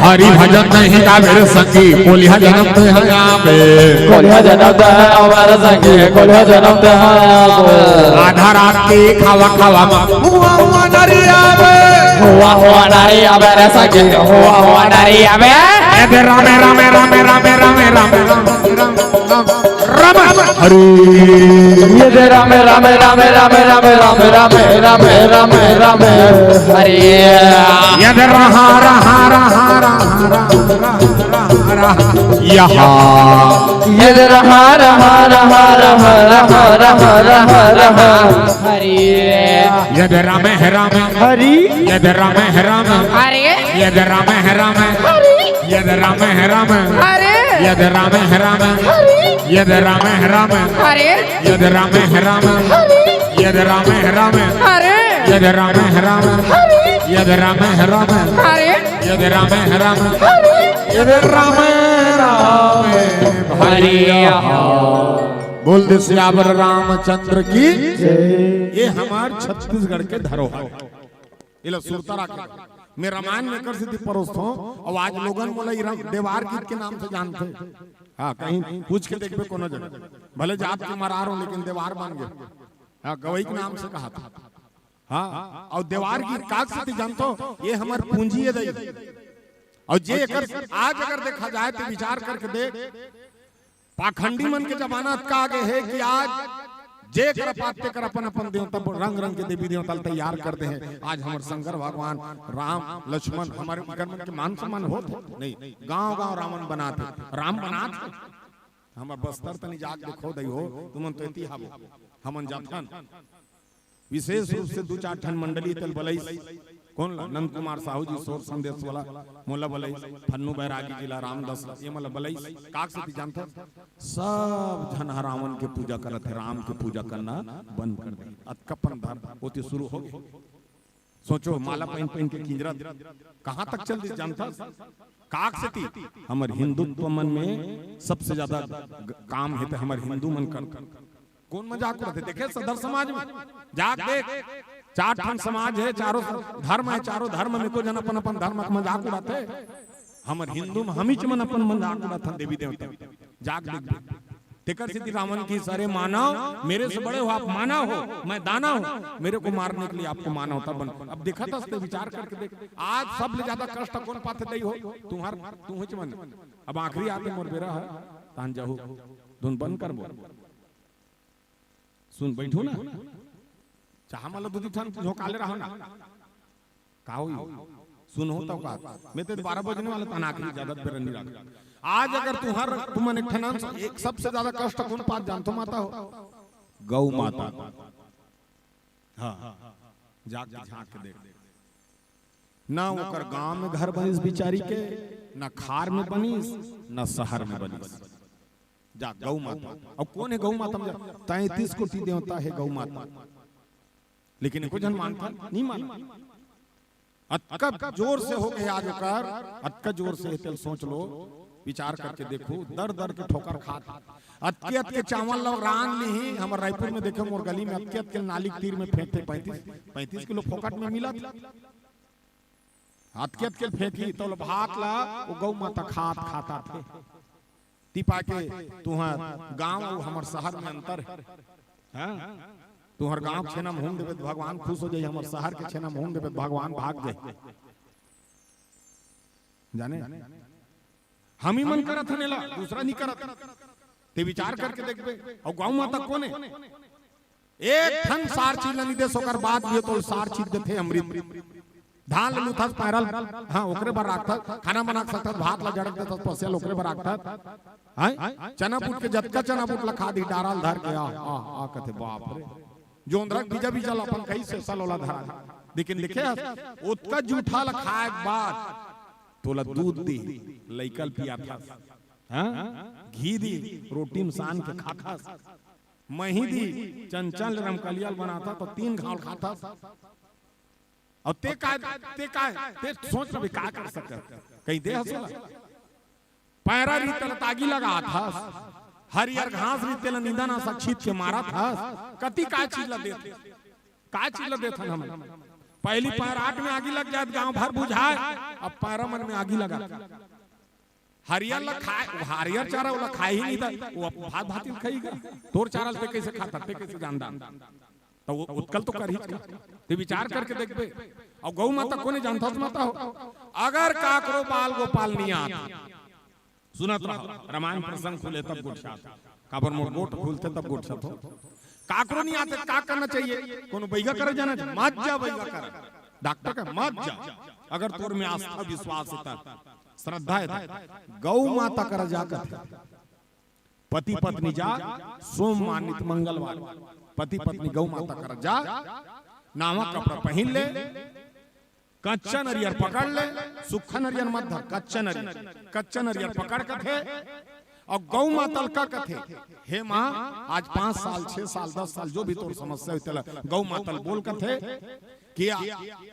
हरि भजन नहीं गावे रे संगी, कोलिहा जनम ते हैं आबे। कोलिहा जनम ते हैं आबे रे संगी, कोलिहा जनम ते हैं आबे। आधा रात के खावा खावा मा हुआ हुआ नारी आबे। हुआ हुआ नारी आबे रे संगी, हुआ हुआ नारी आबे। ए दे रामे, रामे, रामे, रामे, रामे, रामे, राम, राम, राम, राम, हरि। ये दे रामे, रामे, रामे, हरि। ये दे रहा, रहा, रहा, रहा, रहा, रहा, रहा, रहा, यहाँ। ये दे रहा, रहा, रहा, रहा, रहा, रहा, रहा, रहा। हरि। यद राम है राम। हरि। यद राम है राम। हरि। यद राम है राम। हरि। यद राम है राम। हरि। यद राम है राम। हरि। यद राम है राम। हरि। यद राम है राम। हरि। यद राम है राम। हरि। यद राम है राम। हरि। यद राम है राम। हरि। यद राम है राम। हरि। यद राम है राम। हरि। बोल दे सियावर रामचंद्र की। ये हमार छत्तीसगढ़ के धरोहर हे। एला सुरता राखे। मैं रामायण में कर सीधी परोसथों, अउ आज लोगन मोला इरा-, देवार गीत के नाम से जानथे। हाँ, कहीं पूछ के देखबे कोनो जगह। भले जात के मरार हों, लेकिन देवार बन गे। हाँ, गवई के नाम से कहाथे। हाँ, अउ देवार गीत काकसेती जानथो, ये हमर पूंजी हे दई। अउ जे एकर आज अगर देखा जाए तो विचार करके देख, पाखंडी मन के जमाना अतका आगे हे कि आज जे कर पाते कर अपन अपन देवता, रंग रंग के देवी देवता ल तैयार कर दे हे। आज हमर शंकर भगवान, राम, लक्ष्मण, हमर इकर मन के मान सम्मान होत हे? नहीं। गांव गांव रावण बनात हे, राम बनात हे। हमर बस्तर तनी जाके देखो दई हो, तुमन तो एती हवो, हमन जाथन। विशेष रूप से दू चार ठन मंडली तेल बलइस, कोन ला? नंद कुमार साहू जी, सोर संदेश वाला, मोला बलइस, फन्नू बैरागी जी ला, रामदास ला, ये मोला बलइस, काकसेती जानथस? सब झन ह रावण के पूजा करत हे, राम के पूजा करना बंद कर दे। अतका अपन धर्म ओती शुरू हो गे। सोचो, माला पहिन पहिन के किंजरत कहाँ तक चल दिस जानथस? काकसेती हमर हिंदुत्व मन में सबसे ज्यादा ग-, काम हे ते हमर हिंदू मन कर। कोन मजाक उड़ाथे? देखे सदर समाज में जाके देख, चार ठन समाज हे, चारों धर्म हे, चारों धर्म में को झन अपन अपन धर्म के मजाक उड़ाथे। हमर हिंदू में हमीच मन अपन मजाक उड़ाथन देवी देवता। जाके देख, तेकर सेती रावण की, "अरे मानव, मेरे से बड़े हो आप, मानव हो, मैं दानव हूँ, मेरे को मारने के लिए आपको मानवता बन।" अब देखत हस ते विचार करके देख, आज सबले ज्यादा कष्ट कोन पाथे दई हो? तुम्हार, तुहेच मन। अब आखिरी आथे मोर बेरा हे, तहन जाहू, धुन बंद करबो। सुन, बैठो ना, चाहा मला दू ठन झोंकाले रहो ना। का होई? सुनहू तब का? मैं तो बारह बजने वाला, तहन आखिरी ज्यादा बेरा नहीं रहा। आज अगर तुम्हार, तुमन एक ठन अंश, एक सबसे ज्यादा कष्ट कोन पात जानथो माता हो? गौ माता। हाँ, जाके झांक के देख। ना ओकर गांव में घर बनिस बिचारी के, ना खार में बनिस, ना शहर में बनिस। जा गौ माता। अउ कोन हे गौ माता में जा? तैंतीस कोटि देवता हे गौ माता। लेकिन एको झन मानथन, नहीं मानथन। अतका जोर से हो गे आज ओकर, अतका जोर से हे तेल सोच लो, विचार करके देखो, दर दर के ठोकर खात। अतके अतके चावल ला रांध लिही, हमर रायपुर में देखे मोर गली में अतके अतके नाली के तीर में फेंकथे, पैंतीस, पैंतीस किलो फोकट में मिलत। अतके अतके फेंकही, तो भात ला वो गौ माता खात खात आथे। ती पाके तुहर गांव अउ हमर शहर में अंतर हे। हाँ? तुहर गांव के छेना में हून देबे त भगवान खुश हो जाई, हमर शहर के छेना में हून देबे त भगवान भाग जाई। जाने? हम ही मन करत हन एला, दूसरा नहीं करत। ते विचार करके देखबे। अउ गौ माता कोन हे? एक ठन सार चीज ल नहीं देस, ओकर बाद भी तो सार चीज देथे अमृत। धान ल लुथस पैरा ल, हाँ, ओकरे बर राखथस, खाना बना सकथस, भात ल जड़क देथस, पसिया ल ओकरे बर राखथस। हैं? चना बूट के जतका चना बूट ल खा दी, डारा ल धर के, आ, आ, आ, कथे, "बाप रे।" जोंधरा के बीजा बीजा ल अपन कई से सलोला धरा दे। लेकिन देखे हस, ओतका जूठा ल खाए के बाद तोला दूध दी, लइका ल पियाथस, हाँ? घी दी, रोटी म सान के खाथस। मही दी, चंचल रमकलिया ल बनाथस तो तीन घाव खाथस। अउ ते का, ते का, ते सोच रहे का कर सकत? कहीं दे हसोला। पैरा रहिते ल त आगी लगाथस, हरियर घास रहिते ल निंदन असन छीत के मारथस। कति का चीज ल देथे? का चीज ल देथन हम? पहली पैराट में आगी लग जाए त गांव भर बुझाए, अब पैरा मन में आगी लगा। हरियर ल खाए, वो हरियर चारा ओला खाए ही नहीं था, वो भात भात ही खाई गा। तोर चारा ल ते कैसे खाता, ते कैसे जानदा? तो वो ओतका ल तो करही का। ते विचार करके देखबे। अउ गौ माता कोने जानथस माता हो? अगर काकरो बाल गोपाल नहीं आत, सुनत रहो, रामायण प्रसंग खुले तब गोठियात। काबर मोर गोठ खुलथे तब गोठियात हो। काकरो नहीं आते, का करना चाहिए? कोनो बइगा करे जाना चाहिए? मत जा बइगा करे। डॉक्टर का मत जा। अगर तोर में आस्था विश्वास हे त, श्रद्धा हे त, गौ माता करा जा कथे। पति पत्नी जा, सोमवार नित मंगलवार, पति पत्नी गौ माता करा जा, नावा कपड़ा पहिन ले, कच्चा नरियर पकड़ ले, सुक्खा नरियर मत धर, कच्चा नरियर, कच्चा नरियर पकड़ कथे, अउ गौ माता ल का कथे, "हे माँ, आज पाँच साल, छह साल, दस साल, जो भी तोर समस्या होय, तेला गौ माता ल बोल," कथे, कि आ,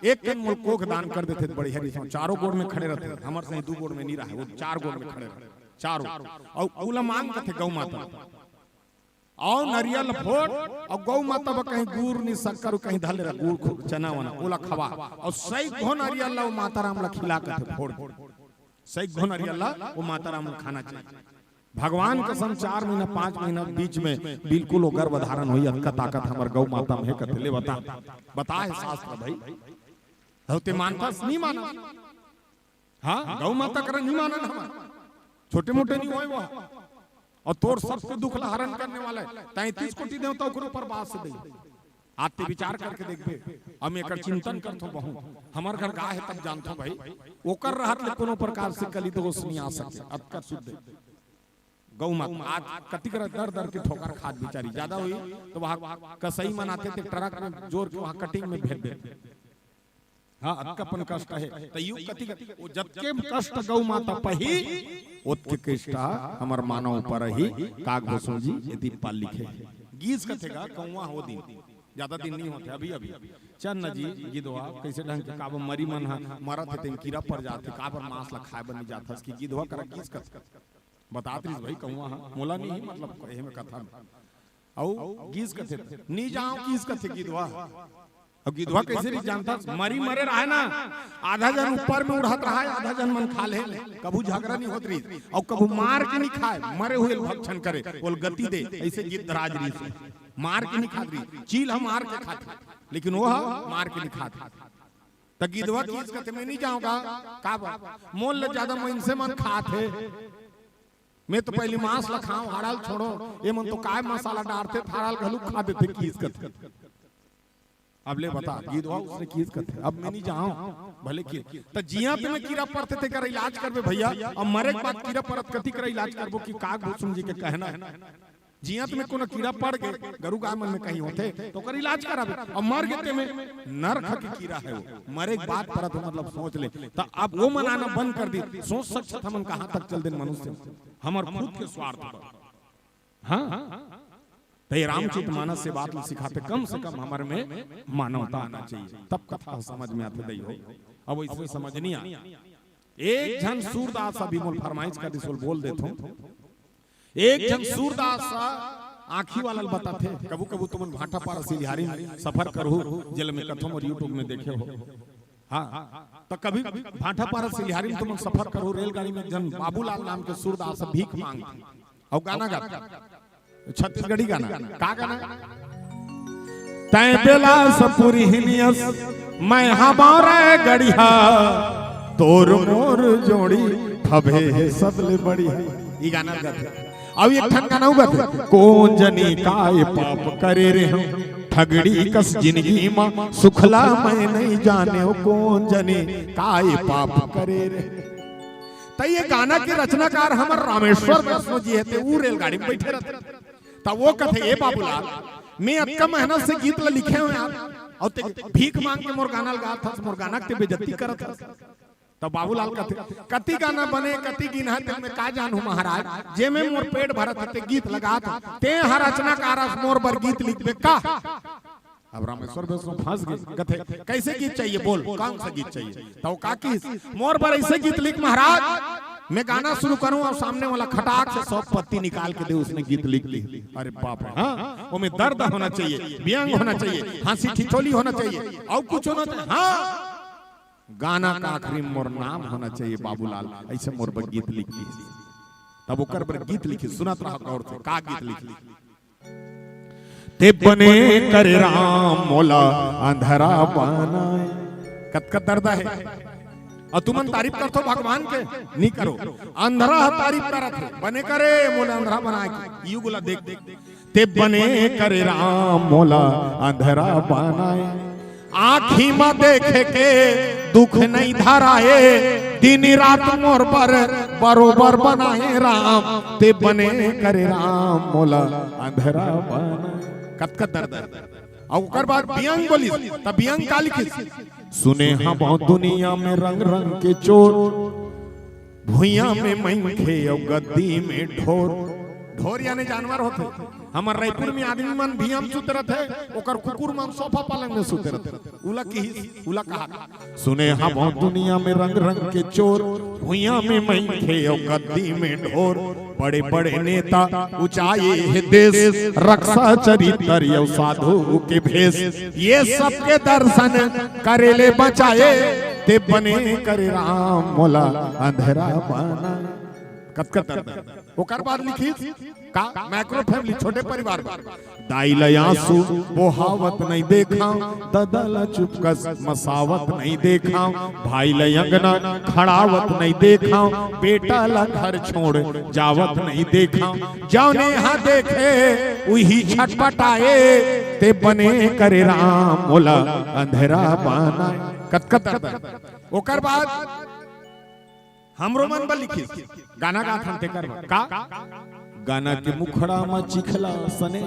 एक कन मोल कोख दान कर देथे, त बड़े हरी, चारों गोड़ में खड़े रहते, हमर सही दू गोड़ में नहीं रहे, वो चार गोड़ में खड़े रहते, चारों, अउ ओला मांग कथे गौ माता। अउ नरियल फोड़, अउ गौ माता बर कहीं गुड़ नि शक्कर, कहीं धले रह गुड़ खो-, चना वना, ओला खवा, अउ सैकड़ों नरियल ला वो माता राम ला खिला के फोड़, सैकड़ों नरियल ला वो माता राम ला खाना चाहिए। भगवान कसम, चार महीना, पांच महीना बीच में बिल्कुल वो गर्भ धारण होई, अतका ताकत हमर गौ माता में हे कथे। ले बता, बता हे शास्त्र भाई। हो ते मानथस, नहीं माना? हाँ, गौ माता करा नहीं माना ना हमर। छोटे मोटे नहीं होय वो। अउ तोर सबके दुख ला हरण करने वाला हे। तैंतीस कोटि देवता ओकरे ऊपर बास दे। आज ते विचार करके देखबे, हम एकर चिंतन करथो बहुत। हमर घर गाय हे तब जानथो भाई, ओकर रहत ले कोनो प्रकार से कली दोष नहीं आ सके। अतका शुद्ध हे। गौ माता आज कतिक दर दर के ठोकर खात बिचारी, ज्यादा होई त वहाँ कसई मन आथे ते ट्रक में जोर के वहाँ कटिंग में भेज देथे। हाँ, अतका अपन कष्ट हे। त यू कतिक, वो जतके कष्ट गौ माता पही, ओतके कष्ट हमर मानव ऊपर ही। काग भसुन जी एती पाल लिखे। गीस कथे गा कौवा हो दिन, ज्यादा दिन नहीं होथे, अभी अभी। चल न जी, गिदवा, कैसे ढंग के काबर मरी मन ह, मरत हे तेन कीरा पड़ जाथे, काबर मांस ला खाए बर नहीं जाथस कि गिदवा करा गीस कथे। बतात रहिस भाई कौवा ह, मोला नहीं, मतलब, कहे में कथा में। अउ गीस कथे, "नी जांव," गीस कथे गिदवा। अब गिदवा कैसे रहिस जानथस? मरी मरे रहे ना, आधा झन ऊपर में उड़त रहे, आधा झन मन खा ले, कभू झगड़ा नहीं होत रहिस, अउ कभू मार के नहीं खाए, मरे हुए ल भक्षण करे, ओला गति दे, ऐसे गिद्धराज रहिस। मार के नहीं खात रहिस, चील ह मार के खात, लेकिन वो ह मार के नहीं खात। त गिदवा गीस कथे, "मैं नहीं जांव गा, काबर? मोर ले ज्यादा मइनसे मन खात हे।" मैं तो पहली मांस ला खांव, हाड़ा ल छोड़ों। ये मन तो काय मसाला डारथे, हाड़ा ल घलू खा देथे, गीस कथे। अब ले बता, गिदवा उसने गीस कथे, "अब मैं नहीं जांव।" भले कि त जियत में कीरा परथे तेकर इलाज करबे भैया, अब मरे के बाद कीरा परत कती करा इलाज करबो कि काग भुसुम जी के कहना हे। जियत में कोनो कीरा पड़ गे, गरु गाय मन में कहीं होथे, त ओकर इलाज कराबे। अब मर गे ते में नरक के कीरा हे वो, मरे के बाद परत हे, मतलब सोच ले। त अब वो मन आना बंद कर दी, सोच सकत हमन कहाँ तक चल देन मनुष्य। हमर खुद के स्वार्थ बर। हाँ, त ये रामचरित मानस ये बात ल सिखाथे, कम से कम हमर में मानवता आना चाहिए, तब कथा समझ में आथे दई हो। अब वैसे समझ नहीं आ। एक झन सूरदास अभी मोल फरमाइश कर दिस, बोल देथों। एक झन सूरदास आँखी वाला ल बताथे, कभू कभू तुमन भाटापारा सिलिहारी में सफर करहू, जेला मैं कथों अउ YouTube में देखे हो। हाँ, त कभी भाटापारा सिलिहारी में तुमन सफर करहू, रेलगाड़ी में एक झन बाबूलाल नाम के सूरदास भीख मांग अउ गाना गा, छत्तीसगढ़ी गाना। का गाना? "तैं बेलासपुरी हिनियस, मैं हमारा गढ़िया, तोर मोर जोड़ी ठबे हे सबले बढ़िया।" ई गाना गाथे। अउ एक ठन गाना अउ गाथे, "कोन जनी काय पाप करे रे हम, ठगड़ी कस जिनगी मा सुखला मैं नहीं जानेंव, कोन जनी काय पाप करे रे।" त ये गाना के रचनाकार हमर रामेश्वर वैष्णव जी हे, ते ऊ रेलगाड़ी में बैठे रहथे। त वो कथे, "ए बाबूलाल, मैं अतका मेहनत से गीत ल लिखे हों यार, अउ ते भीख मांग के मोर गाना ल गात हस, मोर गाना के ते बेइज्जती करत हस।" त बाबूलाल कथे, "कति गाना बने, कति गिनहा, तेन में का जानहूं महाराज, जे में मोर पेट भरत हे, ते गीत ल गात हों, ते ह रचनाकार अस, मोर बर गीत लिखबे का?" अब रामेश्वर वैष्णव फंस गे, कथे, "कैसे गीत चाहिए, बोल, कौन सा गीत चाहिए?" त वो का किहिस, "मोर बर ऐसे गीत लिख महाराज, मैं गाना शुरू करूं अउ सामने वाला खटाक से सौ पत्ती निकाल के दे, उसने गीत लिख दी।" अरे बाप रे, हाँ, ओमे दर्द होना चाहिए, व्यंग होना चाहिए, हंसी ठिठोली होना चाहिए, अउ कुछ होना चाहिए। हाँ, गाना का आखिरी में मोर नाम होना चाहिए बाबूलाल, ऐसे मोर बर गीत लिख दी। तब ओकर बर गीत लिखिस, सुनत रहा गौर से, का गीत लिखिस। "ते बने करे राम मोला अंधरा बनाए।" कतका दर्द हे। अउ तुमन तारीफ करथो भगवान के, नहीं करो। अंधरा ह तारीफ करत हे, "बने करे मोला अंधरा बनाए के, युग ला देख देख।" "ते बने करे राम मोला अंधरा बनाए, आँखी म देखे के दुख नहीं धराए, दिन रात मोर बर बरोबर बनाए राम, ते बने करे राम मोला अंधरा बनाए।" कतका दर्द हे। अउ ओकर बाद व्यंग बोलिस, त व्यंग का लिखिस, "सुने हवं दुनिया में रंग रंग के चोर, भुइयां में मनखे अउ गद्दी में ढोर।" ढोर यानी जानवर होथे। हमर रायपुर में आदमी मन भुइयां में सुते रथे, ओकर कुकुर मन सोफा पलंग में सुते रथे। उला किहिस, उला कहा, "सुने हवं दुनिया में रंग रंग के चोर, भुइयां में मनखे अउ गद्दी में ढोर।" बड़े बड़े नेता उचाए हे देश, रक्षा चरित्र अउ साधु के भेष। ये सबके दर्शन करे ले बचाए, ते बने करे राम मोला अंधरा बनाए। कतका दर्द हे। ओकर बाद लिखिस का, माइक्रो फैमिली, छोटे परिवार में। दाई ल आंसू बोहावत नइ देखांव, ददा ल चुपकस मसावत नइ देखांव, भाई ल अंगना खड़ावत नइ देखांव, बेटा ल घर छोड़ जावत नइ देखांव। जउने हा देखे उही छटपटाए, ते बने करे राम मोला अंधरा बनाए। कतका दर्द हे। ओकर बाद हमरो मन बर लिखिस, गाना गाथन तेकर बर। का? गाना के मुखड़ा म चिखला सने,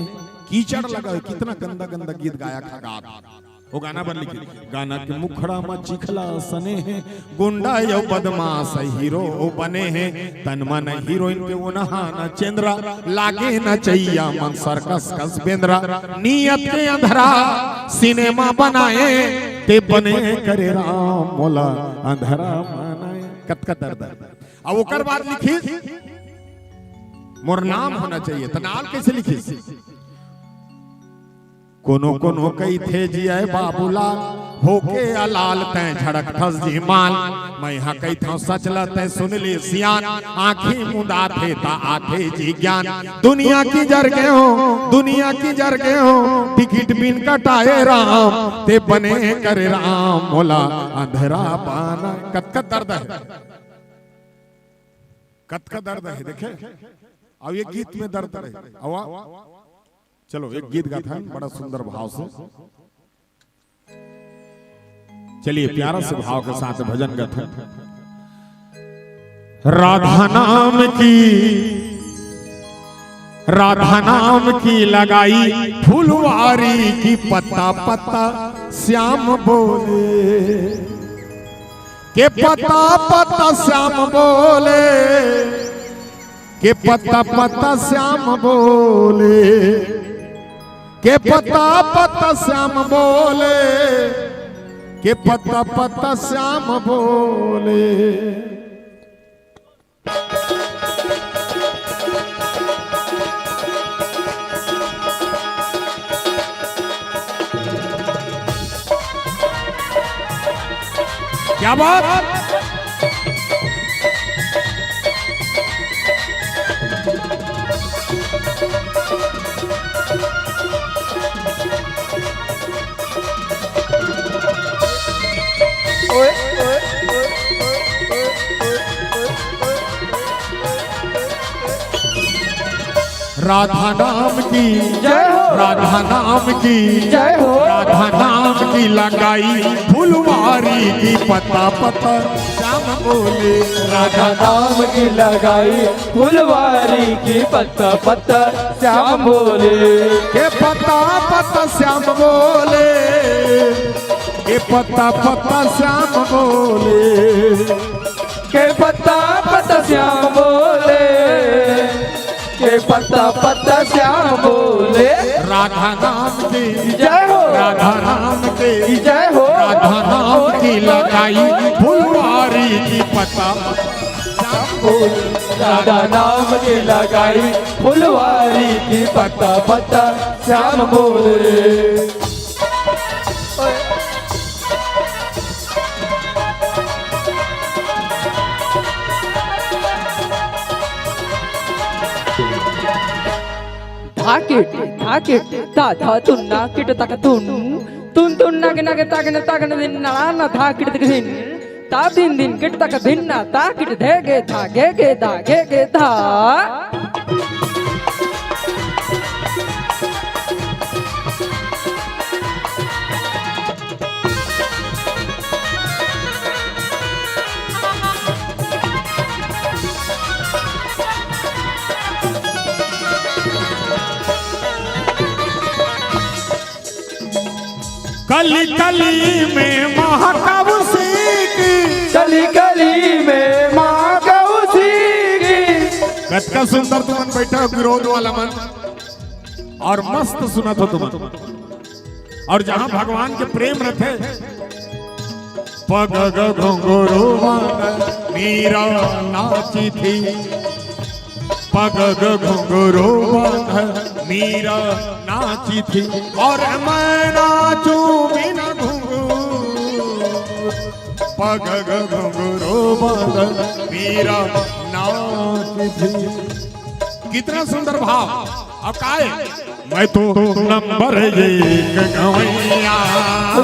कीचड़ लगा हे, कितना गंदा गंदा गीत गायक हा गात। वो गाना बर लिखिस, गाना के मुखड़ा म चिखला सने हे, गुंडा अउ बदमाश हीरो बने हे, तन मन हीरोइन के ओनहा न चेंद्रा, लागे नचइया मन सर्कस कस बेंद्रा, नियत के अंधरा सिनेमा बनाए, ते बने करे राम मोला अंधरा बनाए। कतका दर्द हे। अब ओकर बाद लिखिस, मोर नाम होना चाहिए, त नाम कैसे लिखिस? कोनो कोनो कहिथे जिये बाबूलाल, होके अलाल तैं झड़कथस जी माल। मैं हा कहिथंव सच ल तैं सुन ले सियान, आँखी मुंदाथे त आथे जी ज्ञान। दुनिया किंजर गे हों, दुनिया किंजर गे हों, टिकट बिन कटाए राम, ते बने करे राम मोला अंधरा बनाए। कतका दर्द हे, कतका दर्द हे, देखे? अब ये गीत में दर्द हे। अवा, चलो, एक गीत गाथन बड़ा सुंदर भाव से। चलिए, प्यारा से भाव के साथ भजन गाथन। राधा नाम की, राधा नाम की लगाई फुलवारी की, पत्ता पत्ता श्याम बोले, के पत्ता पत्ता श्याम बोले, के पत्ता पत्ता श्याम बोले, के पत्ता पत्ता श्याम बोले, के पत्ता पत्ता श्याम बोले। क्या बात। राधा नाम की जय हो। राधा नाम की जय हो। राधा नाम की लगाई फुलवारी की, पत्ता पत्ता श्याम बोले। राधा नाम की लगाई फुलवारी की, पत्ता पत्ता श्याम बोले। के पत्ता पत्ता श्याम बोले, के पत्ता पत्ता श्याम बोले, के पत्ता पत्ता श्याम बोले, के पत्ता पत्ता श्याम बोले। राधा नाम की जय हो। राधा नाम की जय हो। राधा नाम की लगाई फुलवारी की, पत्ता श्याम बोले। राधा नाम की लगाई फुलवारी की, पत्ता पत्ता श्याम बोले। धाकिट धाकिट ता धा तुन्ना किट तक तुन, तुन तुन नग नग तगन तगन दिन नड़ा न धाकिट तक दिन। ता दिन दिन किट तक दिन ना ता किट धे गे धा गे गे धा गे गे धा। कली कली में महाकाबू सीख। कली कली में महाकाबू सीख। कतका सुंदर तुमन बैठे हो विरोध वाला मन और मस्त सुनत हो तुमन। और जहां भगवान के प्रेम रथे, पग ग घुंघरू मन मीरा नाची थी। पग घुंघरू बांध मीरा नाची थी, और मैं नाचूं बिना घुंघरू। पग घुंघरू बांध मीरा नाची थी। कितना सुंदर भाव। अब काय? मैं तो नंबर एक गवैया।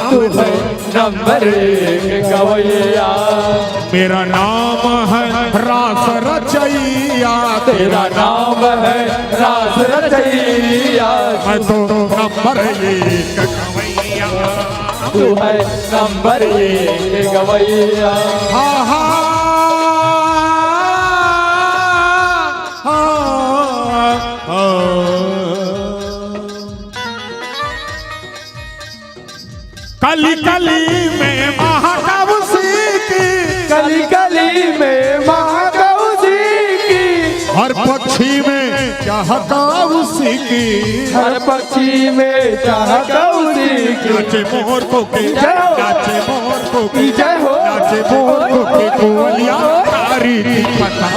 तू है नंबर एक गवैया। मेरा नाम है रास रचैया। तेरा नाम है रास रचैया। मैं तो नंबर एक गवैया। तू है नंबर एक गवैया। हाँ, हाँ, हाँ, हाँ। कली कली में महाकाव उसी की। कली कली में महाकाव उसी की। हर पक्षी में चहका उसी की। हर पक्षी में चहका उसी की। नाचे मोर कोकिल, जय हो। नाचे मोर कोकिल, जय हो। नाचे मोर कोकिल, कोयलिया तारी की पता।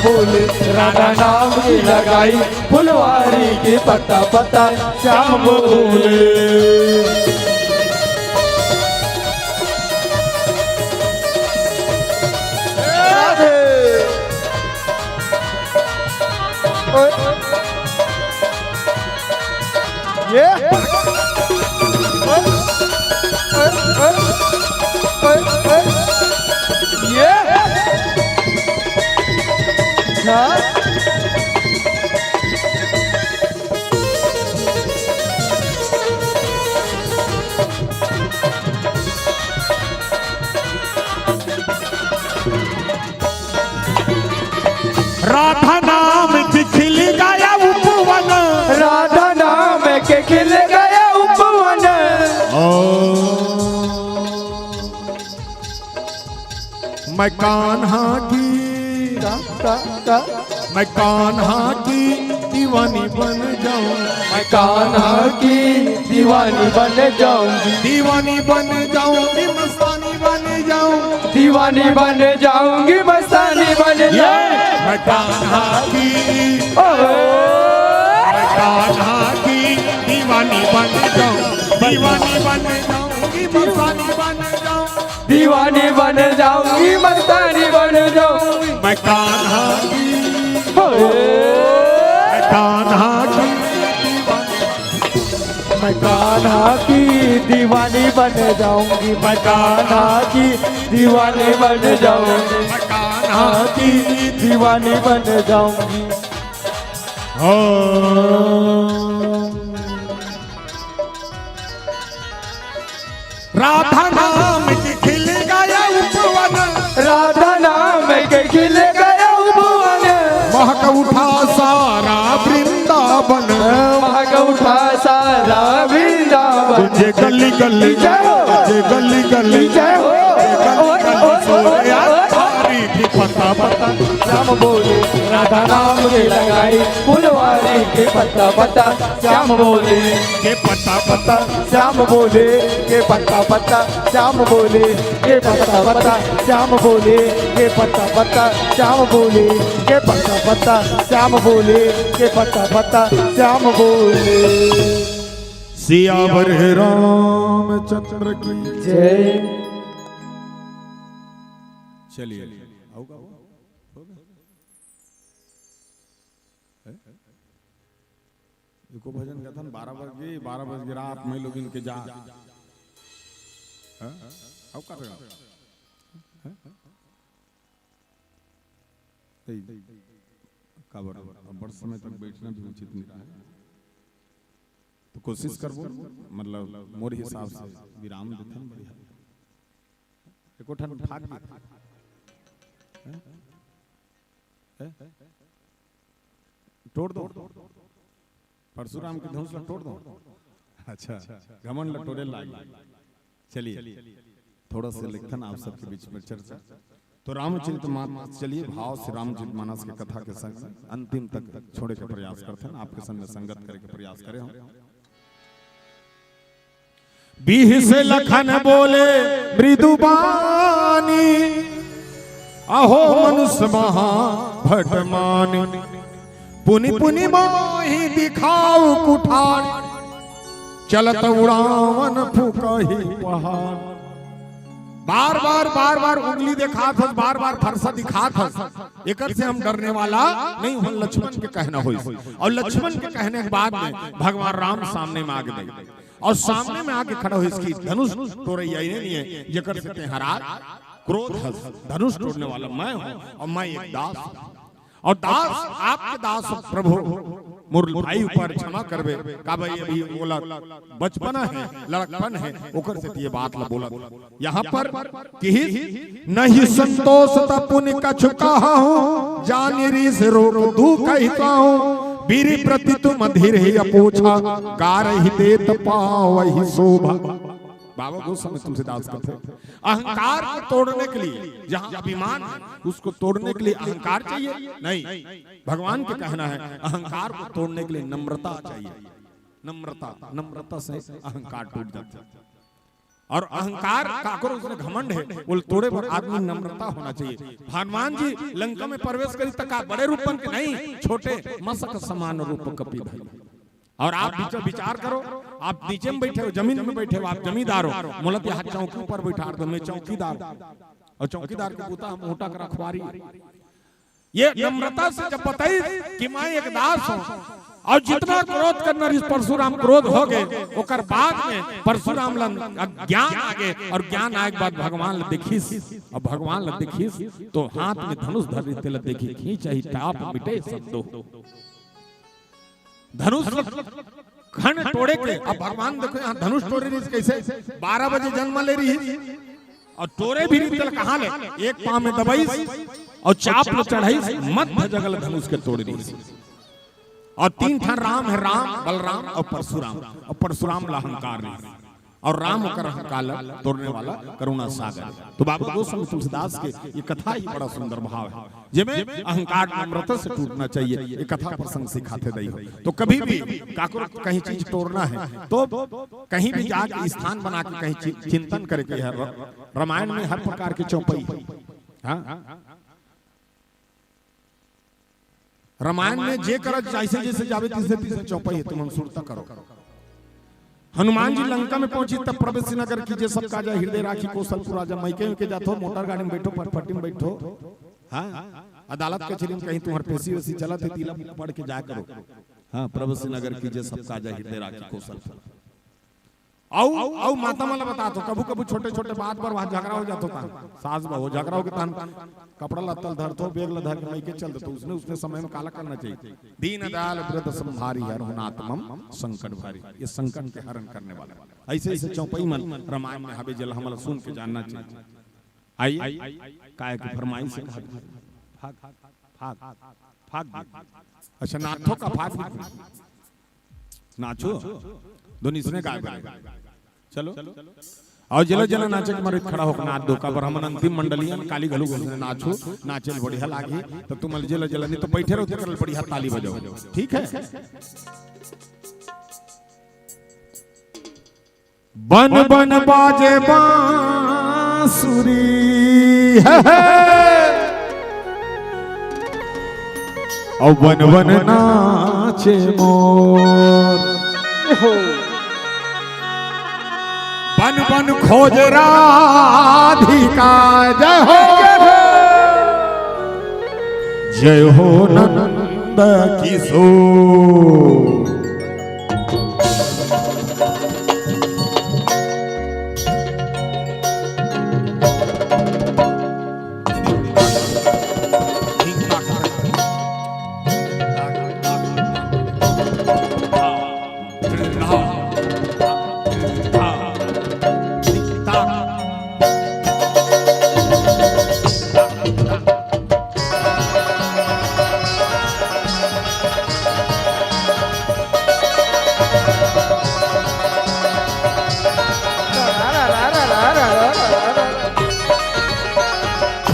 बोले राधा नाम की लगाई फुलवारी की पत्ता पत्ता श्याम बोले। ये ये हाँ। राधा नाम की खिल गया उपवन। राधा नाम के खिल गया उपवन। मैं कान्हा की, का, का, मैं कान्हा की दीवानी बन जाऊं। मैं कान्हा की दीवानी बन जाऊंगी। दीवानी बन जाऊंगी, मस्तानी बन जाऊं। दीवानी बन जाऊंगी, मस्तानी बन ये जाऊंगी। मैं कान्हा की, ओहो। मैं कान्हा की दीवानी बन जाऊं। दीवानी बन जाऊंगी, मस्तानी बन जाऊं। दीवानी बन जाऊंगी, मस्तानी बन जाऊंगी। मैं कान्हा की, हो। मैं कान्हा की, मैं कान्हा की दीवानी बन जाऊंगी। मैं कान्हा की दीवानी बन जाऊंगी। मैं कान्हा की दीवानी बन जाऊंगी। हो। राधा नाम की खिल गया उपवन। राधा नाम के खिल गया उपवन। महक उठा सारा वृंदावन। महक उठा सारा वृंदावन। गूंजे गली गली, जय हो। गूंजे गली गली, जय हो। गूंजे गली गली, सोहरे तारी की पता पता। श्याम बोले राधा नाम के लगाई फुलवारी के पत्ता पत्ता। श्याम बोले के पता पता। श्याम बोले के पत्ता पत्ता। श्याम बोले के पत्ता पत्ता। श्याम बोले के पत्ता पत्ता। श्याम बोले के पत्ता पत्ता। श्याम बोले के पत्ता पत्ता। श्याम बोले। सियावर रामचंद्र की। जय। चलिए, आओ का हो गया? हैं? एको भजन कथन बारह बज गई, बारह बज गई रात में लोग इनके जा। हैं? आओ का हो गया? हैं? नहीं। काबर, अब बड़ समय तक बैठना भी उचित नहीं है। तो कोशिश करबो, मतलब मोर हिसाब से विराम देथन बढ़िया। एको ठन फाट देथे। हैं? हैं? टोर दो। परशुराम के धनुष ला टोर दो। अच्छा, घमंड ला टोरे लाग। चलिए, थोड़ा सा लिखथन आप सबके बीच में चर्चा। तो रामचरित मानस, चलिए, भाव से रामचरित मानस के कथा के संग अंतिम तक छोड़े के प्रयास करथन, आपके संग में संगत करे के प्रयास करे हम। बिहसे लखन बोले मृदुबानी, अहो मनुष्य महा भट मानी, पुनि पुनि माहि दिखाउ कुठार, चलत उड़ावन फुकही पहाड़। बार बार बार बार उंगली देखात हस, बार बार फरसा दिखात हस, एकर से हम डरने वाला नहीं हन, लक्ष्मण के कहना होइस। और लक्ष्मण के कहने के बाद में भगवान राम सामने में आके दे, और सामने में आके खड़ा होइस कि धनुष टोरइया ये नहीं है जेकर से ते हरात, क्रोध हस, धनुष टोरने वाला मैं हूँ और मैं एक दास हूँ। और दास, आपके दास प्रभु, मोर भाई ऊपर क्षमा करबे, का भाई अभी बोला बचपना है, लड़कपन है, ओकर से ये बात ला बोला। यहाँ पर किहिस, नहीं संतोष तब पुनि कछु कहाहूँ, जानि रीस रोग दू कहि ताहूँ, बीरि प्रति तुम धीरहिं अपोछा, गारहि देत पावहि शोभा। बाबा गोस्वामी तुलसीदास कहते हैं, अहंकार को तोड़ने के लिए, जहाँ अभिमान है, उसको तोड़ने के लिए अहंकार चाहिए? नहीं, भगवान के कहना है, अहंकार को तोड़ने के लिए नम्रता चाहिए। नम्रता, नम्रता से अहंकार टूट जाता है। और अहंकार काकरो उसमें घमंड है, वो तोड़े बर आदमी नम्रता होना चाहिए। हनुमान जी लंका में प्रवेश करिस त का बड़े रूप बन के? नहीं, छोटे मसक समान रूप कपि धरे। और आप विच-, विचार करो, आप नीचे में बैठे हो, जमीन में बैठे हो, आप जमींदार हो, मोला तो यहाँ चौकी ऊपर बैठा दो, मैं चौकीदार हूँ। और चौकीदार के बूता हम मोटा के रखवारी। ये नम्रता से जब बताई कि मैं एक दास हूँ, और जितना क्रोध करना रहिस परशुराम क्रोध हो गए, ओकर बाद में परशुराम ला ज्ञान आ गए, और ज्ञान आए के बाद भगवान ला देखिस, और भगवान ला देखिस तो हाथ में धनुष धर रहिस, तेला देखी खींचहि ताप मिटे सब दोष। धनुष खन टोरे के, अब भगवान देखो यहाँ धनुष टोरे रहिस कैसे, बारह बजे जन्म ले रहिस और टोरे भी रहिस, तेला कहाँ ले, एक पाँव में दबाइस और चाप ला चढ़ाइस, मध्य जगह ले धनुष के टोरे रहिस। और तीन ठन राम है, राम, बलराम और परशुराम। और परशुराम ला अहंकार रहिस। और राम ओकर अहंकार ला तोड़ने वाला करुणा सागर। तो बाबा गोस्वामी तुलसीदास के ये कथा ही बड़ा सुंदर भाव है, जेमे अहंकार नम्रता से टूटना चाहिए। ये कथा प्रसंग सिखाथे दई हो। तो कभी भी काकरो कहीं चीज टोरना है तो कहीं भी जाके स्थान बना के कहीं चि-, चिंतन करे के है। र-, रामायण में हर प्रकार के चौपाई है। हाँ? रामायण में जे करत जैसे जैसे जावे तीसरे तीसरे चौपाई है, तुमन सुरता करो। हनुमान जी लंका में पहुंची तब प्रवेश नगर कीजे सब काजा हृदय राखी कौशलपुर राजा। मइके के जाथो, मोटर गाड़ी में बैठो, फटफटी में बैठो, हाँ, अदालत कचहरी में कहीं तुम्हार पेशी वेशी चलत है, तिला पढ़ के जाया करो। हाँ, प्रवेश नगर कीजे सब काजा हृदय राखी कौशलपुर। अउ, अउ माता मन ला बतात हो, कभू कभू छोटे छोटे बात बर वहां झगड़ा हो जात होता, सास बहू झगड़ा हो के तहन कपड़ा लत्ता ल धरथो, बैग ला धर के मइके चल देथो। उसने, उसने समय में काला करना चाहिए, दीन दयाल व्रत संभारी हरहु नाथ मम संकट भारी। ये संकट के हरण करने वाला। ऐसे ऐसे चौपाई मन रामायण में हवे, जेला हमला सुन के जानना चाहिए। आइए, काय के फरमाइश है, फाग, फाग, फाग, फाग। अच्छा, नाथो का फाग भी नाचो, दोनों इसने गाय बने। चलो, अउ जेला जेला नाचे के मरे खड़ा होकर नाच दो, काबर हमन अंतिम मंडली हन, काली घलो घुसने नाचो, नाचे ल बढ़िया लागी। तो तुम जेला जेला नहीं तो बैठे रहो, तेकर बढ़िया ताली बजाओ, ठीक है? बन बन बाजे बांसुरी, हे, हे। अउ बन बन नाचे मोर। बन बन खोज राधिका, जय हो। जय हो नंद किशोर।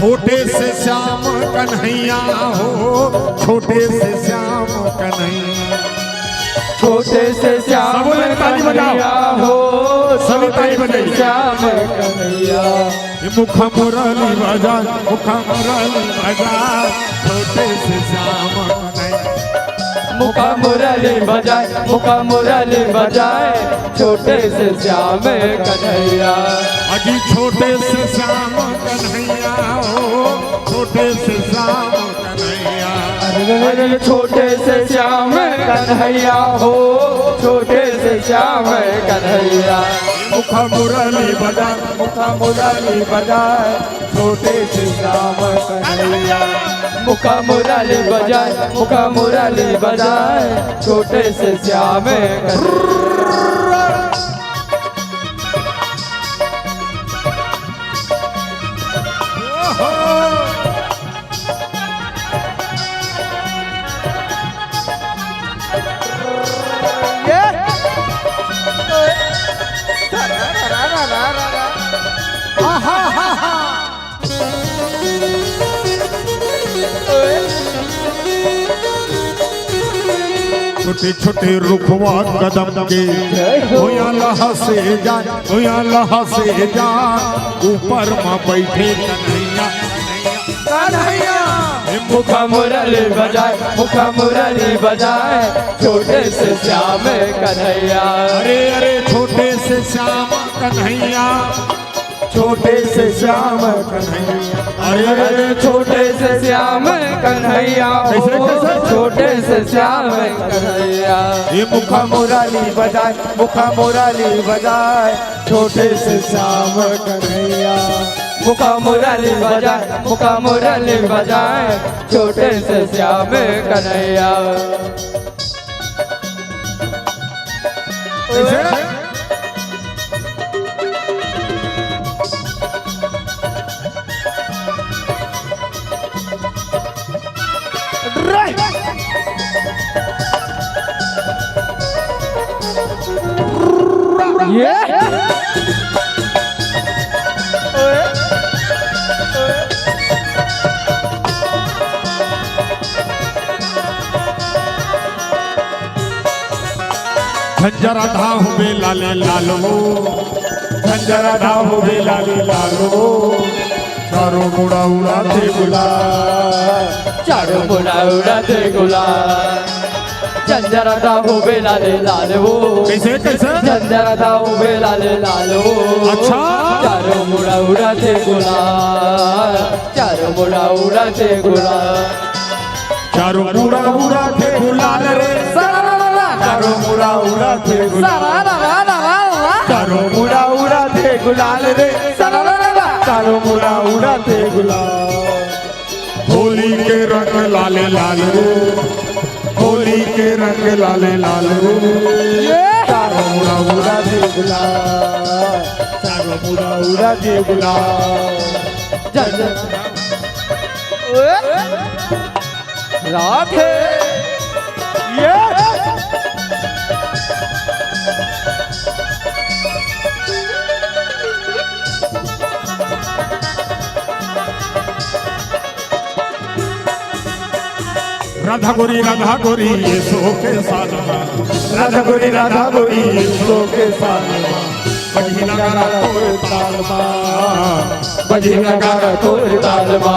छोटे से श्याम कन्हैया हो, छोटे से श्याम कन्हैया। छोटे से श्याम सब लोग ताली बजाओ। कन्हैया हो, सभी ताली छोटे से बजाइए। श्याम कन्हैया। मुखा मुरली बजाए, मुखा मुरली बजाए, छोटे से श्याम कन्हैया। मुखा मुरली बजाए, मुखा मुरली बजाए, छोटे से श्याम कन्हैया। अजी छोटे से श्याम कन्हैया हो, छोटे से श्याम कन्हैया। अरे छोटे से श्याम कन्हैया हो, छोटे से श्याम कन्हैया। मुखा मुरली बजाए, मुखा मुरली बजाए, छोटे से श्याम कन्हैया। मुखा मुरली बजाए, मुखा मुरली बजाए, छोटे से श्याम कन्हैया। छोटे छोटे रुखवा कदम के, होया लहसे जाए, होया लहसे जाए, ऊपर मा बैठे कन्हैया। कन्हैया। मुखा मुरली बजाए, मुखा मुरली बजाए, छोटे से श्याम कन्हैया। अरे अरे छोटे से श्याम कन्हैया, छोटे से श्याम कन्हैया। अरे अरे छोटे से श्याम कन्हैया हो, कैसे, कैसे? छोटे से श्याम कन्हैया। ये मुखा मुरली बजाए, मुखा मुरली बजाए, छोटे से श्याम कन्हैया। मुखा मुरली बजाए, मुखा मुरली बजाए, छोटे से श्याम कन्हैया। कैसे? ये झंझरा धाहू बे लाले लालो, झंझरा धाहू बे लाले लालो, चारों मुड़ा उड़ाथे गुलाल। चारों मुड़ा उड़ाथे गुलाल। झंझरा धाहू बे लाले लालो। कैसे, कैसे? झंझरा धाहू बे लाले लालो। अच्छा। चारों मुड़ा उड़ाथे गुलाल। चारों मुड़ा उड़ाथे गुलाल। चारों मुड़ा उड़ाथे गुलाल रे, सारा रा रा रा। चारों मुड़ा उड़ाथे गुलाल। सारा रा रा रा रा रा। चारों मुड़ा उड़ाथे गुलाल रे, सारा रा रा रा। चारों मुड़ा उड़ाथे गुलाल। होली के रंग लाले लाल रे, होली के रंग लाले लाल रे। ये। चारों मुड़ा उड़ाथे गुलाल, चारों मुड़ा उड़ाथे गुलाल। जा, जा। ओए। राधे। ये। राधा गोरी, राधा गोरी, ये सो के साल मा। राधा गोरी, राधा गोरी, ये सो के साल मा। बजही नगारा तोर ताल मा। बजही नगारा तोर ताल मा।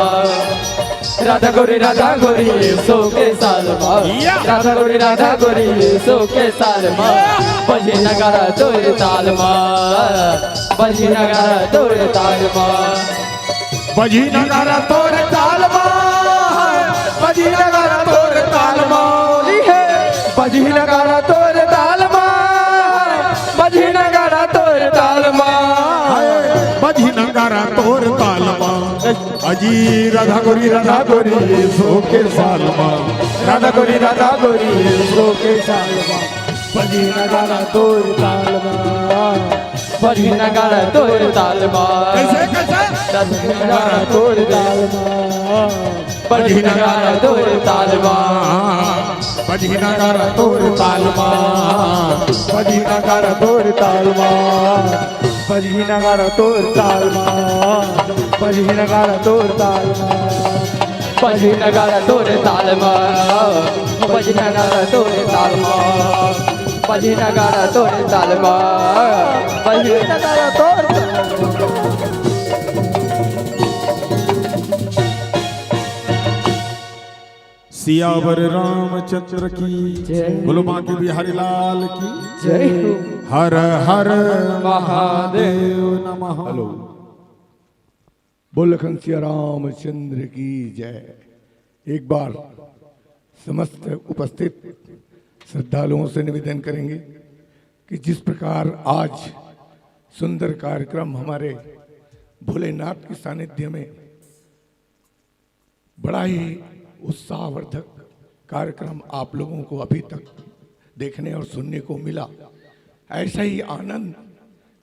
राधा गोरी, राधा गोरी, ये सो के साल मा। या। राधा गोरी, राधा गोरी, ये सो के साल मा। या। बजही नगारा तोर ताल मा। बजही नगारा तोर ताल मा। बजही नगारा तोर ताल मा, बजही नगारा तोर ताल मा। जी है। बजही नगारा तोर ताल मा, बजही नगारा तोर ताल मा। हाय, बजही नगारा तोर ताल मा। अजी राधा गोरी, राधा गोरी, सो के साल मा। राधा गोरी, राधा गोरी, सो के साल मा। बजही नगारा तोर ताल मा। बजही नगारा तोर ताल मा। कैसे, कैसे? बजही नगारा तोर ताल मा। बजही नगारा तोर ताल मा। बजही नगारा तोर ताल मा। बजही नगारा तोर ताल मा। बजही नगारा तोर ताल मा। बजही नगारा तोर ताल मा। बजही नगारा तोर ताल मा, बजही नगारा तोर ताल मा, बजही नगारा तोर ताल मा, बजही नगारा तोर ताल मा। सियावर रामचंद्र की। जय। बोलो बांके बिहारी लाल की। जय हो। हर हर महादेव नमः। हेलो। बोल लखन सिया रामचंद्र की जय। एक बार समस्त उपस्थित श्रद्धालुओं से निवेदन करेंगे कि जिस प्रकार आज सुंदर कार्यक्रम हमारे भोलेनाथ के सानिध्य में बड़ा ही उत्साहवर्धक कार्यक्रम आप लोगों को अभी तक देखने और सुनने को मिला, ऐसा ही आनंद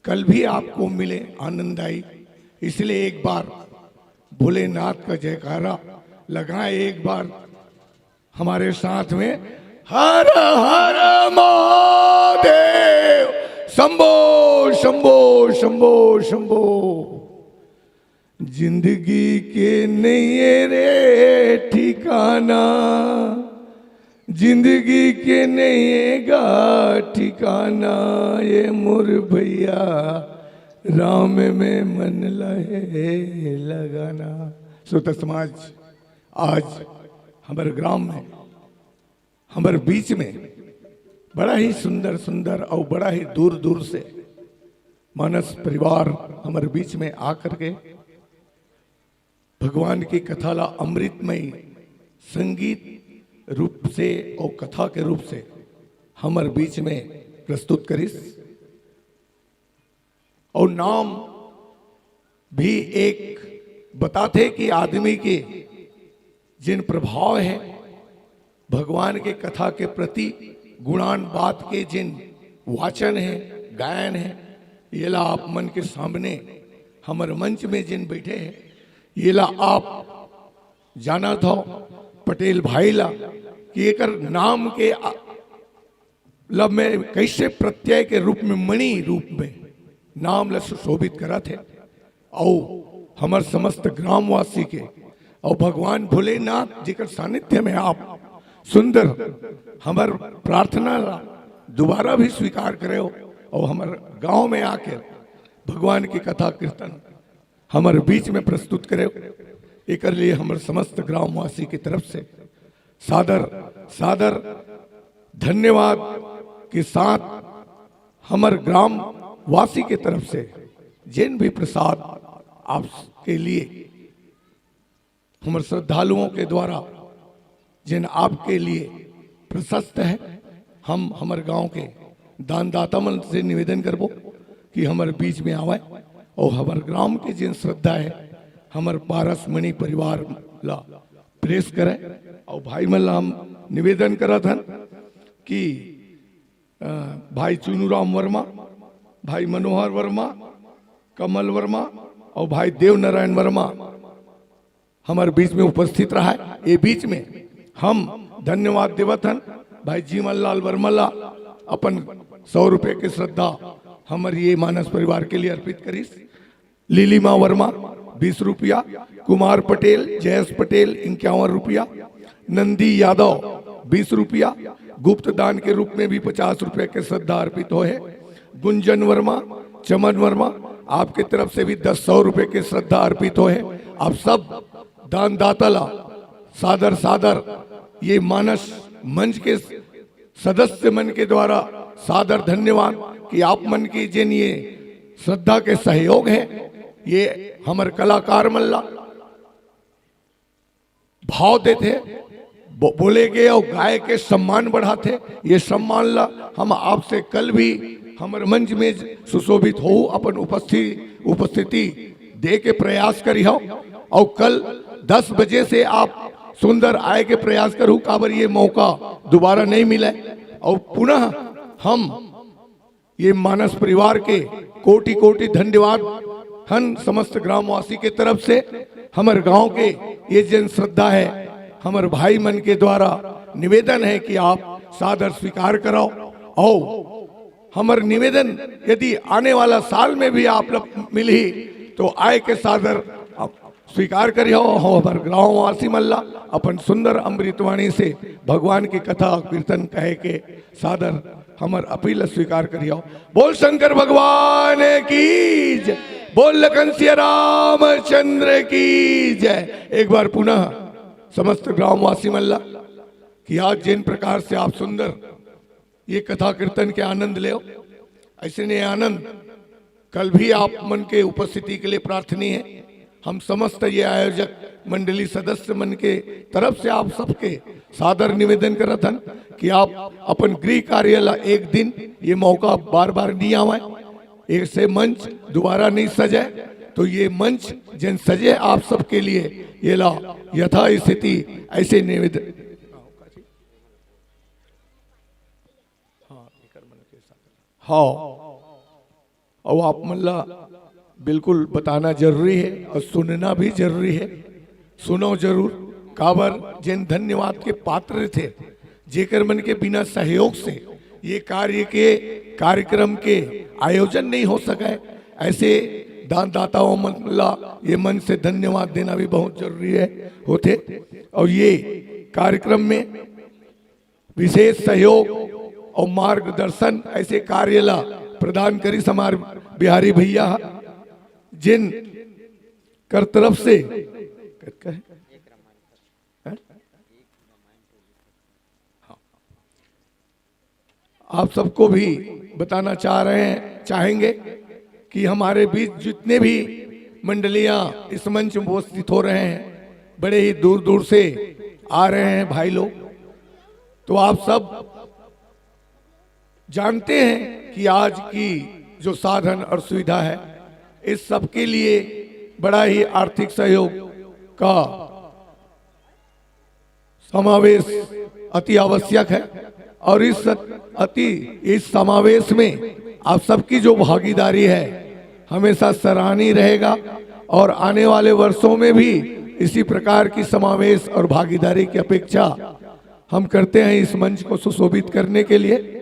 कल भी आपको मिले, आनंद आई। इसलिए एक बार भोलेनाथ का जयकारा लगाएं, एक बार हमारे साथ में, हर हर महादेव, शंभो शंभो शंभो शंभो। जिंदगी के नइये रे ठिकाना, जिंदगी के नइये गा ठिकाना, ये मोर भैया राम में मन लहे लगाना। श्रोता समाज, आज हमर ग्राम में, हमर बीच में बड़ा ही सुंदर सुंदर और बड़ा ही दूर दूर से मानस परिवार हमर बीच में आ करके भगवान की कथा ला अमृतमय संगीत रूप से और कथा के रूप से हमर बीच में प्रस्तुत करिस। और नाम भी एक बताथे कि आदमी के जिन प्रभाव है, भगवान के कथा के प्रति गुणान बात के जिन वाचन है, गायन है, येला आप मन के सामने हमर मंच में जिन बैठे हैं, येला आप जानत हो पटेल भाई ला कि एकर नाम के आ-, लब में कैसे प्रत्यय के रूप में, मणि रूप में नाम ला सुशोभित करत है। और हमर समस्त ग्रामवासी के और भगवान भोलेनाथ जेकर सानिध्य में आप सुंदर हमर प्रार्थना ला दोबारा भी स्वीकार करे हो और हमर गांव में आकर भगवान की कथा कीर्तन हमर बीच में प्रस्तुत करे हो, एकर लिए हमर समस्त ग्रामवासी की तरफ से सादर सादर धन्यवाद के साथ हमर ग्रामवासी के तरफ से जिन भी प्रसाद आपके लिए हमर श्रद्धालुओं के द्वारा जिन आपके लिए प्रशस्त है, हम हमर गांव के दानदाता मन से निवेदन करबो कि हमर बीच में आवे और हमर ग्राम के जिन श्रद्धा है, हमर पारस मणि परिवार ला प्रेस करे। और भाई मन ला हम निवेदन करत हन कि अ, भाई चुनूराम वर्मा, भाई मनोहर वर्मा, कमल वर्मा और भाई देवनारायण वर्मा हमर बीच में उपस्थित रहा है। ये बीच में हम धन्यवाद देवत हन भाई जीवन लाल वर्मा ला अपन सौ रुपए के श्रद्धा हमर ये मानस परिवार के लिए अर्पित करिस। लिलिमा वर्मा बीस रुपया, कुमार पटेल, जयेश पटेल इक्यावन रुपया, नंदी यादव बीस रुपया, गुप्त दान के रूप में भी पचास रुपए के श्रद्धा अर्पित होए। गुंजन वर्मा, चमन वर्मा, आपके तरफ से भी दस सौ रुपए के श्रद्धा अर्पित होए। आप सब दानदाता ला सादर सादर ये मानस मंच के सदस्य मन के द्वारा सादर धन्यवाद कि आप मन के जिन ये श्रद्धा के सहयोग है, ये हमर कलाकार मन ला भाव देथे, बो-, बोले के और गाय के सम्मान बढ़ाथे। ये सम्मान ला हम आपसे कल भी हमर मंच में सुशोभित हो अपन उपस्थिति उपस्थिति दे के प्रयास करी हो। और कल दस बजे से आप सुंदर आए के प्रयास करू, काबर ये मौका दोबारा नहीं मिले। और पुनः हम ये मानस परिवार के कोटि कोटि धन्यवाद हन समस्त ग्रामवासी के तरफ से। हमर गांव के ये जन श्रद्धा है, हमर भाई मन के द्वारा निवेदन है कि आप सादर स्वीकार कराओ। और हमर निवेदन यदि आने वाला साल में भी आप लोग मिलही तो आए के सादर आप स्वीकार करिहो। हो हमर ग्रामवासी मन ला अपन सुंदर अमृतवाणी से भगवान की कथा कीर्तन कहे के सादर हमर अपील स्वीकार करिहो। बोल शंकर भगवान की जय, बोल लखन सिया रामचंद्र की जय। एक बार पुनः समस्त ग्रामवासी मन ला कि आज जिन प्रकार से आप सुंदर ये कथा कीर्तन के आनंद लेव, ऐसे ने आनंद कल भी आप मन के उपस्थिति के लिए प्रार्थनीय है। हम समस्त ये आयोजक मंडली सदस्य मन के तरफ से आप सबके सादर निवेदन करत हन कि आप अपन गृह कार्य ला एक दिन, ये मौका बार बार नहीं आवे, ऐसे मंच दोबारा नहीं सजे, तो ये मंच जिन सजे आप सबके लिए, ये ला यथा स्थिति ऐसे निवेदन। हाँ, अउ आप मन ला बिल्कुल बताना जरूरी है अउ सुनना भी जरूरी है। सुनो जरूर, काबर जेन धन्यवाद के पात्र थे, जेकर मन के बिना सहयोग से ये कार्य के, कार्यक्रम के आयोजन नहीं हो सके। ऐसे दानदाताओं मन ला ये मन से धन्यवाद देना भी बहुत जरूरी है, होथे। अउ ये कार्यक्रम में विशेष सहयोग अउ मार्गदर्शन ऐसे कार्य ला प्रदान करिस हमार बिहारी भैया, जिन कर तरफ से, हैं? आप सबको भी बताना चाह रहे हैं, चाहेंगे कि हमारे बीच जितने भी मंडलियां इस मंच में उपस्थित हो रहे हैं, बड़े ही दूर दूर से आ रहे हैं भाई लोग, तो आप सब जानते हैं कि आज की जो साधन और सुविधा है, इस सब के लिए बड़ा ही आर्थिक सहयोग का समावेश अति आवश्यक है। और इस अति, इस समावेश में आप सबकी जो भागीदारी है, हमेशा सराहनीय रहेगा और आने वाले वर्षों में भी इसी प्रकार की समावेश और भागीदारी की अपेक्षा हम करते हैं इस मंच को सुशोभित करने के लिए।